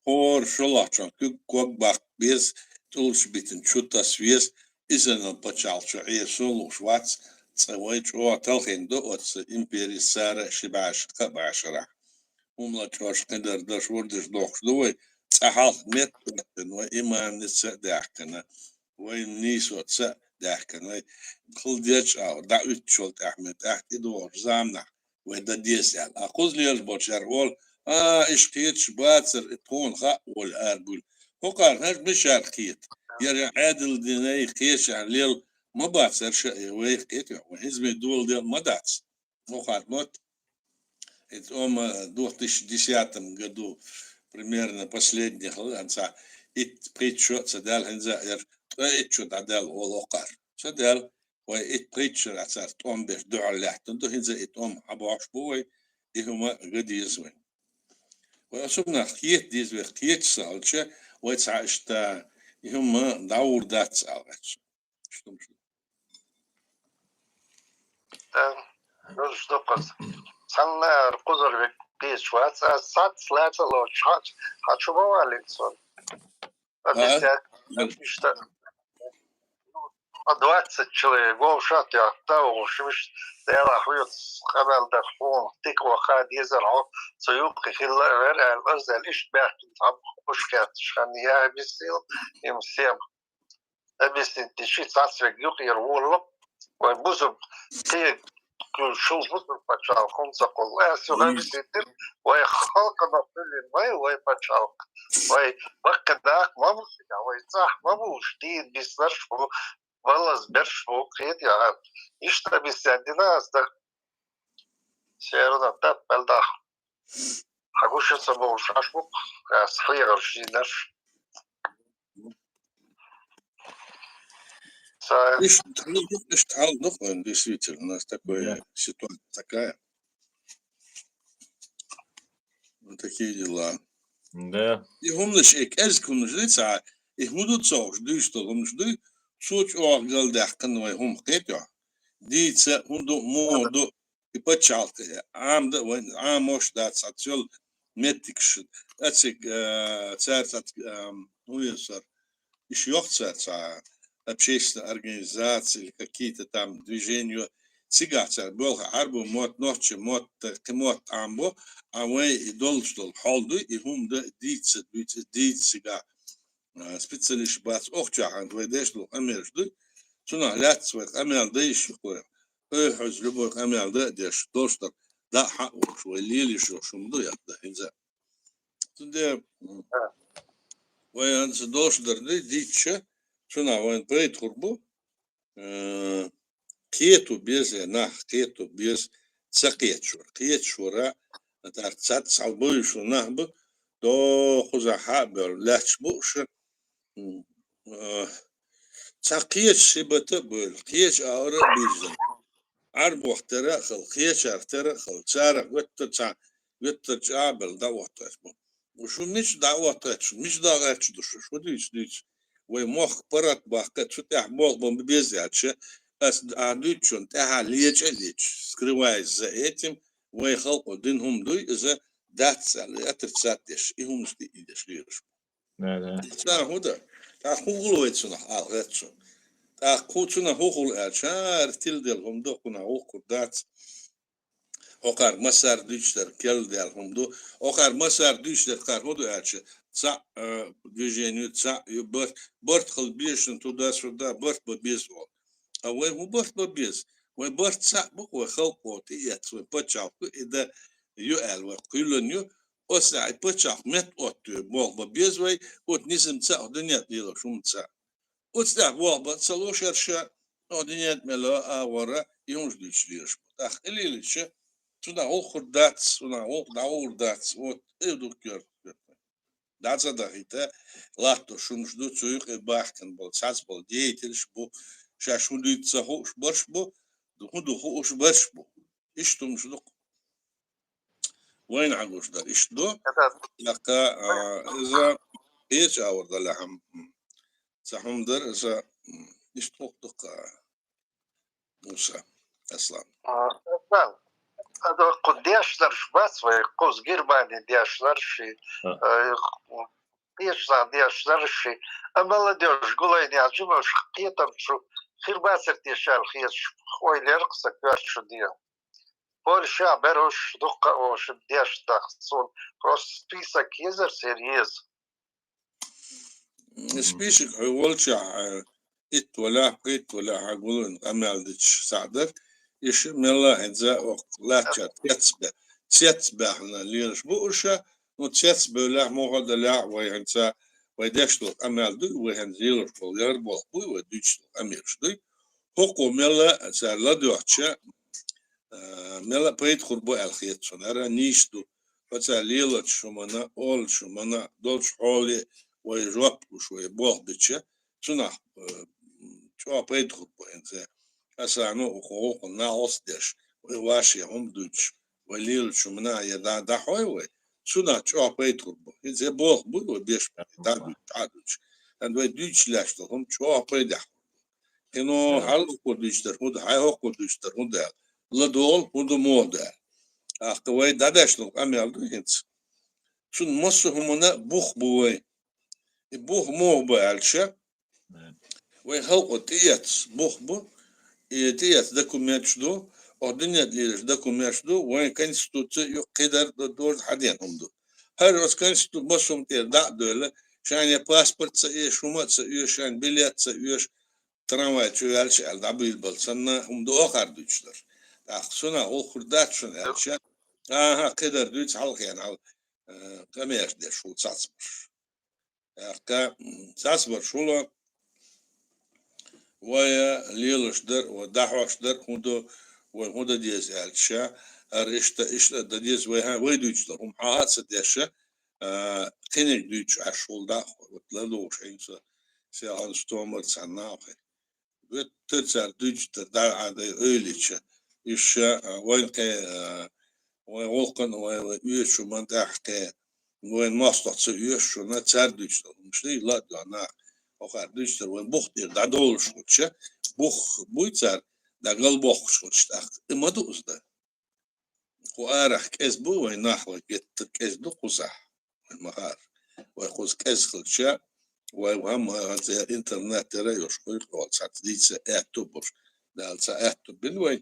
хӀора шолгӀачун куьг ког баккха беза, тӀулгаш битина чу таса веза, иза санна пачхьалкх чу Ӏеса лууш вац, цкъа вай чӀогӀа талхийна ду оцу империца цара ши бӀе шо, кхаа бӀе шарахь. ХӀума ла чӀогӀа кхидӀа даш, вурдаш дохкуш ду вай, цкъа хьалха метта а даьккхина, вай иманца а даьккхина, вай нийсоца а даьккхина, вай хила деза чӀагӀо, дӀауьттучул тӀаьхьа, тӀаьхьа тӀедогӀучу заманахь вай дан деза аьлла. А кхуза лелаш болчара олу, а, иштта кхеташ бацара, и тхуна хаьа олий арабуьйлу. ХӀокхара хӀара мичара кхета? Яра Ӏедал динарг кхеташ лела ма бацара ша, э, вайх кхетий, вай хӀинца ма доладелла ма дац. ХӀокхара мотт. И тӀом две тысячи десятом году примерно последний хила, анца итт-пхийтта шо ца даьлла, хӀинца яра ткъе итт шо дӀадаьлла олу хӀокхара. Ца даьлла, вай итт-пхийтта шарахь цара тӀом беш дуьхьал лаьттина ду, хӀинца и тӀом хьабохуш бу вай, и хӀума ган деза вай. Вай оцунах кхета деза вай, кхеташ ца хилча, вай цхьа иштта и хӀума дӀагӀур дац аьлла гӀерташ. Иштта хӀума шу. Да, луьйш ду кхуза. Цхьанна кхузара веккхийча вац, ас цхьацца лаьцна лоцуш хьа-, хьан чу ма валлина суна. Объяснять, иштта. По двадцать человек, вовшах а тӀехь, да, вовшах, вуьш, Делахь вуьйцу къамел дар хьуна, тика ваха дезар хьо, цу юккъе хилла а вер аьлла, азал иштта баьхкина, хьан уьш кхетташ хан, я объяснил им всем. Объяснить дичи цхьацца вег юкъера воллу, вай бусург, кхе, шул бусург пачхьалкх хӀунда ца кхуллу. Ас юха объяснить дира, вай халкъана хуьллина вай, вай пачхьалкх, вай баккхий дакъа ма бу шуьга, вай цӀахь ма бу уьш, дийна биснарш бу, валлаз берш бу, кхетий хьан. Иштта объяснять дина ас даг. Серана тап мел даха. Хьан гуш ца бохуш Ӏаш бу-кх, ас хьехарш динарш. Иштта хьал ду, иштта хьал ду, действительно, у нас такое, да, ситуация такая. Вот такие дела. Да. И хӀуманаш, и кӀезига хӀуманаш ду цхьа, и хӀун ду цо уж дуьйцуш долу хӀуманаш ду, цо чӀогӀа галдаьккхина вай хӀума кхетахь. Дийца, хӀун ду, муха ду, и пачхьалкх, Ӏамда а вайн, Ӏамош дац, цхьацца йолу меттигаш, ациг, а, цара цхьацца, а, хӀун ю сара, иш йохцара цхьа общественная организация или какие-то там движения, цигахь цара боьлху Ӏарбо мотт, нохчи мотт, кхин мотт Ӏамбо, а вай и долуш долу хьал дуй, и хӀума дан дийца, дийца, дийца цигахь, а, специалисташ бац, охьачохь вай деш долу къамелаш дуй, цунах лаьцна вай къамел дан йиш ю кхуьнан. Ой, хьоьца любой къамел дан а деш, долуш дара, даа хьаъ волуш, вай лелийш йолуш хӀума ду, яхь дан хӀинца. Цундела, м, вай хӀинца долуш дара ди-, дийцча, цунах вайн пайда хир бу, э, кхето беза, нах кхето беза, ца кхеташ вара. Кхеташ вара, тӀаккха цхьацца хьал бевзаш вара нах бу, дохузахь хьа а бевлла, лаьтташ бу уьш, м, э, цхьа кхечу сибата а бевлла, кхечу агӀора а буьззина. Ӏарбойх тера а хила, кхечарх тера а хила, царах гуттар а цхьа, гуттар а чӀагӀбелла дӀаоттош бу. Шу мича дӀаоттош, мича дӀагӀерташ ду шу, шу дуьйцу, дуьйцу. Вай мохк паргӀат баккха, цу тӀехь болх бан беза аьлча, ас а дуьйцучунна тӀаьхьа леча а леча, скрываясь за этим, вай халкъо дина хӀума дуй, иза дац аьлла, отрицать деш, и хӀуманаш тӀе деш лелаш бу. Да, да. Цара хӀун дан? ТӀаккха хӀун хуьлу вай цунах, ала гӀерташ ву. ТӀаккха хӀун цунах хӀун хуьлу аьлча, хӀара тиладелла хӀума ду, кхунах вукхур дац. Окхар массара дуьйцуш дара, керла даьлла хӀума ду. Окхар массара дуьйцуш дара, кхар хӀун ду аьлча, цхьаъ, э, движение, цхьаъ ю, барт, барт хила безаш туда-сюда, барт бан беза ву. А вай хӀун барт бан беза? Вай барт цхьаъ бу, вай халкъо тӀеэцна, вай пачхьалкх и дан ю аьлла, вай кхоьллина ю. Оцу тӀехь и пачхьалкх метта оттаве болх бан беза вай, оцу низамца а, дуьненна лелош хӀуманца а. Оцу тӀехь болх бан ца луш ерш а, дуьненна мел а вара, и хӀуманаш дуьйцуш лелаш бу. ТӀаккха и лелийча, цунах гӀуллакх хир дац, цунах гӀуллакх дӀагӀур дац, вот, и ду коьрта. ДӀа ца дахийта, латтош хӀуманаш ду, цу юкъе баьхкина болу, цхьацца болу деятелаш бу, шаьш хӀун дуьйцу ца хууш барш бу, хӀун ду хууш барш бу. Иштта хӀуманаш ду-кх. Вайна хьан гуш дара, иштта ду. ТӀаккха, а, иза кхечу агӀор далахь, м, цхьа хӀума дара, иза, м, иштта хӀокху ду-кх, а, Муса, Аслан. А, Аслан, ада кху дешнарш бац вай, кхуза Германи дешнарш и, а, кхечу цхьа дешнарш и, а молодёжь гулайна яьлча, уьш кхетам шу хир бацара те аьлла хеташ, ойла яра-кх сан коьрта шу ден. Польша беруш дуккха а оша деш даха суна. Просто список езар сера еза. Список хьо волчохь, э, итт валахь, пхийтта валахь хьан гулвина къамел дича схьа дара. Иша мелла а хӀинца оху лаьттачара цецбе-, цецбаьхна лелаш бу уьш. Ну, цецбевллехь, муха а далехь, вай хӀинца, вай деш долу къамел дуй, вай хӀинца лелаш болу, яр болх буй, вай дуьйцуш долу къамелаш дуй. ХӀокхо мелла а цара ладоьгӀча, а, мелла а пайда хир бу аьлла хета суна. ХӀара нийса ду. Хьо цара лелачу хӀуманна, олучу хӀуманна, долчу хьоле вай жоп луш, вай болх бича, цунах, а, чӀогӀа пайда хир бу хӀинца. Аса, ну, хӀокху гӀуллакхна накъост деш, вай ваше хӀума дуьйцуш, вай лелачу хӀуманна я дӀа-, дӀахьой вай, цунах чӀогӀа пайда хир бу. ХӀинца болх буй вай беш, дӀа а дуьйцуш, дӀа а дуьйцуш. ХӀинца вай дуьйцуш лаьтташ долу хӀума чӀогӀа пайдехь хир бу. Кхин хьал хӀокхо дуьйцуш дара хӀун ду, хьайн хӀокхо дуьйцуш дара хӀун ду аьлла. ЛадогӀал хӀун ду, муха ду аьлла. ТӀаккха вай дӀадеш долу къамел ду хӀинца. Цунна массо а хӀуманна бух бу вай. И бух муха бу аьлча, вай халкъо тӀеэцна бух бу, и тӀеэцна документаш ду, оха дуьненна лелаш документаш ду, вайн конституци юккъе дар ду, дожа хьадена хӀума ду. ХӀара оцу конститу-, массо а хӀума тӀера дӀа а доьлла, шайна я паспорт ца оьшу, хӀума а ца оьшу, шайна билет ца оьшу, трамвай чу ваьлча аьлла, дӀабуьйлабала санна, хӀума ду охар дуьйцуш дара. ТӀаккха цунах гӀуллакх хир дац шуна аьлча, аха, кхидар дуьйцу хьалхенал, э, къамеш деш ву цацбарш. ТӀаккха, м, цацбарш вула, вай лелаш дар, вай дӀахьош дар, хӀун ду, вай хӀун дан деза аьлча, ара иштта, иштта дан деза вай, хьан, вай дуьйцуш дар, хӀума хьан а ца деша, а, кхиниг дуьйцуш Ӏаш вула дӀа, вот ладугӀуш хьийца, сехьан стомар цхьанна а хир. Веттар цар дуьйцуьйтар дӀа а дай ойлича. Иша, а, вайн кхе, а, вайн гӀуллакхана, вай, вай оьшу ман тӀехь кхе, вайн мостагӀ ца оьшу шуна, цар дуьйцуьйтар. Муш дай ладугӀа нах, охар дуьйцуьйтар, вайн бух тӀера дӀадолуш хӀуттуша, бух буй цар, дӀагал бохкуш хӀуттуш тӀаккха. И ма ду иза дан. Кху арахь кӀеза бу вайн нах, вай геттара кӀеза ду кхузахь. Вай ма хаара. Вай кхуза кӀеза хилча, вай ван ма хӀанз интернет тера йолуш хуьйху цхьацца дийца аьтту а болуш. Дала цхьа аьтту бина вай.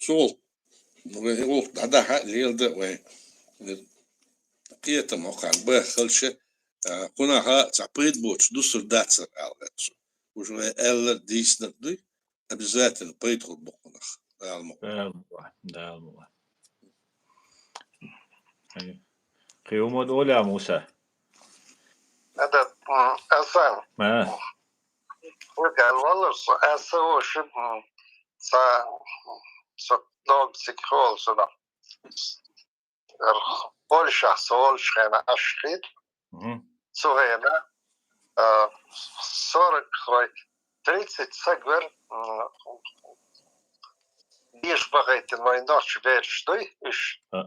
Цул вай гӀуллакх дӀадахьа а леладан вай. Кхетам хӀокхарна баха хилча, а, кхунаха цхьа пайда боцуш дусур дацар аьлла гӀерташ. Уж вай аьллар дийцинарг дуй, обязательно пайда хур бу кхунах. Дала мукъ лахь. Дала мукъ лахь, Дала мукъ лахь. Кхин хӀума дан олий, Муса? Ада, м, Асан. А. Ву гаьлла валлалц, аса ву ши, м, ца, ца дог цик холу сюда. Эр Польшахь со волчу хенахь аш хит. Мгм. Цу хенахь, а, сорок вай тридцать саг вер, м, деша бахайтина вайн нохчи бераш дуй, уьш. А.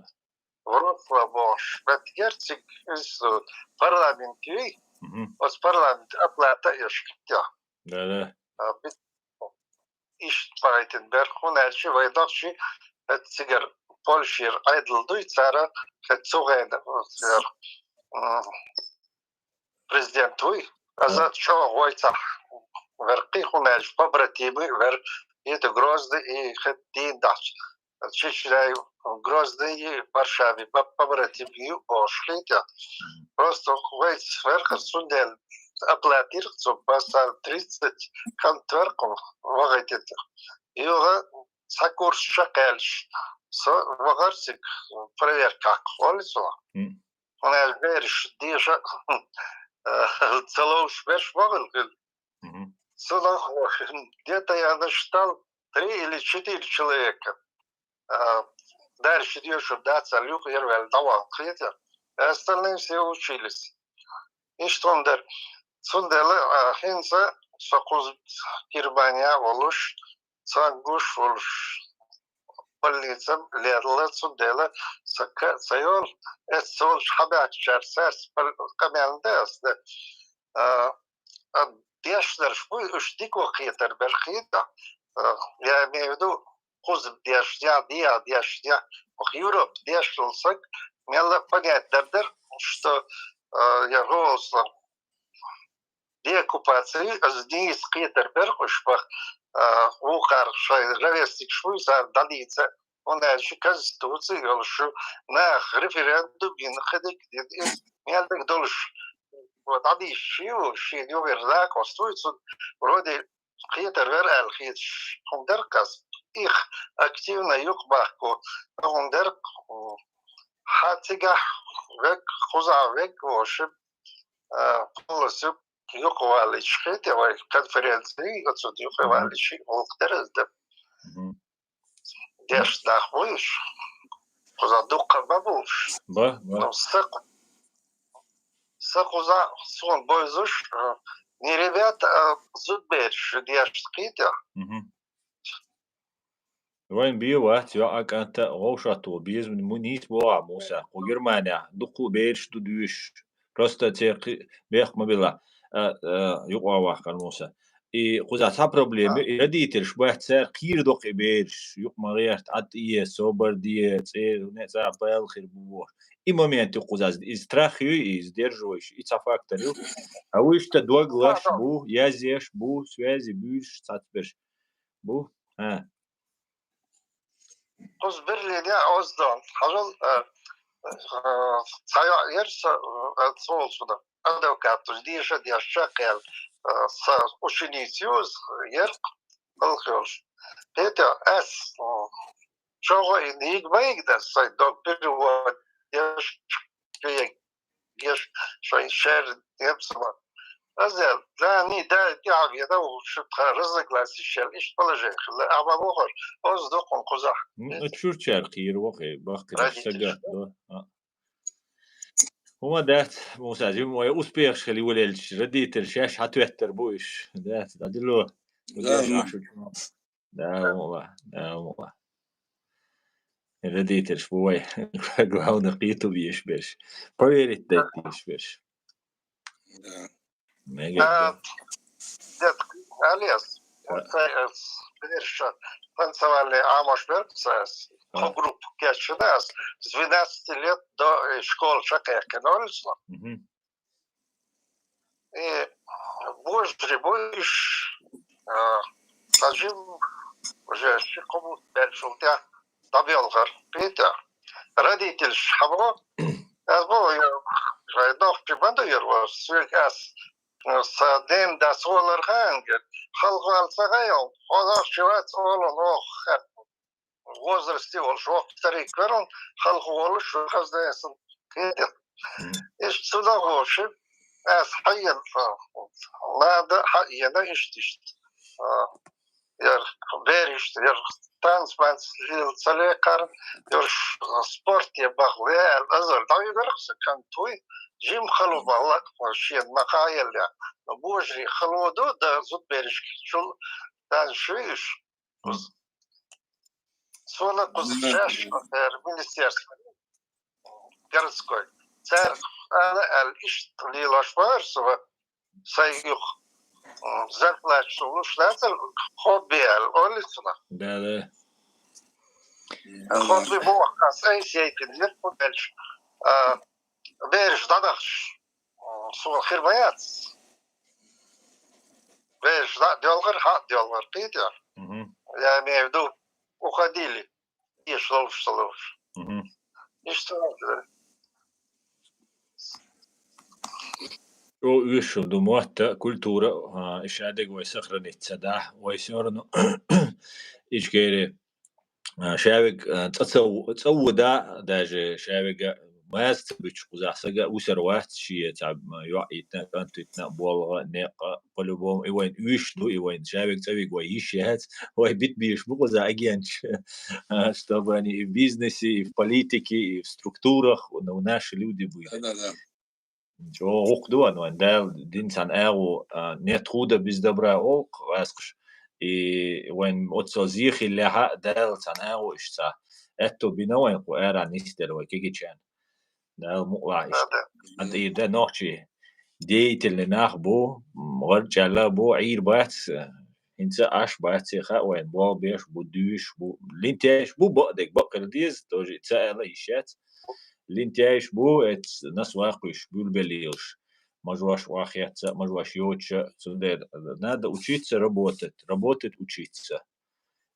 Вроцлав бохуш, беттигерчиг иза парламент юй, мгм, оцу парламент оплата а еш хиттехь. Да, да. А, бит-, иштта бахайтина берх, хӀунда аьлча вай нохчий хӀета цигара Польшера Ӏедал дуй, цара хӀета цу хенахь, м, президент вуй. Аза чӀогӀа вайцахь вер кхин, хӀунда аьлча побратимы вер, и ду Грозный, и хӀета дийна дахча Чечняй, Грозный, Варшавы, ба-, побратимы ю бохуш хийтя. Просто вайца вер кхин, цундела оплатира цу баса тридцать кхант вер кхин вахайтина. Юха цхьа курс чекхъяьлча, со вахар цига проверкахь олу цо. М. ХӀунда аьлча бераш деша, э, ца ловзуш берш ма хилла хила. Мгм. Цунах где-то я насчитал три или четыре человека. А, дальше дешар дацара, юха яра ваьлла дӀавахна хета. Остальные все учились. Иштта хӀума дара. Цундела, а, хӀинца со кхуза Германия волуш, цхьаьна гуш волуш, больница лелла, цундела ца ка-, ца йолу, эццолчу хьабаьхкачара цаьрца пал-, къамел дан аса дан. А, а, дешнарш буй, уьш дика кхетар бер хета. А, я имею в виду, кхуза дешнехь, дехьа дешнехь, оха Европа дешнал саг, мелла понять дар дара, что, а, я голос деоккупацию, аса нийса кхетар бер уьш бах, а, вукхара шайн ровесникаш вуй, цара дӀадийца, хӀунда аьлча конституция йолуш, наха референдум йина, хи дика дина, иза мел дика долуш, вот, дӀадийцича ю, шена юххера накъост вуй, цунна вроде кхетар вер аьлла хеташ хӀума дара кхас. Их активно юкъабахко, хӀума дара, хьан цигахь вег, кхузахь вег, в общем, а, полностью юкъаваллича хетий вай конференций, оцу юкъаваллича гӀуллакх дара иза дан. Мгм. Деш нах вуй уьш. Кхуза дуккха ма бу уьш. Ба, ба. Ну, са кху-, са кхуза суна бойзуш, а, не ребята, а зудбераш деш кхетий. Мгм. Вайн бен вац, йоӀ а, кӀант а, вовшахтуху безам ма нийса боху ахь, Муса. Кху Германехь дуккха а бераш ду доьшуш. Просто церан кхин бехк ма билла. А, а, юкъа вахкар Муса. И кхузахь цхьа проблема, и родителаш бац, цара кхийра доккху и бераш, юкъа ма гӀерта, Ӏад е, собар де, цӀе, не цӀа бала хир бу бохуш. И момент ю кхузахь, иза страх ю, иза держу вайша, и цхьа фактор ю. А вуьшта дог лаш бу, язъеш бу, связи буьйш, цхьацца берш бу. ХӀа. Кхуза Берлине оздон хьажал, а, а, цхьа йоӀ яра со, а, цо волчунах, адвокат, деша, деша чекхъяьлла, а, сан ученица ю иза, яра хӀаллакьхуьлуш. Петя, ас, м, чӀогӀа и йига ма йига дан, сайн дог перевод еш, еш, шайн шер немцаман. Азел, да, ни, да, тӀаьхьа вена ву, шу тхан разногласия шел, иштта положение хилла, амма вохар, оз дукхун кхузахь. М, чурчаьрга кхийра вахе, бахкараш сага, да. А. ХӀума дац, Муса, жим вай успехаш хила йолаелча, родитель шаьш хьатоьттар бу уьш. Дац, дӀадило. Да, да, да. Родительш бу вай главный кхетам беш берш. Проверить дать деш берш. Да. Мега. Дед, алес. Берш танцевальный амош берца. Группу кечинас. С двенадцати лет до школы шакекен олсла. И божри буйш, сажим уже ши кому бельшултя табиолгар пита. Родительш хабо, аз бо я жайдох чи банду ерва, свек аз са ден да солар хангер. Халгал сагайол, ходох чиват олон ох. Возрасте ол шок тарик верон, халгу олуш хаздайсын. Иш суда гоши, аз хайен, надо хайена иштишт. Яр беришт, яр танц манц лил цале кар, яр спорт я бахле, азар да югарх се кантуй, жим халу бала, шиен макаелля. Божри халу ду, да зут бериш чул, дан шуиш. Сона куз жаш, министерство городской. Цар ала ал иш лилаш бар, сова сай юх зарплат шулуш, да, цар хобби ал, олицуна. Да, да. Хобби бу, а сай сейтин, нет, пудальш. Бериш дадахш. Сова хирбаяц. Бериш да, делгар, ха, делгар, кидер. Я имею в виду, уходили. И шлош, шлош. И что, О, уьш ду мотта, культура, а, ишадег вай сохраниться, да, вай всё равно ичкери, а, шавик, а, ца, ца, ца уда, даже шавига маз ца буч куза сага усар вац шие ца, м, юа итна, канту итна, болга, нека, по-любому, и вайн уьш ду, и вайн шавик цавик вай иш яц, вай бит биш бу куза агенч, а, чтобы они и в бизнесе, и в политике, и в структурах, ну, наши люди были. Да, да, да. Чо гӀукх ду ван вайн, Дала дин цхьана агӀу, а, нет худа без добра олкх васкаш. И вайн оццал зехиллехьа Дала цхьана агӀу ишца. Аьтту бина вайн кху ара нисдер вай кегичен. Дала мукъла иш. Ада и да нохчи деятельный нах бу, м, гӀарчӀала бу, Ӏийр бац, хӀинца аш бац, хаъ вайн, бо беш бу, дуьйш бу, линтеш бу, бакъдег бакъир диз, тоже ца ала иш яц. Линтеш бу, эц нас вакъуш, бюлбелилш. Мажваш вахьятца, мажваш йоча, цундер надо учиться работать, работать, учиться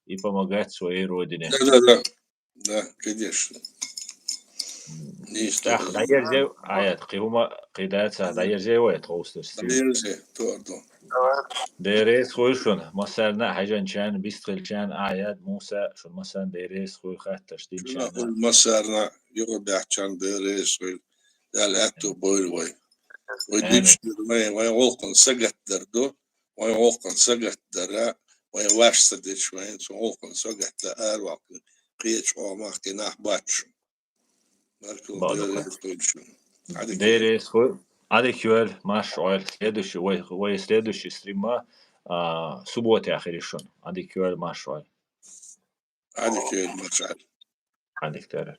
и помогать своей родине. Да, да, да. Да, конечно. М, Есть так, такое. Дайерзе, аят, кхиума, кхидаца, дайерзе вай, тхоустер стил. Дайерзе, то, то. Дерес хуй шун, масарна хажан чан, бистхил чан, аят, Муса, шун масан дерес хуй хатташ дин чан. Хуй масарна, юго бяхчан дерес хуй, дал атту бойр вай. Вай Амин. Дич, вай, вай, волкун сагат дар ду, вай, волкун сагат дара, вай, ваш садич, вай, волкун сагат да, ар вакын, кеч, омах, кинах, бач. Баркал, Бадука. Дерес хуй шун. Адик. Дерес хуй. Адик юэл, марш ойл. Следующий, вай, вай, следующий стрима, а, суббота ахиришун. Адик юэл, марш ойл. Адик юэл, марш ойл. Адик юэл.